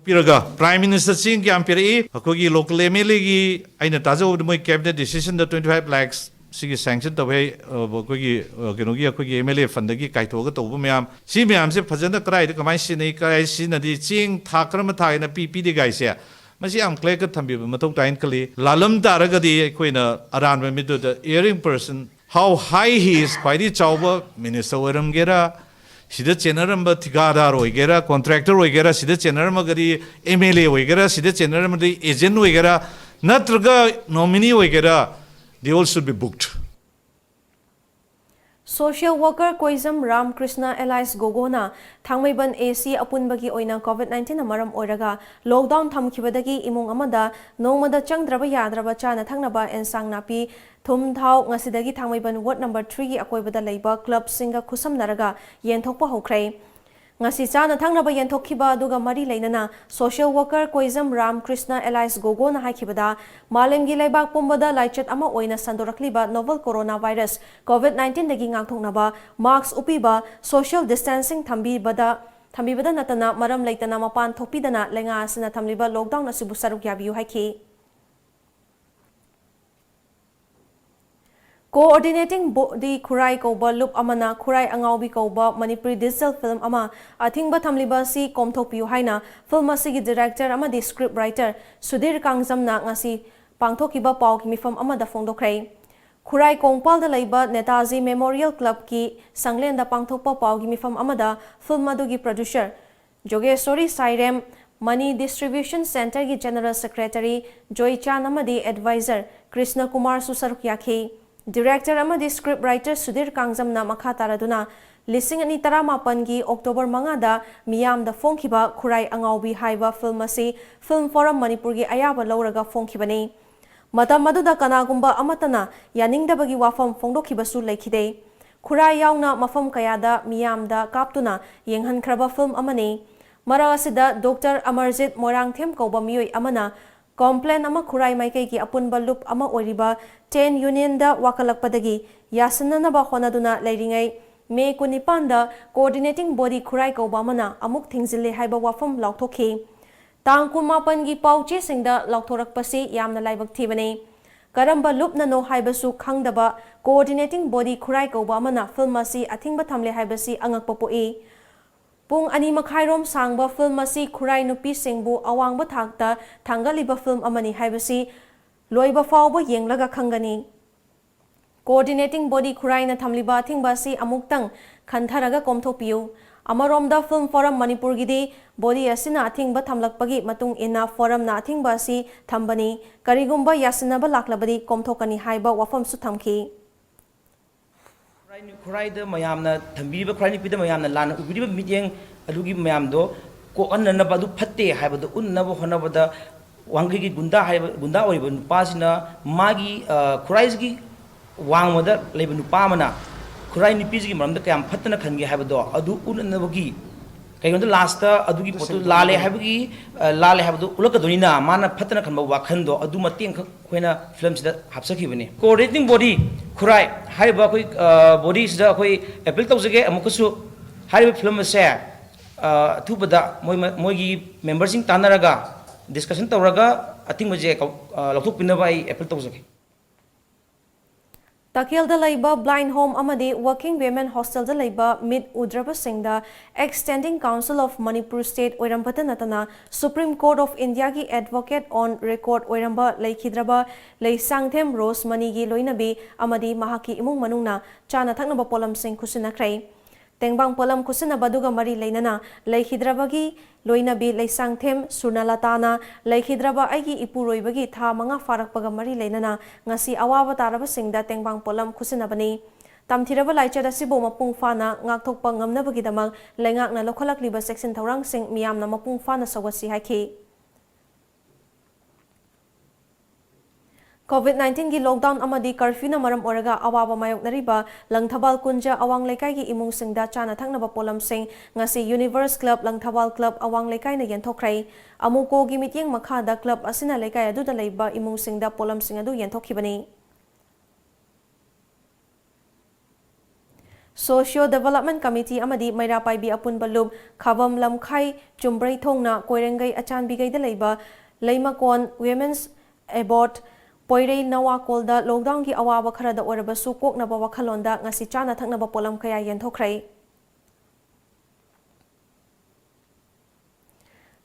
ꯄꯤꯔꯒ Prime Minister ꯆꯦꯡ ꯀꯌꯥꯝ ꯄꯤꯔꯛꯏ? ꯑꯩꯈꯣꯏꯒꯤ local M L Aꯒꯤ ꯑꯩꯅ ꯇꯥꯖꯕꯗ ꯃꯣꯏ cabinet decisionꯗ twenty five lakhs ꯁꯤꯒꯤ ꯁꯦꯡꯁꯟ ꯇꯧꯕ ꯍꯦꯛ ꯑꯩꯈꯣꯏꯒꯤ ꯀꯩꯅꯣꯒꯤ ꯑꯩꯈꯣꯏꯒꯤ ꯑꯦꯝ ꯑꯦꯜ ꯑꯦ ꯐꯟꯗꯒꯤ ꯀꯥꯏꯊꯣꯛꯑꯒ ꯇꯧꯕ ꯃꯌꯥꯝ, ꯁꯤ ꯃꯌꯥꯝꯁꯦ ꯐꯖꯅ ꯀꯗꯥꯏꯗ ꯀꯃꯥꯏꯅ ꯁꯤꯖꯤꯟꯅꯩ, ꯀꯗꯥꯏ ꯁꯤꯖꯤꯟꯅꯗꯦ, ꯆꯦꯡ ꯊꯥ ꯀꯔꯝꯕ ꯊꯥꯒꯤꯅ ꯄꯤ ꯄꯤꯗꯦ ꯀꯥꯏꯁꯦ, ꯃꯁꯤ ꯌꯥꯝ ꯀ꯭ꯂꯤꯌꯥꯔ ꯀꯠ ꯊꯝꯕꯤꯕ ꯃꯊꯧ ꯇꯥꯏꯅ ꯈꯜꯂꯤ꯫ ꯂꯥꯜꯂꯝ ꯇꯥꯔꯒꯗꯤ ꯑꯩꯈꯣꯏꯅ ꯑꯔꯥꯟꯕ ꯃꯤꯗꯨꯗ, erring person, how high he is, ꯈ꯭ꯋꯥꯏꯗꯒꯤ ꯆꯥꯎꯕ ꯃꯤꯅꯤꯁꯇꯔ ꯑꯣꯏꯔꯝꯒꯦꯔꯥ, ꯁꯤꯗ ꯆꯦꯟꯅꯔꯝꯕ ꯊꯤꯀꯥꯗꯥꯔ ꯑꯣꯏꯒꯦꯔꯥ, ꯀꯣꯟꯇ꯭ꯔꯦꯛꯇꯔ ꯑꯣꯏꯒꯦꯔꯥ, ꯁꯤꯗ ꯆꯦꯟꯅꯔꯝꯃꯒꯗꯤ ꯑꯦꯝ ꯑꯦꯜ ꯑꯦ ꯑꯣꯏꯒꯦꯔꯥ, ꯁꯤꯗ ꯆꯦꯟꯅꯔꯝꯃꯗꯤ ꯑꯦꯖꯦꯟ ꯑꯣꯏꯒꯦꯔꯥ, ꯅꯠꯇ꯭ꯔꯒ ꯅꯣꯃꯤꯅꯤ ꯑꯣꯏꯒꯦꯔꯥ, they all should be booked. Social worker ꯀꯣꯏꯖꯝ Ram Krishna alias ꯒꯣꯒꯣꯅ ꯊꯥꯡꯃꯩꯕꯟ ꯑꯦ ꯁꯤ ꯑꯄꯨꯟꯕꯒꯤ ꯑꯣꯏꯅ COVID nineteen ꯅ ꯃꯔꯝ ꯑꯣꯏꯔꯒ lockdown ꯊꯝꯈꯤꯕꯗꯒꯤ ꯏꯃꯨꯡ ꯑꯃꯗ ꯅꯣꯡꯃꯗ ꯆꯪꯗ꯭ꯔꯕ ꯌꯥꯗ꯭ꯔꯕ ꯆꯥꯅ ꯊꯛꯅꯕ ꯑꯦꯟꯁꯥꯡ ꯅꯥꯄꯤ, ꯊꯨꯝ, ꯊꯥꯎ ꯉꯁꯤꯗꯒꯤ ꯊꯥꯡꯃꯩꯕꯟ ward number three ꯒꯤ ꯑꯀꯣꯏꯕꯗ ꯂꯩꯕ club ꯁꯤꯡꯒ ꯈꯨꯠꯁꯝꯅꯔꯒ ꯌꯦꯟꯊꯣꯛꯄ ꯍꯧꯈ꯭ꯔꯦ꯫ ꯉꯁꯤ ꯆꯥꯅ ꯊꯛꯅꯕ ꯌꯦꯟꯊꯣꯛꯈꯤꯕ ꯑꯗꯨꯒ ꯃꯔꯤ ꯂꯩꯅꯅ social worker ꯀꯣꯏꯖꯝ Ram Krishna alias ꯒꯣꯒꯣꯅ ꯍꯥꯏꯈꯤꯕꯗ, ꯃꯥꯂꯦꯝꯒꯤ ꯂꯩꯕꯥꯛ ꯄꯨꯝꯕꯗ ꯂꯥꯏꯆꯠ ꯑꯃ ꯑꯣꯏꯅ ꯁꯟꯗꯣꯔꯛꯂꯤꯕ novel coronavirus COVID nineteen ꯗꯒꯤ ꯉꯥꯛꯊꯣꯛꯅꯕ mask ꯎꯞꯄꯤꯕ, social distancing ꯊꯝꯕꯤꯕꯗ ꯊꯝꯕꯤꯕꯗ ꯅꯠꯇꯅ ꯃꯔꯝ ꯂꯩꯇꯅ ꯃꯄꯥꯟ ꯊꯣꯛꯄꯤꯗꯅ ꯂꯩꯉꯥꯛ ꯑꯁꯤꯅ ꯊꯝꯂꯤꯕ lockdown ꯑꯁꯤꯕꯨ ꯁꯔꯨꯛ ꯌꯥꯕꯤꯌꯨ ꯍꯥꯏꯈꯤ꯫ Coordinating Body ꯈꯨꯔꯥꯏ ꯀꯧꯕ ꯂꯨꯞ ꯑꯃꯅ ꯈꯨꯔꯥꯏ ꯑꯉꯥꯎꯕꯤ ꯀꯧꯕ ꯃꯅꯤꯄꯨꯔꯤ digital film ꯑꯃ ꯑꯊꯤꯡꯕ ꯊꯝꯂꯤꯕ ꯑꯁꯤ ꯀꯣꯝꯊꯣꯛꯄꯤꯌꯨ ꯍꯥꯏꯅ film ꯑꯁꯤꯒꯤ director ꯑꯃꯗꯤ script writer ꯁꯨꯙꯤꯔ ꯀꯥꯡꯖꯝꯅ ꯉꯁꯤ ꯄꯥꯡꯊꯣꯛꯈꯤꯕ ꯄꯥꯎꯒꯤ ꯃꯤꯐꯝ ꯑꯃꯗ ꯐꯣꯡꯗꯣꯛꯈ꯭ꯔꯦ꯫ ꯈꯨꯔꯥꯏ ꯀꯣꯡꯄꯥꯜꯗ ꯂꯩꯕ ꯅꯦꯇꯥꯖꯤ Memorial Club ꯀꯤ ꯁꯪꯂꯦꯟꯗ ꯄꯥꯡꯊꯣꯛꯄ ꯄꯥꯎꯒꯤ ꯃꯤꯐꯝ ꯑꯃꯗ film ꯑꯗꯨꯒꯤ producer ꯖꯣꯒꯦꯁꯣꯔꯤ ꯁꯥꯏꯔꯦꯝ, Money Distribution Centre ꯒꯤ general secretary ꯖꯣꯏꯆꯥꯟ ꯑꯃꯗꯤ adviser ꯀ꯭ꯔꯤꯁꯅ ꯀꯨꯃꯥꯔꯁꯨ ꯁꯔꯨꯛ ꯌꯥꯈꯤ꯫ Director ꯑꯃꯗꯤ script writer ꯁꯨꯙꯤꯔ ꯀꯥꯡꯖꯝꯅ ꯃꯈꯥ ꯇꯥꯔꯗꯨꯅ ꯂꯤꯁꯤꯡ ꯑꯅꯤ ꯇꯔꯥꯃꯥꯄꯟꯒꯤ October ꯃꯉꯥꯗ ꯃꯤꯌꯥꯝꯗ ꯐꯣꯡꯈꯤꯕ ꯈꯨꯔꯥꯏ ꯑꯉꯥꯎꯕꯤ ꯍꯥꯏꯕ film ꯑꯁꯤ Film Forum ꯃꯅꯤꯄꯨꯔꯒꯤ ꯑꯌꯥꯕ ꯂꯧꯔꯒ ꯐꯣꯡꯈꯤꯕꯅꯤ꯫ ꯃꯇꯝ ꯑꯗꯨꯗ ꯀꯅꯥꯒꯨꯝꯕ ꯑꯃꯠꯇꯅ ꯌꯥꯅꯤꯡꯗꯕꯒꯤ ꯋꯥꯐꯝ ꯐꯣꯡꯗꯣꯛꯈꯤꯕꯁꯨ ꯂꯩꯈꯤꯗꯦ꯫ ꯈꯨꯔꯥꯏ ꯌꯥꯎꯅ ꯃꯐꯝ ꯀꯌꯥꯗ ꯃꯤꯌꯥꯝꯗ ꯀꯥꯞꯇꯨꯅ ꯌꯦꯡꯍꯟꯈ꯭ꯔꯕ film ꯑꯃꯅꯤ꯫ ꯃꯔꯛ ꯑꯁꯤꯗ Doctor ꯑꯃꯔꯖꯤꯠ ꯃꯣꯏꯔꯥꯡꯊꯦꯝ ꯀꯧꯕ ꯃꯤꯑꯣꯏ ꯑꯃꯅ complaint ꯑꯃ ꯈꯨꯔꯥꯏ ꯃꯥꯏꯀꯩꯒꯤ ꯑꯄꯨꯟꯕ ꯂꯨꯞ ꯑꯃ ꯑꯣꯏꯔꯤꯕ ten Union ꯗ ꯋꯥꯀꯠꯂꯛꯄꯗꯒꯤ ꯌꯥꯁꯤꯟꯅꯅꯕ ꯍꯣꯠꯅꯗꯨꯅ ꯂꯩꯔꯤꯉꯩ May ꯀꯨꯟꯅꯤꯄꯥꯟꯗ Coordinating Body ꯈꯨꯔꯥꯏ ꯀꯧꯕ ꯑꯃꯅ ꯑꯃꯨꯛ ꯊꯤꯡꯖꯤꯜꯂꯦ ꯍꯥꯏꯕ ꯋꯥꯐꯝ ꯂꯥꯎꯊꯣꯛꯈꯤ꯫ ꯇꯥꯡ ꯀꯨꯟꯃꯥꯄꯟꯒꯤ ꯄꯥꯎ ꯆꯦꯁꯤꯡꯗ ꯂꯥꯎꯊꯣꯔꯛꯄꯁꯤ ꯌꯥꯝꯅ ꯂꯥꯏꯕꯛ ꯊꯤꯕꯅꯤ꯫ ꯀꯔꯝꯕ ꯂꯨꯞꯅꯅꯣ ꯍꯥꯏꯕꯁꯨ ꯈꯪꯗꯕ coordinating body ꯈꯨꯔꯥꯏ ꯀꯧꯕ ꯑꯃꯅ film ꯑꯁꯤ ꯑꯊꯤꯡꯕ ꯊꯝꯂꯦ ꯍꯥꯏꯕꯁꯤ ꯑꯉꯛꯄ ꯄꯣꯛꯏ꯫ ꯄꯨꯡ ꯑꯅꯤ ꯃꯈꯥꯏꯔꯣꯝ ꯁꯥꯡꯕ film ꯑꯁꯤ ꯈꯨꯔꯥꯏ ꯅꯨꯄꯤꯁꯤꯡꯕꯨ ꯑꯋꯥꯡꯕ ꯊꯥꯛꯇ ꯊꯥꯡꯒꯠꯂꯤꯕ film ꯑꯃꯅꯤ ꯍꯥꯏꯕꯁꯤ ꯂꯣꯏꯕ ꯐꯥꯎꯕ ꯌꯦꯡꯂꯒ ꯈꯪꯒꯅꯤ꯫ Coordinating body ꯈꯨꯔꯥꯏꯅ ꯊꯝꯂꯤꯕ ꯑꯊꯤꯡꯕ ꯑꯁꯤ ꯑꯃꯨꯛꯇꯪ ꯈꯟꯊꯔꯒ ꯀꯣꯝꯊꯣꯛꯄꯤꯌꯨ꯫ ꯑꯃꯔꯣꯝꯗ Film Forum ꯃꯅꯤꯄꯨꯔꯒꯤꯗꯤ body ꯑꯁꯤꯅ ꯑꯊꯤꯡꯕ ꯊꯝꯂꯛꯄꯒꯤ ꯃꯇꯨꯡ ꯏꯟꯅ forumꯅ ꯑꯊꯤꯡꯕ ꯑꯁꯤ ꯊꯝꯕꯅꯤ꯫ ꯀꯔꯤꯒꯨꯝꯕ ꯌꯥꯁꯤꯟꯅꯕ ꯂꯥꯛꯂꯕꯗꯤ ꯀꯣꯝꯊꯣꯛꯀꯅꯤ ꯍꯥꯏꯕ ꯋꯥꯐꯝꯁꯨ ꯊꯝꯈꯤ꯫ ꯈꯨꯔꯥꯏ ꯅꯨ-, ꯈꯨꯔꯥꯏꯗ ꯃꯌꯥꯝꯅ ꯊꯝꯕꯤꯔꯤꯕ, ꯈꯨꯔꯥꯏ ꯅꯨꯄꯤꯗ ꯃꯌꯥꯝꯅ ꯂꯥꯟꯅ ꯎꯕꯤꯔꯤꯕ ꯃꯤꯠꯌꯦꯡ ꯑꯗꯨꯒꯤ ꯃꯌꯥꯝꯗꯣ ꯀꯣꯛꯍꯟꯅꯅꯕ, ꯑꯗꯨ ꯐꯠꯇꯦ ꯍꯥꯏꯕꯗꯣ ꯎꯠꯅꯕ ꯍꯣꯠꯅꯕꯗ ꯋꯥꯡꯈꯩꯒꯤ ꯒꯨꯟꯗꯥ ꯍꯥꯏꯕ, ꯒꯨꯟꯗꯥ ꯑꯣꯏꯔꯤꯕ ꯅꯨꯄꯥꯁꯤꯅ ꯃꯥꯒꯤ, ꯑ, ꯈꯨꯔꯥꯏꯁꯤꯒꯤ ꯋꯥꯡꯃꯗ ꯂꯩꯕ ꯅꯨꯄꯥ ꯑꯃꯅ ꯈꯨꯔꯥꯏ ꯅꯨꯄꯤꯁꯤꯒꯤ ꯃꯔꯝꯗ ꯀꯌꯥꯝ ꯐꯠꯇꯅ ꯈꯟꯒꯦ ꯍꯥꯏꯕꯗꯣ ꯑꯗꯨ ꯎꯠꯅꯅꯕꯒꯤ, ꯀꯩꯒꯤꯅꯣꯗ lastꯇ ꯑꯗꯨꯒꯤ ꯄꯣꯠꯇꯨ ꯂꯥꯜꯂꯦ ꯍꯥꯏꯕꯒꯤ, ꯑ, ꯂꯥꯜꯂꯦ ꯍꯥꯏꯕꯗꯨ ꯎꯠꯂꯛꯀꯗꯣꯏꯅꯤꯅ ꯃꯥꯅ ꯐꯠꯇꯅ ꯈꯟꯕ ꯋꯥꯈꯜꯗꯣ ꯑꯗꯨ ꯃꯇꯦꯡꯈꯛ ꯑꯩꯈꯣꯏꯅ filmꯁꯤꯗ ꯍꯥꯞꯆꯈꯤꯕꯅꯤ꯫ Coordinating body ꯈꯨꯔꯥꯏ ꯍꯥꯏꯔꯤꯕ ꯑꯩꯈꯣꯏ, ꯑ, bodyꯁꯤꯗ ꯑꯩꯈꯣꯏ appeal ꯇꯧꯖꯒꯦ꯫ ꯑꯃꯨꯛꯀꯁꯨ ꯍꯥꯏꯔꯤꯕ film ꯑꯁꯦ, ꯑ, ꯑꯊꯨꯕꯗ ꯃꯣꯏ, ꯃꯣꯏꯒꯤ memberꯁꯤꯡ ꯇꯥꯟꯅꯔꯒ discussion ꯇꯧꯔꯒ ꯑꯊꯤꯡꯕꯁꯦ ꯀꯧ-, ꯑ, ꯂꯧꯊꯣꯛꯄꯤꯅꯕ ꯑꯩ appeal ꯇꯧꯖꯒꯦ꯫ ꯇꯈꯦꯜꯗ ꯂꯩꯕ Blind Home ꯑꯃꯗꯤ Working Women Hostelꯗ ꯂꯩꯕ ꯃꯤꯠ ꯎꯗ꯭ꯔꯕꯁꯤꯡꯗ Extending Counsel of Manipur State ꯑꯣꯏꯔꯝꯕꯇ ꯅꯠꯇꯅ Supreme Court of Indiaꯒꯤ Advocate on Record ꯑꯣꯏꯔꯝꯕ ꯂꯩꯈꯤꯗ꯭ꯔꯕ ꯂꯩꯁꯥꯡꯊꯦꯝ ꯔꯣꯁꯃꯅꯤꯒꯤ ꯂꯣꯏꯅꯕꯤ ꯑꯃꯗꯤ ꯃꯍꯥꯛꯀꯤ ꯏꯃꯨꯡ ꯃꯅꯨꯡꯅ ꯆꯥꯅ ꯊꯛꯅꯕ ꯄꯣꯠꯂꯝꯁꯤꯡ ꯈꯨꯠꯁꯤꯟꯅꯈ꯭ꯔꯦ꯫ ꯇꯦꯡꯕꯥꯡ ꯄꯣꯠꯂꯝ ꯈꯨꯠꯁꯤꯟꯅꯕ ꯑꯗꯨꯒ ꯃꯔꯤ ꯂꯩꯅꯅ ꯂꯩꯈꯤꯗ꯭ꯔꯕꯒꯤ ꯂꯣꯏꯅꯕꯤ ꯂꯩꯁꯥꯡꯊꯦꯝ ꯁꯨꯔꯅꯂꯇꯥꯅ ꯂꯩꯈꯤꯗ꯭ꯔꯕ ꯑꯩꯒꯤ ꯏꯄꯨꯔꯣꯏꯕꯒꯤ ꯊꯥ ꯃꯉꯥ ꯐꯥꯔꯛꯄꯒ ꯃꯔꯤ ꯂꯩꯅꯅ ꯉꯁꯤ ꯑꯋꯥꯕ ꯇꯥꯔꯕꯁꯤꯡꯗ ꯇꯦꯡꯕꯥꯡ ꯄꯣꯠꯂꯝ ꯈꯨꯠꯁꯤꯟꯅꯕꯅꯤ꯫ ꯇꯝꯊꯤꯔꯕ ꯂꯥꯏꯆꯠ ꯑꯁꯤꯕꯨ ꯃꯄꯨꯡ ꯐꯥꯅ ꯉꯥꯛꯊꯣꯛꯄ ꯉꯝꯅꯕꯒꯤꯗꯃꯛ ꯂꯩꯉꯥꯛꯅ ꯂꯧꯈꯠꯂꯛꯂꯤꯕ ꯆꯦꯛꯁꯤꯟ ꯊꯧꯔꯥꯡꯁꯤꯡ ꯃꯤꯌꯥꯝꯅ ꯃꯄꯨꯡ ꯐꯥꯅ ꯁꯧꯒꯠꯁꯤ ꯍꯥꯏꯈꯤ꯫ COVID nineteenꯒꯤ lockdown ꯑꯃꯗꯤ curfewꯅ ꯃꯔꯝ ꯑꯣꯏꯔꯒ ꯑꯋꯥꯕ ꯃꯥꯌꯣꯛꯅꯔꯤꯕ ꯂꯪꯊꯕꯥꯜ ꯀꯨꯟꯖ ꯑꯋꯥꯡ ꯂꯩꯀꯥꯏꯒꯤ ꯏꯃꯨꯡꯁꯤꯡꯗ ꯆꯥꯅ ꯊꯛꯅꯕ ꯄꯣꯠꯂꯝꯁꯤꯡ ꯉꯁꯤ Universe Club ꯂꯪꯊꯕꯥꯜ Club ꯑꯋꯥꯡ ꯂꯩꯀꯥꯏꯅ ꯌꯦꯟꯊꯣꯛꯈ꯭ꯔꯦ꯫ ꯑꯃꯨꯀꯣꯒꯤ ꯃꯤꯠꯌꯦꯡ ꯃꯈꯥꯗ club ꯑꯁꯤꯅ ꯂꯩꯀꯥꯏ ꯑꯗꯨꯗ ꯂꯩꯕ ꯏꯃꯨꯡꯁꯤꯡꯗ ꯄꯣꯠꯂꯝꯁꯤꯡ ꯑꯗꯨ ꯌꯦꯟꯊꯣꯛꯈꯤꯕꯅꯤ꯫ Socio Development Committee ꯑꯃꯗꯤ ꯃꯩꯔꯥ ꯄꯥꯏꯕꯤ ꯑꯄꯨꯟꯕ ꯂꯨꯞ ꯈꯥꯕꯝ ꯂꯝꯈꯥꯏ ꯆꯨꯝꯕ꯭ꯔꯩꯊꯣꯡꯅ ꯀꯣꯏꯔꯦꯡꯒꯩ ꯑꯆꯥꯟꯕꯤꯒꯩꯗ ꯂꯩꯕ ꯂꯩꯃꯀꯣꯟ Women's Abode ꯄꯣꯏꯔꯩ ꯅꯋꯥꯀꯣꯜꯗ lockdownꯒꯤ ꯑꯋꯥꯕ ꯈꯔꯗ ꯑꯣꯏꯔꯕꯁꯨ ꯀꯣꯛꯅꯕ ꯋꯥꯈꯜꯂꯣꯟꯗ ꯉꯁꯤ ꯆꯥꯅ ꯊꯛꯅꯕ ꯄꯣꯠꯂꯝ ꯀꯌꯥ ꯌꯦꯟꯊꯣꯛꯈ꯭ꯔꯦ꯫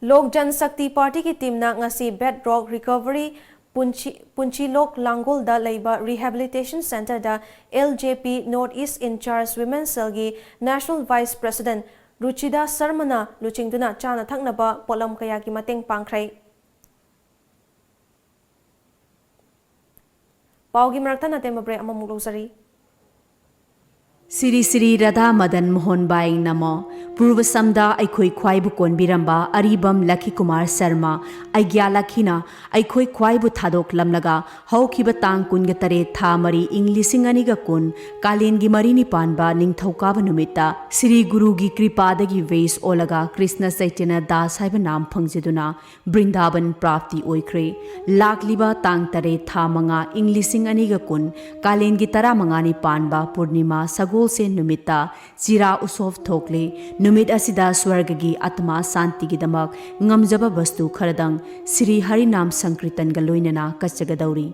ꯂꯣꯛ ꯖꯟ ꯁꯛꯇꯤ ꯄꯥꯔꯇꯤꯒꯤ ꯇꯤꯝꯅ ꯉꯁꯤ Bedrock Recovery ꯄꯨꯟꯁꯤ-, ꯄꯨꯟꯁꯤꯂꯣꯛ ꯂꯥꯡꯒꯣꯜꯗ ꯂꯩꯕ Rehabilitation Centreꯗ L J P North East in Charge Women Cellꯒꯤ National Vice President ꯔꯨꯆꯤꯗꯥ ꯁꯔꯃꯅ ꯂꯨꯆꯤꯡꯗꯨꯅ ꯆꯥꯅ ꯊꯛꯅꯕ ꯄꯣꯠꯂꯝ ꯀꯌꯥꯒꯤ ꯃꯇꯦꯡ ꯄꯥꯡꯈ꯭ꯔꯦ꯫ ꯄꯥꯎꯒꯤ ꯃꯔꯛꯇ ꯅꯇꯦꯝꯕ break ꯑꯃꯃꯨꯛ ꯂꯧꯖꯔꯤ꯫ ꯁꯤꯔꯤ ꯁꯤꯔꯤ ꯔꯥꯙꯥ ꯃꯗꯟ ꯃꯣꯍꯟ ꯕꯥꯏ ꯅꯃꯣ꯫ ꯄꯨꯔꯕꯁꯝꯗ ꯑꯩꯈꯣꯏ ꯈ꯭ꯋꯥꯏꯕꯨ ꯀꯣꯟꯕꯤꯔꯝꯕ ꯑꯔꯤꯕꯝ ꯂꯈꯤ ꯀꯨꯃꯥꯔ ꯁꯔꯃ, ꯑꯩꯒ꯭ꯌꯥ ꯂꯈꯤꯅ ꯑꯩꯈꯣꯏ ꯈ꯭ꯋꯥꯏꯕꯨ ꯊꯥꯗꯣꯛꯂꯝꯂꯒ ꯍꯧꯈꯤꯕ ꯇꯥꯡ ꯀꯨꯟꯒ ꯇꯔꯦꯠ ꯊꯥ ꯃꯔꯤ ꯏꯪ ꯂꯤꯁꯤꯡ ꯑꯅꯤꯒ ꯀꯨꯟ ꯀꯥꯂꯦꯟꯒꯤ ꯃꯔꯤꯅꯤ ꯄꯥꯟꯕ ꯅꯤꯡꯊꯧꯀꯥꯕ ꯅꯨꯃꯤꯠꯇ ꯁꯤꯔꯤ ꯒꯨꯔꯨꯒꯤ ꯀ꯭ꯔꯤꯄꯥꯗꯒꯤ ꯋꯦꯁ ꯑꯣꯜꯂꯒ ꯀ꯭ꯔꯤꯁꯅ ꯆꯩꯇꯟꯌ ꯗꯥꯁ ꯍꯥꯏꯕ ꯅꯥꯝ ꯐꯪꯖꯗꯨꯅ ꯕ꯭ꯔꯤꯟꯗꯥꯕꯟ ꯄ꯭ꯔꯥꯞꯇꯤ ꯑꯣꯏꯈ꯭ꯔꯦ꯫ ꯂꯥꯛꯂꯤꯕ ꯇꯥꯡ ꯇꯔꯦꯠ ꯊꯥ ꯃꯉꯥ ꯏꯪ ꯂꯤꯁꯤꯡ ꯑꯅꯤꯒ ꯀꯨꯟ ꯀꯥꯂꯦꯟꯒꯤ ꯇꯔꯥꯃꯉꯥꯅꯤ ꯄꯥꯟꯕ ꯄꯨꯔꯅꯤꯃꯥ ꯁꯒꯣꯜꯁꯦꯟ ꯅꯨꯃꯤꯠꯇ ꯆꯤꯔꯥ ꯎꯁꯣꯞ ꯊꯣꯛꯂꯦ꯫ ꯅꯨꯃꯤꯠ ꯑꯁꯤꯗ ꯁ꯭ꯋꯔꯒꯒꯤ ꯑꯥꯇꯃꯥ ꯁꯥꯟꯇꯤꯒꯤꯗꯃꯛ ꯉꯝꯖꯕ ꯕꯁꯇꯨ ꯈꯔꯗꯪ ꯁ꯭ꯔꯤ ꯍꯔꯤꯅꯥꯝ ꯁꯪꯀ꯭ꯔꯤꯇꯟꯒ ꯂꯣꯏꯅꯅ ꯀꯠꯆꯒꯗꯧꯔꯤ꯫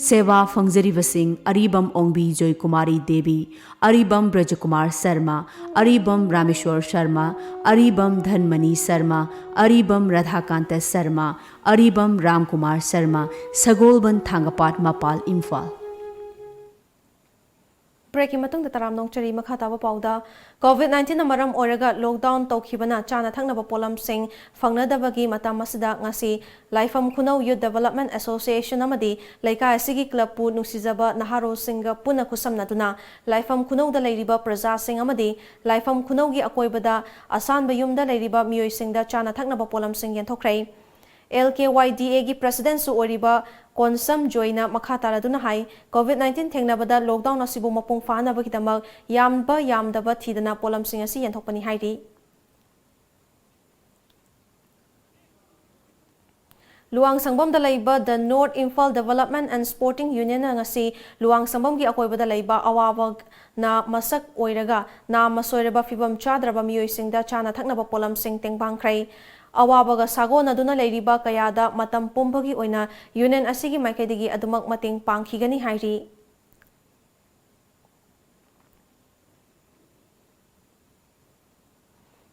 ꯁꯦꯕꯥ ꯐꯪꯖꯔꯤꯕꯁꯤꯡ ꯑꯔꯤꯕꯝ ꯑꯣꯡꯕꯤ ꯖꯣꯏꯀꯨꯃꯥꯔꯤ ꯗꯦꯕꯤ, ꯑꯔꯤꯕꯝ ꯕ꯭ꯔꯖꯀꯨꯃꯥꯔ ꯁꯔꯃ, ꯑꯔꯤꯕꯝ ꯔꯥꯃꯦꯁ꯭ꯋꯔ ꯁꯔꯃ, ꯑꯔꯤꯕꯝ ꯙꯟꯃꯅꯤ ꯁꯔꯃ, ꯑꯔꯤꯕꯝ ꯔꯥꯙꯥꯀꯥꯟꯇ ꯁꯔꯃ, ꯑꯔꯤꯕꯝ ꯔꯥꯝꯀꯨꯃꯥꯔ ꯁꯔꯃ, ꯁꯒꯣꯜꯕꯟ ꯊꯥꯡꯒꯄꯥꯠ ꯃꯄꯥꯜ ꯏꯝꯐꯥꯜ꯫ Breakꯀꯤ ꯃꯇꯨꯡꯗ ꯇꯔꯥꯝꯅ ꯑꯣꯛꯆꯔꯤ꯫ ꯃꯈꯥ ꯇꯥꯕ ꯄꯥꯎꯗ, COVID nineteenꯅ ꯃꯔꯝ ꯑꯣꯏꯔꯒ lockdown ꯇꯧꯈꯤꯕꯅ ꯆꯥꯅ ꯊꯛꯅꯕ ꯄꯣꯠꯂꯝꯁꯤꯡ ꯐꯪꯅꯗꯕꯒꯤ ꯃꯇꯝ ꯑꯁꯤꯗ ꯉꯁꯤ ꯂꯥꯏꯐꯝ ꯈꯨꯅꯧ Youth Development Association ꯑꯃꯗꯤ ꯂꯩꯀꯥꯏ ꯑꯁꯤꯒꯤ clubꯄꯨ ꯅꯨꯡꯁꯤꯖꯕ ꯅꯍꯥꯔꯣꯜꯁꯤꯡꯒ ꯄꯨꯟꯅ ꯈꯨꯠꯁꯝꯅꯗꯨꯅ ꯂꯥꯏꯐꯝ ꯈꯨꯅꯧꯗ ꯂꯩꯔꯤꯕ ꯄ꯭ꯔꯖꯥꯁꯤꯡ ꯑꯃꯗꯤ ꯂꯥꯏꯐꯝ ꯈꯨꯅꯧꯒꯤ ꯑꯀꯣꯏꯕꯗ ꯑꯁꯥꯟꯕ ꯌꯨꯝꯗ ꯂꯩꯔꯤꯕ ꯃꯤꯑꯣꯏꯁꯤꯡꯗ ꯆꯥꯅ ꯊꯛꯅꯕ ꯄꯣꯠꯂꯝꯁꯤꯡ ꯌꯦꯟꯊꯣꯛꯈ꯭ꯔꯦ꯫ L K Y D Aꯒꯤ presidentꯁꯨ ꯑꯣꯏꯔꯤꯕ ꯀꯣꯟꯁꯝ ꯖꯣꯏꯅ ꯃꯈꯥ ꯇꯥꯔꯗꯨꯅ ꯍꯥꯏ, COVID nineteen ꯊꯦꯡꯅꯕꯗ lockdown ꯑꯁꯤꯕꯨ ꯃꯄꯨꯡ ꯐꯥꯍꯟꯅꯕꯒꯤꯗꯃꯛ ꯌꯥꯝꯕ ꯌꯥꯝꯗꯕ ꯊꯤꯗꯅ ꯄꯣꯠꯂꯝꯁꯤꯡ ꯑꯁꯤ ꯌꯦꯟꯊꯣꯛꯄꯅꯤ ꯍꯥꯏꯔꯤ꯫ ꯂꯨꯋꯥꯡꯁꯪꯕꯝꯗ ꯂꯩꯕ The North Imphal Development and Sporting Unionꯅ ꯉꯁꯤ ꯂꯨꯋꯥꯡꯁꯪꯕꯝꯒꯤ ꯑꯀꯣꯏꯕꯗ ꯂꯩꯕ ꯑꯋꯥꯕꯅ ꯃꯁꯛ ꯑꯣꯏꯔꯒ ꯅꯥꯝꯃ ꯁꯣꯏꯔꯕ ꯐꯤꯕꯝ ꯆꯥꯗ꯭ꯔꯕ ꯃꯤꯑꯣꯏꯁꯤꯡꯗ ꯆꯥꯅ ꯊꯛꯅꯕ ꯄꯣꯠꯂꯝꯁꯤꯡ ꯇꯦꯡꯕꯥꯡꯈ꯭ꯔꯦ꯫ ꯑꯋꯥꯕꯒ ꯁꯥꯒꯣꯟꯅꯗꯨꯅ ꯂꯩꯔꯤꯕ ꯀꯌꯥꯗ ꯃꯇꯝ ꯄꯨꯝꯕꯒꯤ ꯑꯣꯏꯅ ꯌꯨꯅꯤꯌꯟ ꯑꯁꯤꯒꯤ ꯃꯥꯏꯀꯩꯗꯒꯤ ꯑꯗꯨꯃꯛ ꯃꯇꯦꯡ ꯄꯥꯡꯈꯤꯒꯅꯤ ꯍꯥꯏꯔꯤ꯫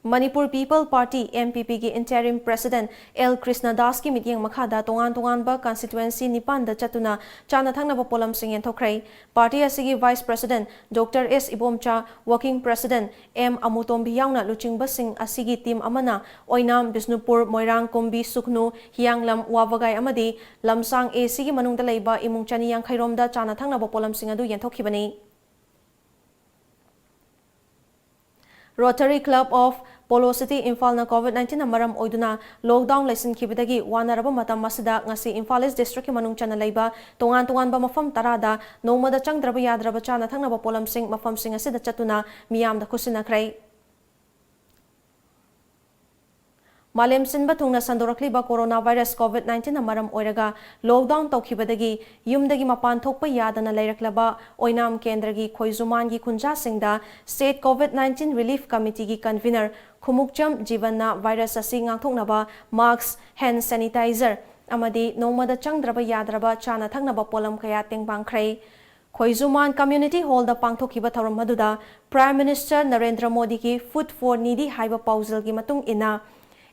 Manipur people party, M P ꯄꯤꯒꯤ interim president ꯑꯦꯜ ꯀ꯭ꯔꯤꯁꯅꯗꯥꯁꯀꯤ ꯃꯤꯠꯌꯦꯡ ꯃꯈꯥꯗ ꯇꯣꯉꯥꯟ ꯇꯣꯉꯥꯟꯕ constituency ꯅꯤꯄꯥꯟꯗ ꯆꯠꯇꯨꯅ ꯆꯥꯅ ꯊꯛꯅꯕ ꯄꯣꯠꯂꯝꯁꯤꯡ ꯌꯦꯟꯊꯣꯛꯈ꯭ꯔꯦ꯫ ꯄꯥꯔꯇꯤ ꯑꯁꯤꯒꯤ vice president ꯗꯣꯛꯇꯔ ꯑꯦꯁ ꯏꯕꯣꯝꯆꯥ, working president ꯑꯦꯝ ꯑꯃꯨꯇꯣꯝꯕꯤ ꯌꯥꯎꯅ ꯂꯨꯆꯤꯡꯕꯁꯤꯡ ꯑꯁꯤꯒꯤ team ꯑꯃꯅ ꯑꯣꯏꯅꯥꯝ, ꯕꯤꯁꯅꯨꯄꯨꯔ, ꯃꯣꯏꯔꯥꯡ, ꯀꯨꯝꯕꯤ, ꯁꯨꯒꯅꯨ, ꯍꯤꯌꯥꯡꯂꯝ, ꯋꯥꯕꯒꯥꯏ ꯑꯃꯗꯤ ꯂꯝꯁꯥꯡ A ꯁꯤꯒꯤ ꯃꯅꯨꯡꯗ ꯂꯩꯕ ꯏꯃꯨꯡ ꯆꯅꯤ ꯌꯥꯡꯈꯩ ꯔꯣꯝꯗ ꯆꯥꯅ ꯊꯛꯅꯕ ꯄꯣꯠꯂꯝꯁꯤꯡ ꯑꯗꯨ ꯌꯦꯟꯊꯣꯛꯈꯤꯕꯅꯤ꯫ Rotary Club of Polo City ꯏꯝꯐꯥꯜꯅ COVID nineteen ꯅ ꯃꯔꯝ ꯑꯣꯏꯗꯨꯅ lockdown ꯂꯩꯁꯤꯟꯈꯤꯕꯗꯒꯤ ꯋꯥꯅꯔꯕ ꯃꯇꯝ ꯑꯁꯤꯗ ꯉꯁꯤ ꯏꯝꯐꯥꯜ ꯏꯁ district ꯀꯤ ꯃꯅꯨꯡ ꯆꯟꯅ ꯂꯩꯕ ꯇꯣꯉꯥꯟ ꯇꯣꯉꯥꯟꯕ ꯃꯐꯝ ꯇꯔꯥꯗ ꯅꯣꯡꯃꯗ ꯆꯪꯗ꯭ꯔꯕ ꯌꯥꯗ꯭ꯔꯕ ꯆꯥꯅ ꯊꯛꯅꯕ ꯄꯣꯠꯂꯝꯁꯤꯡ ꯃꯐꯝꯁꯤꯡ ꯑꯁꯤꯗ ꯆꯠꯇꯨꯅ ꯃꯤꯌꯥꯝꯗ ꯈꯨꯠꯁꯤꯟꯅꯈ꯭ꯔꯦ꯫ ꯃꯥꯂꯦꯝ ꯁꯤꯟꯕ ꯊꯨꯡꯅ ꯁꯟꯗꯣꯔꯛꯂꯤꯕ corona virus COVID nineteen ꯅ ꯃꯔꯝ ꯑꯣꯏꯔꯒ lockdown ꯇꯧꯈꯤꯕꯗꯒꯤ ꯌꯨꯝꯗꯒꯤ ꯃꯄꯥꯟ ꯊꯣꯛꯄ ꯌꯥꯗꯅ ꯂꯩꯔꯛꯂꯕ ꯑꯣꯏꯅꯥꯝ ꯀꯦꯟꯗ꯭ꯔꯒꯤ ꯈꯣꯏꯖꯨꯃꯥꯟꯒꯤ ꯈꯨꯟꯖꯥꯁꯤꯡꯗ State COVID nineteen Relief Committee ꯒꯤ convener ꯈꯨꯃꯨꯛꯆꯝ ꯖꯤꯕꯟꯅ virus ꯑꯁꯤ ꯉꯥꯛꯊꯣꯛꯅꯕ mask, hand sanitizer ꯑꯃꯗꯤ ꯅꯣꯡꯃꯗ ꯆꯪꯗ꯭ꯔꯕ ꯌꯥꯗ꯭ꯔꯕ ꯆꯥꯅ ꯊꯛꯅꯕ ꯄꯣꯠꯂꯝ ꯀꯌꯥ ꯇꯦꯡꯕꯥꯡꯈ꯭ꯔꯦ꯫ ꯈꯣꯏꯖꯨꯃꯥꯟ Community Hall ꯗ ꯄꯥꯡꯊꯣꯛꯈꯤꯕ ꯊꯧꯔꯝ ꯑꯗꯨꯗ Prime Minister ꯅꯔꯦꯟꯗ꯭ꯔ ꯃꯣꯗꯤꯒꯤ Food for Needy ꯍꯥꯏꯕ ꯄꯥꯎꯖꯦꯜꯒꯤ ꯃꯇꯨꯡ ꯏꯟꯅ,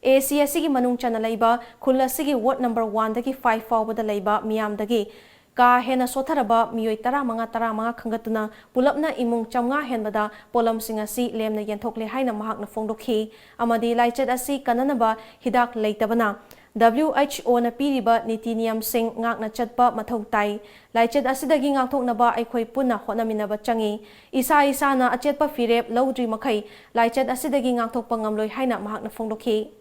A C ꯑꯁꯤꯒꯤ ꯃꯅꯨꯡ ꯆꯟꯅ ꯂꯩꯕ ꯈꯨꯜ ꯑꯁꯤꯒꯤ ward number one ꯗꯒꯤ five ꯐꯥꯎꯕꯗ ꯂꯩꯕ ꯃꯤꯌꯥꯝꯗꯒꯤ ꯀꯥ ꯍꯦꯟꯅ ꯁꯣꯠꯊꯔꯕ ꯃꯤꯑꯣꯏ ꯇꯔꯥꯃꯉꯥ, ꯇꯔꯥꯃꯉꯥ ꯈꯟꯒꯠꯇꯨꯅ ꯄꯨꯂꯞꯅ ꯏꯃꯨꯡ ꯆꯥꯝꯃꯉꯥ ꯍꯦꯟꯕꯗ ꯄꯣꯠꯂꯝꯁꯤꯡ ꯑꯁꯤ ꯂꯦꯝꯅ ꯌꯦꯟꯊꯣꯛꯂꯦ ꯍꯥꯏꯅ ꯃꯍꯥꯛꯅ ꯐꯣꯡꯗꯣꯛꯈꯤ꯫ ꯑꯃꯗꯤ ꯂꯥꯏꯆꯠ ꯑꯁꯤ ꯀꯟꯅꯅꯕ ꯍꯤꯗꯥꯛ ꯂꯩꯇꯕꯅ W H O ꯅ ꯄꯤꯔꯤꯕ ꯅꯤꯇꯤ ꯅꯤꯌꯝꯁꯤꯡ ꯉꯥꯛꯅ ꯆꯠꯄ ꯃꯊꯧ ꯇꯥꯏ꯫ ꯂꯥꯏꯆꯠ ꯑꯁꯤꯗꯒꯤ ꯉꯥꯛꯊꯣꯛꯅꯕ ꯑꯩꯈꯣꯏ ꯄꯨꯟꯅ ꯍꯣꯠꯅꯃꯤꯟꯅꯕ ꯆꯪꯏ꯫ ꯏꯁꯥ ꯏꯁꯥꯅ ꯑꯆꯦꯠꯄ ꯐꯤꯔꯦꯞ ꯂꯧꯗ꯭ꯔꯤ ꯃꯈꯩ ꯂꯥꯏꯆꯠ ꯑꯁꯤꯗꯒꯤ ꯉꯥꯛꯊꯣꯛꯄ ꯉꯝꯂꯣꯏ ꯍꯥꯏꯅ ꯃꯍꯥꯛꯅ ꯐꯣꯡꯗꯣꯛꯈꯤ꯫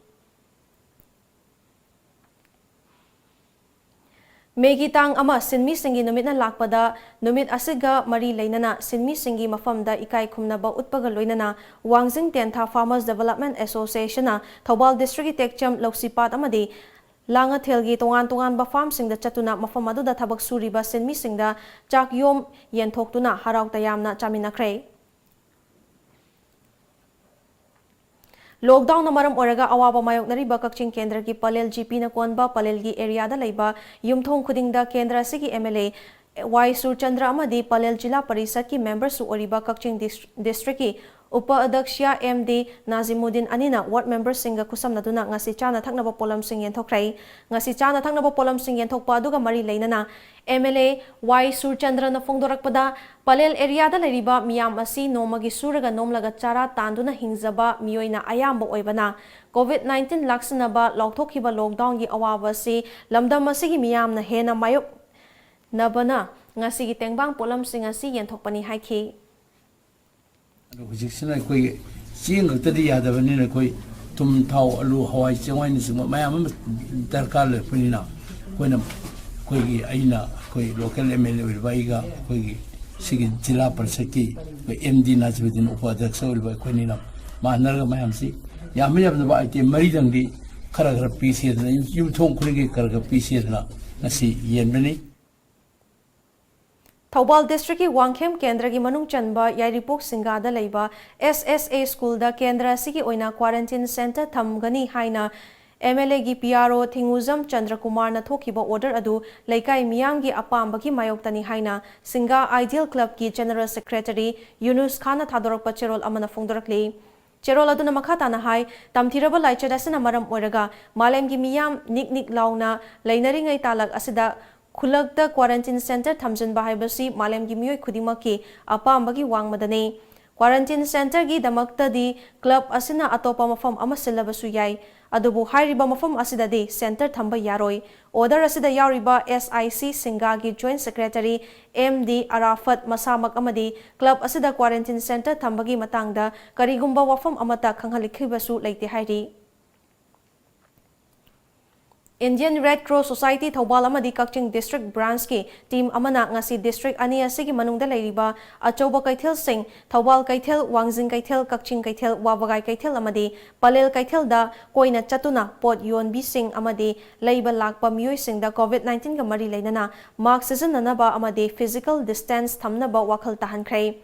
ꯃꯦꯒꯤ ꯇꯥꯡ ꯑꯃ ꯁꯤꯟꯃꯤꯁꯤꯡꯒꯤ ꯅꯨꯃꯤꯠꯅ ꯂꯥꯛꯄꯗ ꯅꯨꯃꯤꯠ ꯑꯁꯤꯒ ꯃꯔꯤ ꯂꯩꯅꯅ ꯁꯤꯟꯃꯤꯁꯤꯡꯒꯤ ꯃꯐꯝꯗ ꯏꯀꯥꯏ ꯈꯨꯝꯅꯕ ꯎꯠꯄꯒ ꯂꯣꯏꯅꯅ ꯋꯥꯡꯖꯤꯡ ꯇꯦꯟꯊꯥ Farmers Development Association ꯅ ꯊꯧꯕꯥꯜ district ꯀꯤ ꯇꯦꯛꯆꯝ, ꯂꯧꯁꯤꯄꯥꯠ ꯑꯃꯗꯤ ꯂꯥꯡꯉꯊꯦꯜꯒꯤ ꯇꯣꯉꯥꯟ ꯇꯣꯉꯥꯟꯕ farm ꯁꯤꯡꯗ ꯆꯠꯇꯨꯅ ꯃꯐꯝ ꯑꯗꯨꯗ ꯊꯕꯛ ꯁꯨꯔꯤꯕ ꯁꯤꯟꯃꯤꯁꯤꯡꯗ ꯆꯥꯛ ꯌꯣꯝ ꯌꯦꯟꯊꯣꯛꯇꯨꯅ ꯍꯔꯥꯎ ꯇꯌꯥꯝꯅ ꯆꯥꯃꯤꯟꯅꯈ꯭ꯔꯦ꯫ ꯂꯣꯛꯗꯥꯎꯟꯅ ꯃꯔꯝ ꯑꯣꯏꯔꯒ ꯑꯋꯥꯕ ꯃꯥꯌꯣꯛꯅꯔꯤꯕ ꯀꯛꯆꯤꯡ ꯀꯦꯟꯗ꯭ꯔꯒꯤ ꯄꯂꯦꯜ ꯖꯤꯄꯤꯅ ꯀꯣꯟꯕ ꯄꯂꯦꯜꯒꯤ ꯑꯦꯔꯤꯌꯥꯗ ꯂꯩꯕ ꯌꯨꯝꯊꯣꯡ ꯈꯨꯗꯤꯡꯗ ꯀꯦꯟꯗ꯭ꯔ ꯑꯁꯤꯒꯤ ꯑꯦꯝ ꯑꯦꯜ ꯑꯦ ꯋꯥꯏ ꯁꯨꯔꯆꯟꯗ꯭ꯔ ꯑꯃꯗꯤ ꯄꯂꯦꯜ ꯖꯤꯂꯥ ꯄꯔꯤꯁꯠꯀꯤ ꯃꯦꯝꯕꯔꯁꯨ ꯑꯣꯏꯔꯤꯕ ꯀꯛꯆꯤꯡ ꯗꯤꯁ-, ꯗꯤꯁꯇ꯭ꯔꯤꯛꯀꯤ ꯎꯄ ꯑꯗꯛꯁꯤꯌꯥ ꯑꯦꯝ ꯗꯤ ꯅꯥꯖꯤꯃꯨꯗꯤꯟ ꯑꯅꯤꯅ ꯋꯥꯔꯗ ꯃꯦꯝꯕꯔꯁꯤꯡꯒ ꯈꯨꯠꯁꯝꯅꯗꯨꯅ ꯉꯁꯤ ꯆꯥꯅ ꯊꯛꯅꯕ ꯄꯣꯠꯂꯝꯁꯤꯡ ꯌꯦꯟꯊꯣꯛꯈ꯭ꯔꯦ꯫ ꯉꯁꯤ ꯆꯥꯅ ꯊꯛꯅꯕ ꯄꯣꯠꯂꯝꯁꯤꯡ ꯌꯦꯟꯊꯣꯛꯄ ꯑꯗꯨꯒ ꯃꯔꯤ ꯂꯩꯅꯅ ꯑꯦꯝ ꯑꯦꯜ ꯑꯦ ꯋꯥꯏ ꯁꯨꯔꯆꯟꯗ꯭ꯔꯅ ꯐꯣꯡꯗꯣꯔꯛꯄꯗ, ꯄꯂꯦꯜ ꯑꯦꯔꯤꯌꯥꯗ ꯂꯩꯔꯤꯕ ꯃꯤꯌꯥꯝ ꯑꯁꯤ ꯅꯣꯡꯃꯒꯤ ꯁꯨꯔꯒ ꯅꯣꯝꯂꯒ ꯆꯥꯔꯥ ꯇꯥꯟꯗꯨꯅ ꯍꯤꯡꯖꯕ ꯃꯤꯑꯣꯏꯅ ꯑꯌꯥꯝꯕ ꯑꯣꯏꯕꯅ, ꯀꯣꯚꯤꯗ ꯅꯥꯏꯟꯇꯤꯟ ꯂꯥꯛꯁꯤꯟꯅꯕ ꯂꯥꯎꯊꯣꯛꯈꯤꯕ ꯂꯣꯛꯗꯥꯎꯟꯒꯤ ꯑꯋꯥꯕ ꯑꯁꯤ ꯂꯝꯗꯝ ꯑꯁꯤꯒꯤ ꯃꯤꯌꯥꯝꯅ ꯍꯦꯟꯅ ꯃꯥꯌꯣꯛꯅꯕꯅ ꯉꯁꯤꯒꯤ ꯇꯦꯡꯕꯥꯡ ꯄꯣꯠꯂꯝꯁꯤꯡ ꯑꯁꯤ ꯌꯦꯟꯊꯣꯛꯄꯅꯤ ꯍꯥꯏꯈꯤ꯫ ꯑꯗꯣ ꯍꯧꯖꯤꯛꯁꯤꯅ ꯑꯩꯈꯣꯏꯒꯤ ꯆꯦꯡ ꯈꯛꯇꯗꯤ ꯌꯥꯗꯕꯅꯤꯅ, ꯑꯩꯈꯣꯏ ꯊꯨꯝ, ꯊꯥꯎ, ꯑꯂꯨ, ꯍꯋꯥꯏ ꯆꯦꯡꯋꯥꯏꯅꯆꯤꯡꯕ ꯃꯌꯥꯝ ꯑꯃ ꯗꯔꯀꯥꯔ ꯂꯩꯔꯛꯄꯅꯤꯅ, ꯑꯩꯈꯣꯏꯅ, ꯑꯩꯈꯣꯏꯒꯤ, ꯑꯩꯅ ꯑꯩꯈꯣꯏ ꯂꯣꯀꯦꯜ ꯑꯦꯝ ꯑꯦꯜ ꯑꯦ ꯑꯣꯏꯔꯤꯕ ꯑꯩꯒ ꯑꯩꯈꯣꯏꯒꯤ ꯁꯤꯒꯤ ꯖꯤꯂꯥ ꯄꯔꯤꯁꯠꯀꯤ ꯑꯩꯈꯣꯏ ꯑꯦꯝ ꯗꯤ ꯅꯥꯖꯤꯃꯨꯗꯤꯟ ꯎꯄ ꯑꯗ꯭ꯌꯛꯁ ꯑꯣꯏꯔꯤꯕ ꯑꯩꯈꯣꯏꯅꯤꯅ ꯃꯥꯟꯅꯔꯒ ꯃꯌꯥꯝꯁꯤ ꯌꯥꯝꯕ ꯌꯥꯝꯗꯕ ꯑꯥꯏꯇꯦꯝ ꯃꯔꯤꯗꯪꯗꯤ ꯈꯔ ꯈꯔ ꯄꯤꯁꯦꯗꯅ, ꯌꯨꯝ-, ꯌꯨꯝꯊꯣꯡ ꯈꯨꯗꯤꯡꯒꯤ ꯈꯔ ꯈꯔ ꯄꯤꯁꯦꯗꯅ ꯉꯁꯤ ꯌꯦꯟꯕꯅꯤ꯫ ꯊꯧꯕꯥꯜ ꯗꯤꯁꯇ꯭ꯔꯤꯛꯀꯤ ꯋꯥꯡꯈꯦꯝ ꯀꯦꯟꯗ꯭ꯔꯒꯤ ꯃꯅꯨꯡ ꯆꯟꯕ ꯌꯥꯏꯔꯤꯄꯣꯛ ꯁꯤꯡꯒꯥꯗ ꯂꯩꯕ ꯑꯦꯁ ꯑꯦꯁ ꯑꯦ ꯁ꯭ꯀꯨꯜꯗ ꯀꯦꯟꯗ꯭ꯔ ꯑꯁꯤꯒꯤ ꯑꯣꯏꯅ ꯀ꯭ꯋꯥꯔꯦꯟꯇꯤꯟ ꯁꯦꯟꯇꯔ ꯊꯝꯒꯅꯤ ꯍꯥꯏꯅ ꯑꯦꯝ ꯑꯦꯜ ꯑꯦꯒꯤ ꯄꯤ ꯑꯥꯔ ꯑꯣ ꯊꯤꯡꯉꯨꯖꯝ ꯆꯟꯗ꯭ꯔꯀꯨꯃꯥꯔꯅ ꯊꯣꯛꯈꯤꯕ ꯑꯣꯔꯗꯔ ꯑꯗꯨ ꯂꯩꯀꯥꯏ ꯃꯤꯌꯥꯝꯒꯤ ꯑꯄꯥꯝꯕꯒꯤ ꯃꯥꯌꯣꯛꯇꯅꯤ ꯍꯥꯏꯅ ꯁꯤꯡꯒꯥ ꯑꯥꯏꯗꯤꯌꯦꯜ ꯀ꯭ꯂꯕꯀꯤ ꯖꯦꯅꯔꯦꯜ ꯁꯦꯀ꯭ꯔꯦꯇꯔꯤ ꯌꯨꯅꯨꯁ ꯈꯥꯟꯅ ꯊꯥꯗꯣꯔꯛꯄ ꯆꯦꯔꯣꯜ ꯑꯃꯅ ꯐꯣꯡꯗꯣꯔꯛꯂꯤ꯫ ꯆꯦꯔꯣꯜ ꯑꯗꯨꯅ ꯃꯈꯥ ꯇꯥꯅ ꯍꯥꯏ, ꯇꯝꯊꯤꯔꯕ ꯂꯥꯏꯆꯠ ꯑꯁꯤꯅ ꯃꯔꯝ ꯑꯣꯏꯔꯒ ꯃꯥꯂꯦꯝꯒꯤ ꯃꯤꯌꯥꯝ ꯅꯤꯛ ꯅꯤꯛ ꯂꯥꯎꯅ ꯂꯩꯅꯔꯤꯉꯩ ꯇꯥꯂꯛ ꯑꯁꯤꯗ ꯈꯨꯜꯂꯛꯇ ꯀ꯭ꯋꯥꯔꯦꯟꯇꯤꯟ ꯁꯦꯟꯇꯔ ꯊꯝꯖꯤꯟꯕ ꯍꯥꯏꯕꯁꯤ ꯃꯥꯂꯦꯝꯒꯤ ꯃꯤꯑꯣꯏ ꯈꯨꯗꯤꯡꯃꯛꯀꯤ ꯑꯄꯥꯝꯕꯒꯤ ꯋꯥꯡꯃꯗꯅꯤ꯫ ꯀ꯭ꯋꯥꯔꯦꯟꯇꯤꯟ ꯁꯦꯟꯇꯔꯒꯤꯗꯃꯛꯇꯗꯤ ꯀ꯭ꯂꯕ ꯑꯁꯤꯅ ꯑꯇꯣꯞꯄ ꯃꯐꯝ ꯑꯃ ꯁꯤꯜꯂꯕꯁꯨ ꯌꯥꯏ, ꯑꯗꯨꯕꯨ ꯍꯥꯏꯔꯤꯕ ꯃꯐꯝ ꯑꯁꯤꯗꯗꯤ ꯁꯦꯟꯇꯔ ꯊꯝꯕ ꯌꯥꯔꯣꯏ꯫ ꯑꯣꯔꯗꯔ ꯑꯁꯤꯗ ꯌꯥꯎꯔꯤꯕ ꯑꯦꯁ ꯑꯥꯏ ꯁꯤ ꯁꯤꯡꯒꯥꯒꯤ joint secretary M D Arafat ꯃꯁꯥꯃꯛ ꯑꯃꯗꯤ ꯀ꯭ꯂꯕ ꯑꯁꯤꯗ ꯀ꯭ꯋꯥꯔꯦꯟꯇꯤꯟ ꯁꯦꯟꯇꯔ ꯊꯝꯕꯒꯤ ꯃꯇꯥꯡꯗ ꯀꯔꯤꯒꯨꯝꯕ ꯋꯥꯐꯝ ꯑꯃꯠꯇ ꯈꯪꯍꯜꯂꯛꯈꯤꯕꯁꯨ ꯂꯩꯇꯦ ꯍꯥꯏꯔꯤ꯫ Indian red cross society Thoubal ꯑꯃꯗꯤ ꯀꯛꯆꯤꯡ ꯗꯤꯁꯇ꯭ꯔꯤꯛ ꯕ꯭ꯔꯥꯟꯁꯀꯤ ꯇꯤꯝ ꯑꯃꯅ ꯉꯁꯤ ꯗꯤꯁꯇ꯭ꯔꯤꯛ ꯑꯅꯤ ꯑꯁꯤꯒꯤ ꯃꯅꯨꯡꯗ ꯂꯩꯔꯤꯕ ꯑꯆꯧꯕ ꯀꯩꯊꯦꯜꯁꯤꯡ, ꯊꯧꯕꯥꯜ ꯀꯩꯊꯦꯜ, ꯋꯥꯡꯖꯤꯡ ꯀꯩꯊꯦꯜ, ꯀꯛꯆꯤꯡ ꯀꯩꯊꯦꯜ, ꯋꯥꯕꯒꯥꯏ ꯀꯩꯊꯦꯜ ꯑꯃꯗꯤ ꯄꯂꯦꯜ ꯀꯩꯊꯦꯜꯗ ꯀꯣꯏꯅ ꯆꯠꯇꯨꯅ ꯄꯣꯠ ꯌꯣꯟꯕꯤꯁꯤꯡ ꯑꯃꯗꯤ ꯂꯩꯕ ꯂꯥꯛꯄ ꯃꯤꯑꯣꯏꯁꯤꯡꯗ ꯀꯣꯚꯤꯗ ꯅꯥꯏꯟꯇꯤꯟꯒ ꯃꯔꯤ ꯂꯩꯅꯅ ꯃꯥꯁ꯭ꯛ ꯁꯤꯖꯤꯟꯅꯅꯕ ꯑꯃꯗꯤ ꯐꯤꯖꯤꯀꯦꯜ ꯗꯤꯁꯇꯦꯟꯁ ꯊꯝꯅꯕ ꯋꯥꯈꯜ ꯇꯥꯍꯟꯈ꯭ꯔꯦ꯫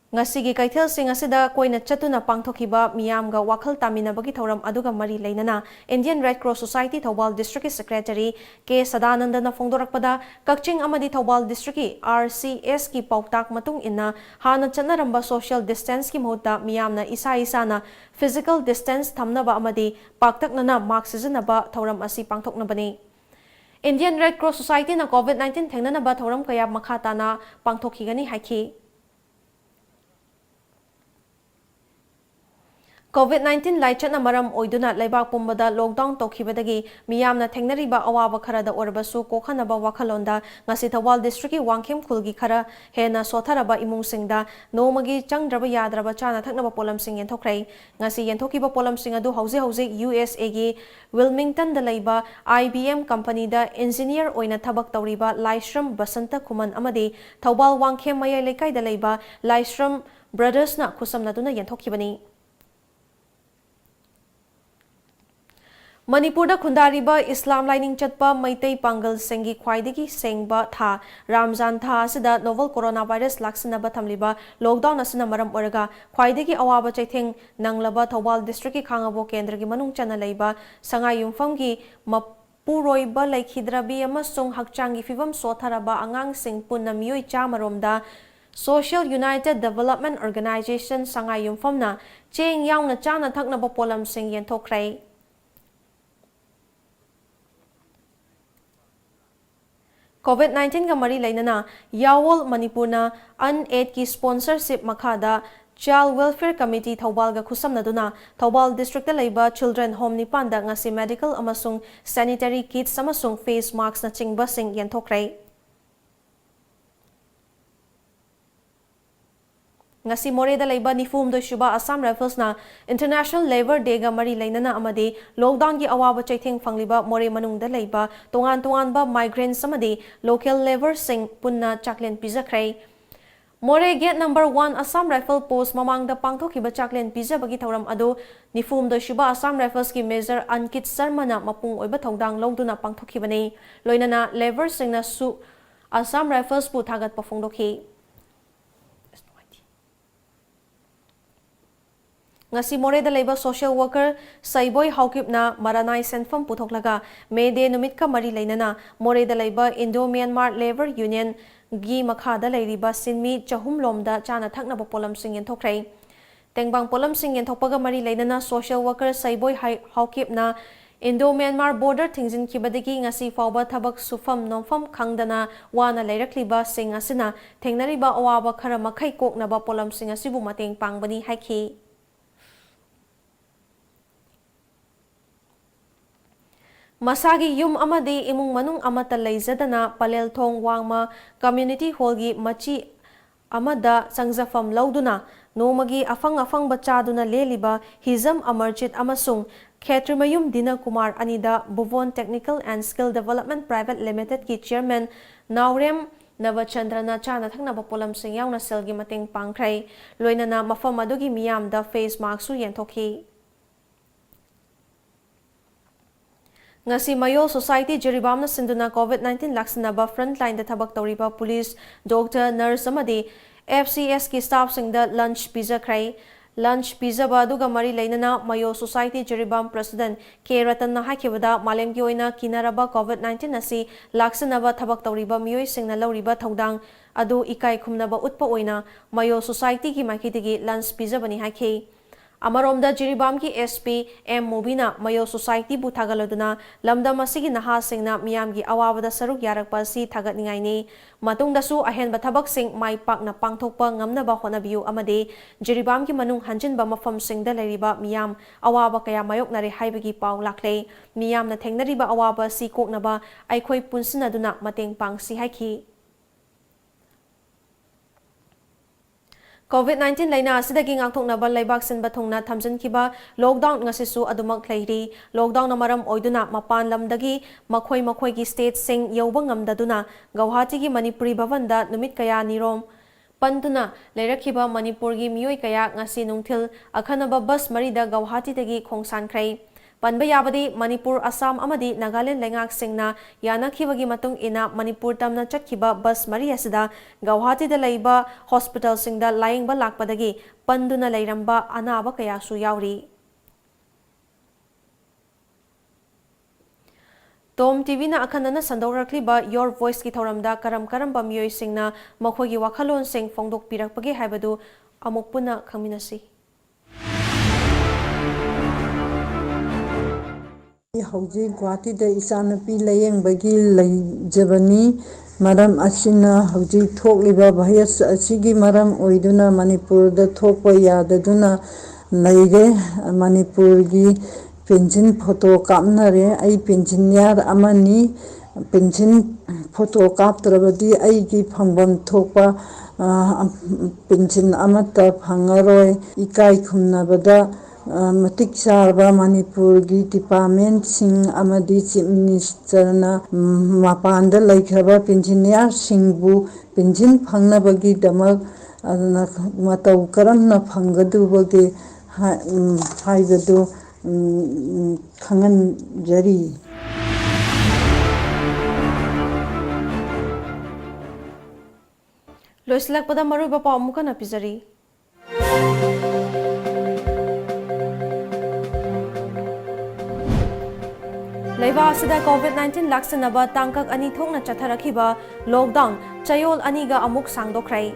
ꯉꯁꯤꯒꯤ ꯀꯩꯊꯦꯜꯁꯤꯡ ꯑꯁꯤꯗ ꯀꯣꯏꯅ ꯆꯠꯇꯨꯅ ꯄꯥꯡꯊꯣꯛꯈꯤꯕ ꯃꯤꯌꯥꯝꯒ ꯋꯥꯈꯜ ꯇꯥꯃꯤꯟꯅꯕꯒꯤ ꯊꯧꯔꯝ ꯑꯗꯨꯒ ꯃꯔꯤ ꯂꯩꯅꯅ Indian Red Cross Society Thoubal District ꯀꯤ Secretary ꯀꯦ ꯁꯗꯥꯅꯟꯗꯅ ꯐꯣꯡꯗꯣꯔꯛꯄꯗ, ꯀꯛꯆꯤꯡ ꯑꯃꯗꯤ ꯊꯧꯕꯥꯜ District ꯀꯤ R C S ꯀꯤ ꯄꯥꯎꯇꯥꯛ ꯃꯇꯨꯡ ꯏꯟꯅ ꯍꯥꯟꯅ ꯆꯠꯅꯔꯝꯕ social distance ꯀꯤ ꯃꯍꯨꯠꯇ ꯃꯤꯌꯥꯝꯅ ꯏꯁꯥ ꯏꯁꯥꯅ physical distance ꯊꯝꯅꯕ ꯑꯃꯗꯤ ꯄꯥꯛꯇꯛꯅꯅ mask ꯁꯤꯖꯤꯟꯅꯕ ꯊꯧꯔꯝ ꯑꯁꯤ ꯄꯥꯡꯊꯣꯛꯅꯕꯅꯤ꯫ Indian Red Cross Society ꯅ COVID nineteen ꯊꯦꯡꯅꯅꯕ ꯊꯧꯔꯝ ꯀꯌꯥ ꯃꯈꯥ ꯇꯥꯅ ꯄꯥꯡꯊꯣꯛꯈꯤꯒꯅꯤ ꯍꯥꯏꯈꯤ꯫ COVID nineteen ꯂꯥꯏꯆꯠꯅ ꯃꯔꯝ ꯑꯣꯏꯗꯨꯅ ꯂꯩꯕꯥꯛ ꯄꯨꯝꯕꯗ lockdown ꯇꯧꯈꯤꯕꯗꯒꯤ ꯃꯤꯌꯥꯝꯅ ꯊꯦꯡꯅꯔꯤꯕ ꯑꯋꯥꯕ ꯈꯔꯗ ꯑꯣꯏꯔꯕꯁꯨ ꯀꯣꯛꯍꯟꯅꯕ ꯋꯥꯈꯜꯂꯣꯟꯗ ꯉꯁꯤ ꯊꯧꯕꯥꯜ District ꯀꯤ ꯋꯥꯡꯈꯦꯝ ꯈꯨꯜꯒꯤ ꯈꯔ ꯍꯦꯟꯅ ꯁꯣꯠꯊꯔꯕ ꯏꯃꯨꯡꯁꯤꯡꯗ ꯅꯣꯡꯃꯒꯤ ꯆꯪꯗ꯭ꯔꯕ ꯌꯥꯗ꯭ꯔꯕ ꯆꯥꯅ ꯊꯛꯅꯕ ꯄꯣꯠꯂꯝꯁꯤꯡ ꯌꯦꯟꯊꯣꯛꯈ꯭ꯔꯦ꯫ ꯉꯁꯤ ꯌꯦꯟꯊꯣꯛꯈꯤꯕ ꯄꯣꯠꯂꯝꯁꯤꯡ ꯑꯗꯨ ꯍꯧꯖꯤꯛ ꯍꯧꯖꯤꯛ U S A ꯒꯤ Wilmington ꯗ ꯂꯩꯕ I B M company the engineer ꯑꯣꯏꯅ ꯊꯕꯛ ꯇꯧꯔꯤꯕ ꯂꯥꯏꯁ꯭ꯔꯝ ꯕꯁꯟꯇ ꯈꯨꯃꯟ ꯑꯃꯗꯤ ꯊꯧꯕꯥꯜ ꯋꯥꯡꯈꯦꯝ ꯃꯌꯥꯏ ꯂꯩꯀꯥꯏꯗ ꯂꯩꯕ ꯂꯥꯏꯁ꯭ꯔꯝ Brothers ꯅ ꯈꯨꯠꯁꯝꯅꯗꯨꯅ ꯌꯦꯟꯊꯣꯛꯈꯤꯕꯅꯤ꯫ ꯃꯅꯤꯄꯨꯔꯗ ꯈꯨꯟꯗꯥꯔꯤꯕ ꯏꯁꯂꯥꯝ ꯂꯥꯏꯅꯤꯡ ꯆꯠꯄ ꯃꯩꯇꯩ ꯄꯥꯡꯒꯜꯁꯤꯡꯒꯤ ꯈ꯭ꯋꯥꯏꯗꯒꯤ ꯁꯦꯡꯕ ꯊꯥ ꯔꯥꯝꯖꯥꯟ ꯊꯥ ꯑꯁꯤꯗ novel coronavirus ꯂꯥꯛꯁꯤꯟꯅꯕ ꯊꯝꯂꯤꯕ lockdown ꯑꯁꯤꯅ ꯃꯔꯝ ꯑꯣꯏꯔꯒ ꯈ꯭ꯋꯥꯏꯗꯒꯤ ꯑꯋꯥꯕ ꯆꯩꯊꯦꯡ ꯅꯪꯂꯕ ꯊꯧꯕꯥꯜ District ꯀꯤ ꯈꯥꯉꯕꯣꯛ ꯀꯦꯟꯗ꯭ꯔꯒꯤ ꯃꯅꯨꯡ ꯆꯟꯅ ꯂꯩꯕ ꯁꯉꯥꯏ ꯌꯨꯝꯐꯝꯒꯤ ꯃꯄꯨꯔꯣꯏꯕ ꯂꯩꯈꯤꯗ꯭ꯔꯕꯤ ꯑꯃꯁꯨꯡ ꯍꯛꯆꯥꯡꯒꯤ ꯐꯤꯕꯝ ꯁꯣꯠꯊꯔꯕ ꯑꯉꯥꯡꯁꯤꯡ ꯄꯨꯟꯅ ꯃꯤꯑꯣꯏ ꯆꯥꯝꯃ ꯔꯣꯝꯗ Social United Development Organization ꯁꯉꯥꯏ ꯌꯨꯝꯐꯝꯅ ꯆꯦꯡ ꯌꯥꯎꯅ ꯆꯥꯅ ꯊꯛꯅꯕ ꯄꯣꯠꯂꯝꯁꯤꯡ ꯌꯦꯟꯊꯣꯛꯈ꯭ꯔꯦ꯫ COVID nineteen ꯒ ꯃꯔꯤ ꯂꯩꯅꯅ ꯌꯥꯋꯣꯜ ꯃꯅꯤꯄꯨꯔꯅ UNAID ꯀꯤ sponsorship ꯃꯈꯥꯗ Child Welfare Committee ꯊꯧꯕꯥꯜꯒ ꯈꯨꯠꯁꯝꯅꯗꯨꯅ Thoubal District ꯇ ꯂꯩꯕ children home ꯅꯤꯄꯥꯟꯗ ꯉꯁꯤ medical ꯑꯃꯁꯨꯡ sanitary kits ꯑꯃꯁꯨꯡ face mask ꯅꯆꯤꯡꯕꯁꯤꯡ ꯌꯦꯟꯊꯣꯛꯈ꯭ꯔꯦ꯫ ꯉꯁꯤ ꯃꯣꯔꯦꯗ ꯂꯩꯕ ꯅꯤꯐꯨ ꯍꯨꯝꯗꯣꯏ ꯁꯨꯕ Assam Rifles ꯅ International Labour Day ꯒ ꯃꯔꯤ ꯂꯩꯅꯅ ꯑꯃꯗꯤ lockdown ꯒꯤ ꯑꯋꯥꯕ ꯆꯩꯊꯦꯡ ꯐꯪꯂꯤꯕ ꯃꯣꯔꯦ ꯃꯅꯨꯡꯗ ꯂꯩꯕ ꯇꯣꯉꯥꯟ ꯇꯣꯉꯥꯟꯕ migrants ꯑꯃꯗꯤ local labour ꯁꯤꯡ ꯄꯨꯟꯅ ꯆꯥꯛꯂꯦꯟ ꯄꯤꯖꯈ꯭ꯔꯦ꯫ ꯃꯣꯔꯦ gate number one Assam Rifle post ꯃꯃꯥꯡꯗ ꯄꯥꯡꯊꯣꯛꯈꯤꯕ ꯆꯥꯛꯂꯦꯟ ꯄꯤꯖꯕꯒꯤ ꯊꯧꯔꯝ ꯑꯗꯨ ꯅꯤꯐꯨ ꯍꯨꯝꯗꯣꯏ ꯁꯨꯕ Assam Rifles ꯀꯤ Major Ankit Sharma ꯅ ꯃꯄꯨꯡ ꯑꯣꯏꯕ ꯊꯧꯗꯥꯡ ꯂꯧꯗꯨꯅ ꯄꯥꯡꯊꯣꯛꯈꯤꯕꯅꯤ꯫ ꯂꯣꯏꯅꯅ labour ꯁꯤꯡꯅꯁꯨ Assam Rifles ꯄꯨ ꯊꯥꯒꯠꯄ ꯐꯣꯡꯗꯣꯛꯈꯤ꯫ ꯉꯁꯤ ꯃꯣꯔꯦꯗ ꯂꯩꯕ social worker ꯁꯩꯕꯣꯏ ꯍꯥꯎꯀꯤꯞꯅ ꯃꯔꯥꯅꯥꯏ ꯁꯦꯟꯐꯝ ꯄꯨꯊꯣꯛꯂꯒ May Day ꯅꯨꯃꯤꯠꯀ ꯃꯔꯤ ꯂꯩꯅꯅ ꯃꯣꯔꯦꯗ ꯂꯩꯕ Indo Myanmar Labour Union ꯒꯤ ꯃꯈꯥꯗ ꯂꯩꯔꯤꯕ ꯁꯤꯟꯃꯤ ꯆꯍꯨꯝ ꯂꯣꯝꯗ ꯆꯥꯅ ꯊꯛꯅꯕ ꯄꯣꯠꯂꯝꯁꯤꯡ ꯌꯦꯟꯊꯣꯛꯈ꯭ꯔꯦ꯫ ꯇꯦꯡꯕꯥꯡ ꯄꯣꯠꯂꯝꯁꯤꯡ ꯌꯦꯟꯊꯣꯛꯄꯒ ꯃꯔꯤ ꯂꯩꯅꯅ social worker ꯁꯩꯕꯣꯏ ꯍꯥꯏ-, ꯍꯥꯎꯀꯤꯞꯅ Indo Myanmar border ꯊꯤꯡꯖꯤꯟꯈꯤꯕꯗꯒꯤ ꯉꯁꯤ ꯐꯥꯎꯕ ꯊꯕꯛ ꯁꯨꯐꯝ ꯅꯣꯝꯐꯝ ꯈꯪꯗꯅ ꯋꯥꯅ ꯂꯩꯔꯛꯂꯤꯕꯁꯤꯡ ꯑꯁꯤꯅ ꯊꯦꯡꯅꯔꯤꯕ ꯑꯋꯥꯕ ꯈꯔ ꯃꯈꯩ ꯀꯣꯛꯅꯕ ꯄꯣꯠꯂꯝꯁꯤꯡ ꯑꯁꯤꯕꯨ ꯃꯇꯦꯡ ꯄꯥꯡꯕꯅꯤ ꯍꯥꯏꯈꯤ꯫ ꯃꯁꯥꯒꯤ ꯌꯨꯝ ꯑꯃꯗꯤ ꯏꯃꯨꯡ ꯃꯅꯨꯡ ꯑꯃꯠꯇ ꯂꯩꯖꯗꯅ ꯄꯂꯦꯜ ꯊꯣꯡ ꯋꯥꯡꯃ Community Hall ꯒꯤ ꯃꯆꯤ ꯑꯃꯗ ꯆꯪꯖꯐꯝ ꯂꯧꯗꯨꯅ ꯅꯣꯡꯃꯒꯤ ꯑꯐꯪ ꯑꯐꯪꯕ ꯆꯥꯗꯨꯅ ꯂꯦꯜꯂꯤꯕ ꯍꯤꯖꯝ ꯑꯃꯔꯖꯤꯠ ꯑꯃꯁꯨꯡ ꯈꯦꯇ꯭ꯔꯤꯃꯌꯨꯝ ꯗꯤꯅ ꯀꯨꯃꯥꯔ ꯑꯅꯤꯗ Bhuvan Technical and Skill Development Private Limited ꯀꯤ chairman ꯅꯥꯎꯔꯦꯝ ꯅꯕꯆꯟꯗ꯭ꯔꯅ ꯆꯥꯅ ꯊꯛꯅꯕ ꯄꯣꯠꯂꯝꯁꯤꯡ ꯌꯥꯎꯅ ꯁꯦꯜꯒꯤ ꯃꯇꯦꯡ ꯄꯥꯡꯈ꯭ꯔꯦ꯫ ꯂꯣꯏꯅꯅ ꯃꯐꯝ ꯑꯗꯨꯒꯤ ꯃꯤꯌꯥꯝꯗ face mask ꯁꯨ ꯌꯦꯟꯊꯣꯛꯈꯤ꯫ ꯉꯁꯤ ꯃꯌꯣꯜ Society ꯖꯤꯔꯤꯕꯥꯝꯅ ꯁꯤꯟꯗꯨꯅ COVID nineteen ꯂꯥꯛꯁꯤꯟꯅꯕ frontline ꯗ ꯊꯕꯛ ꯇꯧꯔꯤꯕ police, doctor, nurse ꯑꯃꯗꯤ F C S ꯀꯤ staff ꯁꯤꯡꯗ lunch ꯄꯤꯖꯈ꯭ꯔꯦ꯫ Lunch ꯄꯤꯖꯕ ꯑꯗꯨꯒ ꯃꯔꯤ ꯂꯩꯅꯅ ꯃꯌꯣꯜ Society ꯖꯤꯔꯤꯕꯥꯝ president ꯀꯦ ꯔꯇꯟꯅ ꯍꯥꯏꯈꯤꯕꯗ, ꯃꯥꯂꯦꯝꯒꯤ ꯑꯣꯏꯅ ꯀꯤꯅꯔꯕ COVID nineteen ꯑꯁꯤ ꯂꯥꯛꯁꯤꯟꯅꯕ ꯊꯕꯛ ꯇꯧꯔꯤꯕ ꯃꯤꯑꯣꯏꯁꯤꯡꯅ ꯂꯧꯔꯤꯕ ꯊꯧꯗꯥꯡ ꯑꯗꯨ ꯏꯀꯥꯏ ꯈꯨꯝꯅꯕ ꯎꯠꯄ ꯑꯣꯏꯅ ꯃꯌꯣꯜ Society ꯒꯤ ꯃꯥꯏꯀꯩꯗꯒꯤ lunch ꯄꯤꯖꯕꯅꯤ ꯍꯥꯏꯈꯤ꯫ ꯑꯃꯔꯣꯝꯗ ꯖꯤꯔꯤꯕꯥꯝꯒꯤ S P ꯑꯦꯝ ꯃꯨꯕꯤꯅ ꯃꯌꯣꯜ Society ꯕꯨ ꯊꯥꯒꯠꯂꯗꯨꯅ, ꯂꯝꯗꯝ ꯑꯁꯤꯒꯤ ꯅꯍꯥꯁꯤꯡꯅ ꯃꯤꯌꯥꯝꯒꯤ ꯑꯋꯥꯕꯗ ꯁꯔꯨꯛ ꯌꯥꯔꯛꯄ ꯑꯁꯤ ꯊꯥꯒꯠꯅꯤꯡꯉꯥꯏꯅꯤ꯫ ꯃꯇꯨꯡꯗꯁꯨ ꯑꯍꯦꯟꯕ ꯊꯕꯛꯁꯤꯡ ꯃꯥꯏ ꯄꯥꯛꯅ ꯄꯥꯡꯊꯣꯛꯄ ꯉꯝꯅꯕ ꯍꯣꯠꯅꯕꯤꯌꯨ ꯑꯃꯗꯤ ꯖꯤꯔꯤꯕꯥꯝꯒꯤ ꯃꯅꯨꯡ ꯍꯟꯖꯤꯟꯕ ꯃꯐꯝꯁꯤꯡꯗ ꯂꯩꯔꯤꯕ ꯃꯤꯌꯥꯝ ꯑꯋꯥꯕ ꯀꯌꯥ ꯃꯥꯌꯣꯛꯅꯔꯦ ꯍꯥꯏꯕꯒꯤ ꯄꯥꯎ ꯂꯥꯛꯂꯦ꯫ ꯃꯤꯌꯥꯝꯅ ꯊꯦꯡꯅꯔꯤꯕ ꯑꯋꯥꯕ ꯑꯁꯤ ꯀꯣꯛꯅꯕ ꯑꯩꯈꯣꯏ ꯄꯨꯟꯁꯤꯟꯅꯗꯨꯅ ꯃꯇꯦꯡ ꯄꯥꯡꯁꯤ ꯍꯥꯏꯈꯤ꯫ COVID nineteen ꯂꯥꯏꯅꯥ ꯑꯁꯤꯗꯒꯤ ꯉꯥꯛꯊꯣꯛꯅꯕ ꯂꯩꯕꯥꯛ ꯁꯤꯟꯕ ꯊꯨꯡꯅ ꯊꯝꯖꯤꯟꯈꯤꯕ lockdown ꯉꯁꯤꯁꯨ ꯑꯗꯨꯃꯛ ꯂꯩꯔꯤ꯫ Lockdown ꯅ ꯃꯔꯝ ꯑꯣꯏꯗꯨꯅ ꯃꯄꯥꯟ ꯂꯝꯗꯒꯤ ꯃꯈꯣꯏ ꯃꯈꯣꯏꯒꯤ state ꯁꯤꯡ ꯌꯧꯕ ꯉꯝꯗꯗꯨꯅ ꯒꯧꯍꯥꯇꯤꯒꯤ ꯃꯅꯤꯄꯨꯔꯤ ꯚꯕꯟꯗ ꯅꯨꯃꯤꯠ ꯀꯌꯥꯅꯤꯔꯣꯝ ꯄꯟꯗꯨꯅ ꯂꯩꯔꯛꯈꯤꯕ ꯃꯅꯤꯄꯨꯔꯒꯤ ꯃꯤꯑꯣꯏ ꯀꯌꯥ ꯉꯁꯤ ꯅꯨꯡꯊꯤꯜ ꯑꯈꯟꯅꯕ bus ꯃꯔꯤꯗ ꯒꯧꯍꯥꯇꯤꯗꯒꯤ ꯈꯣꯡꯁꯥꯟꯈ꯭ꯔꯦ꯫ ꯄꯟꯕ ꯌꯥꯕꯗꯤ, ꯃꯅꯤꯄꯨꯔ, ꯑꯁꯥꯝ ꯑꯃꯗꯤ ꯅꯥꯒꯥꯂꯦꯟ ꯂꯩꯉꯥꯛꯁꯤꯡꯅ ꯌꯥꯅꯈꯤꯕꯒꯤ ꯃꯇꯨꯡ ꯏꯟꯅ ꯃꯅꯤꯄꯨꯔ ꯇꯝꯅ ꯆꯠꯈꯤꯕ ꯕꯁ ꯃꯔꯤ ꯑꯁꯤꯗ ꯒꯧꯍꯥꯇꯤꯗ ꯂꯩꯕ ꯍꯣꯁꯄꯤꯇꯥꯜꯁꯤꯡꯗ ꯂꯥꯌꯦꯡꯕ ꯂꯥꯛꯄꯗꯒꯤ ꯄꯟꯗꯨꯅ ꯂꯩꯔꯝꯕ ꯑꯅꯥꯕ ꯀꯌꯥꯁꯨ ꯌꯥꯎꯔꯤ꯫ ꯇꯣꯝ ꯇꯤꯚꯤꯅ ꯑꯈꯟꯅꯅ ꯁꯟꯗꯣꯛꯂꯛꯂꯤꯕ Your Voiceꯀꯤ ꯊꯧꯔꯝꯗ ꯀꯔꯝ ꯀꯔꯝꯕ ꯃꯤꯑꯣꯏꯁꯤꯡꯅ ꯃꯈꯣꯏꯒꯤ ꯋꯥꯈꯜꯂꯣꯟꯁꯤꯡ ꯐꯣꯡꯗꯣꯛꯄꯤꯔꯛꯄꯒꯦ ꯍꯥꯏꯕꯗꯨ ꯑꯃꯨꯛ ꯄꯨꯟꯅ ꯈꯪꯃꯤꯟꯅꯁꯤ꯫ ꯑꯩ ꯍꯧꯖꯤꯛ ꯒꯨꯋꯥꯍꯥꯇꯤꯗ ꯏꯆꯥꯅꯨꯄꯤ ꯂꯥꯌꯦꯡꯕꯒꯤ ꯂꯩꯖꯕꯅꯤ꯫ ꯃꯔꯝ ꯑꯁꯤꯅ, ꯍꯧꯖꯤꯛ ꯊꯣꯛꯂꯤꯕ ꯚꯥꯏꯔꯁ ꯑꯁꯤꯒꯤ ꯃꯔꯝ ꯑꯣꯏꯗꯨꯅ ꯃꯅꯤꯄꯨꯔꯗ ꯊꯣꯛꯄ ꯌꯥꯗꯗꯨꯅ ꯂꯩꯔꯦ꯫ ꯃꯅꯤꯄꯨꯔꯒꯤ ꯄꯦꯟꯁꯤꯟ ꯐꯣꯇꯣ ꯀꯥꯞꯅꯔꯦ꯫ ꯑꯩ ꯄꯦꯟꯁꯤꯟꯌꯥꯔ ꯑꯃꯅꯤ꯫ ꯄꯦꯟꯁꯤꯟ ꯐꯣꯇꯣ ꯀꯥꯞꯇ꯭ꯔꯕꯗꯤ ꯑꯩꯒꯤ ꯐꯪꯐꯝ ꯊꯣꯛꯄ, ꯑ, ꯄꯦꯟꯁꯤꯟ ꯑꯃꯠꯇ ꯐꯪꯉꯔꯣꯏ꯫ ꯏꯀꯥꯏ ꯈꯨꯝꯅꯕꯗ, ꯑ, ꯃꯇꯤꯛ ꯆꯥꯔꯕ ꯃꯅꯤꯄꯨꯔꯒꯤ ꯗꯤꯄꯥꯔꯠꯃꯦꯟꯁꯤꯡ ꯑꯃꯗꯤ ꯆꯤꯐ ꯃꯤꯅꯤꯁꯇꯔꯅ, ꯎꯝ, ꯃꯄꯥꯟꯗ ꯂꯩꯈ꯭ꯔꯕ ꯄꯦꯟꯁꯤꯟꯌꯥꯔꯁꯤꯡꯕꯨ ꯄꯦꯟꯁꯤꯟ ꯐꯪꯅꯕꯒꯤꯗꯃꯛ, ꯑꯗꯨꯅ, ꯃꯇꯧ ꯀꯔꯝꯅ ꯐꯪꯒꯗꯧꯕꯒꯦ ꯍꯥꯏ-, ꯎꯝ, ꯍꯥꯏꯕꯗꯨ, ꯎꯝ, ꯎꯝ, ꯈꯪꯍꯟꯖꯔꯤ꯫ ꯂꯣꯏꯁꯤꯜꯂꯛꯄꯗ ꯃꯔꯨꯑꯣꯏꯕ ꯄꯥꯎ ꯑꯃꯨꯛ ꯍꯟꯅ ꯄꯤꯖꯔꯤ꯫ ꯂꯩꯕꯥꯛ ꯑꯁꯤꯗ COVID nineteen ꯂꯥꯛꯁꯤꯟꯅꯕ ꯇꯥꯡꯀꯛ ꯑꯅꯤ ꯊꯣꯛꯅ ꯆꯠꯊꯔꯛꯈꯤꯕ lockdown ꯆꯌꯣꯜ ꯑꯅꯤꯒ ꯑꯃꯨꯛ ꯁꯥꯡꯗꯣꯛꯈ꯭ꯔꯦ꯫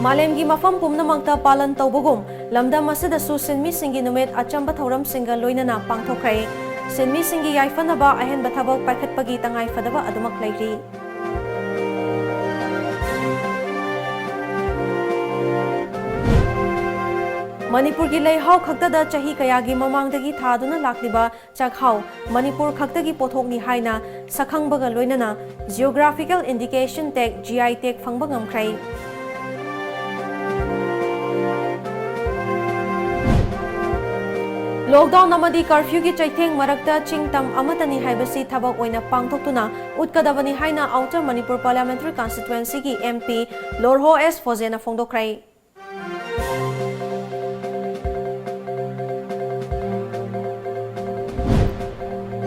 ꯃꯥꯂꯦꯝꯒꯤ ꯃꯐꯝ ꯄꯨꯝꯅꯃꯛꯇ ꯄꯥꯂꯟ ꯇꯧꯕꯒꯨꯝ, ꯂꯝꯗꯝ ꯑꯁꯤꯗꯁꯨ ꯁꯤꯟꯃꯤꯁꯤꯡꯒꯤ ꯅꯨꯃꯤꯠ ꯑꯆꯝꯕ ꯊꯧꯔꯝꯁꯤꯡꯒ ꯂꯣꯏꯅꯅ ꯄꯥꯡꯊꯣꯛꯈ꯭ꯔꯦ꯫ ꯁꯤꯟꯃꯤꯁꯤꯡꯒꯤ ꯌꯥꯏꯐꯅꯕ ꯑꯍꯦꯟꯕ ꯊꯕꯛ ꯄꯥꯏꯈꯠꯄꯒꯤ ꯇꯉꯥꯏ ꯐꯗꯕ ꯑꯗꯨꯃꯛ ꯂꯩꯔꯤ꯫ ꯃꯅꯤꯄꯨꯔꯒꯤ ꯂꯩꯍꯥꯎ ꯈꯛꯇꯗ ꯆꯍꯤ ꯀꯌꯥꯒꯤ ꯃꯃꯥꯡꯗꯒꯤ ꯊꯥꯗꯨꯅ ꯂꯥꯛꯂꯤꯕ ꯆꯥꯛꯍꯥꯎ ꯃꯅꯤꯄꯨꯔ ꯈꯛꯇꯒꯤ ꯄꯣꯠꯊꯣꯛꯅꯤ ꯍꯥꯏꯅ ꯁꯛꯈꯪꯕꯒ ꯂꯣꯏꯅꯅ Geographical Indication Tag, G I tag ꯐꯪꯕ ꯉꯝꯈ꯭ꯔꯦ꯫ Lockdown ꯑꯃꯗꯤ curfewꯒꯤ ꯆꯩꯊꯦꯡ ꯃꯔꯛꯇ ꯆꯤꯡ ꯇꯝ ꯑꯃꯠꯇꯅꯤ ꯍꯥꯏꯕꯁꯤ ꯊꯕꯛ ꯑꯣꯏꯅ ꯄꯥꯡꯊꯣꯛꯇꯨꯅ ꯎꯠꯀꯗꯕꯅꯤ ꯍꯥꯏꯅ Outer Manipur Parliamentary Constituencyꯒꯤ MP ꯂꯣꯔꯍꯣ S ꯐꯣꯖꯦꯅ ꯐꯣꯡꯗꯣꯛꯈ꯭ꯔꯦ꯫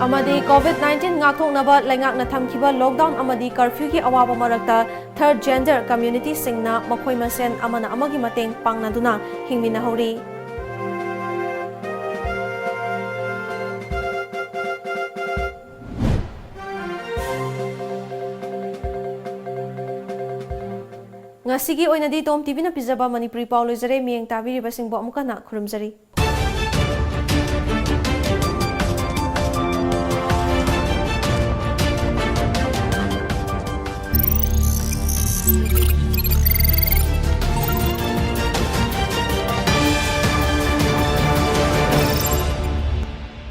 ꯑꯃꯗꯤ COVID nineteen ꯉꯥꯛꯊꯣꯛꯅꯕ ꯂꯩꯉꯥꯛꯅ ꯊꯝꯈꯤꯕ lockdown ꯑꯃꯗꯤ curfewꯒꯤ ꯑꯋꯥꯕ ꯃꯔꯛꯇ third gender communityꯁꯤꯡꯅ ꯃꯈꯣꯏ ꯃꯁꯦꯟ ꯑꯃꯅ ꯑꯃꯒꯤ ꯃꯇꯦꯡ ꯄꯥꯡꯅꯗꯨꯅ ꯍꯤꯡꯃꯤꯟꯅꯍꯧꯔꯤ꯫ ꯉꯁꯤꯒꯤ ꯑꯣꯏꯅꯗꯤ ꯇꯣꯝ ꯇꯤꯚꯤꯅ ꯄꯤꯖꯕ ꯃꯅꯤꯄꯨꯔꯤ ꯄꯥꯎ ꯂꯣꯏꯖꯔꯦ꯫ ꯃꯤꯠꯌꯦꯡ ꯇꯥꯕꯤꯔꯤꯕꯁꯤꯡꯕꯨ ꯑꯃꯨꯛ ꯍꯟꯅ ꯈꯨꯔꯨꯝꯖꯔꯤ꯫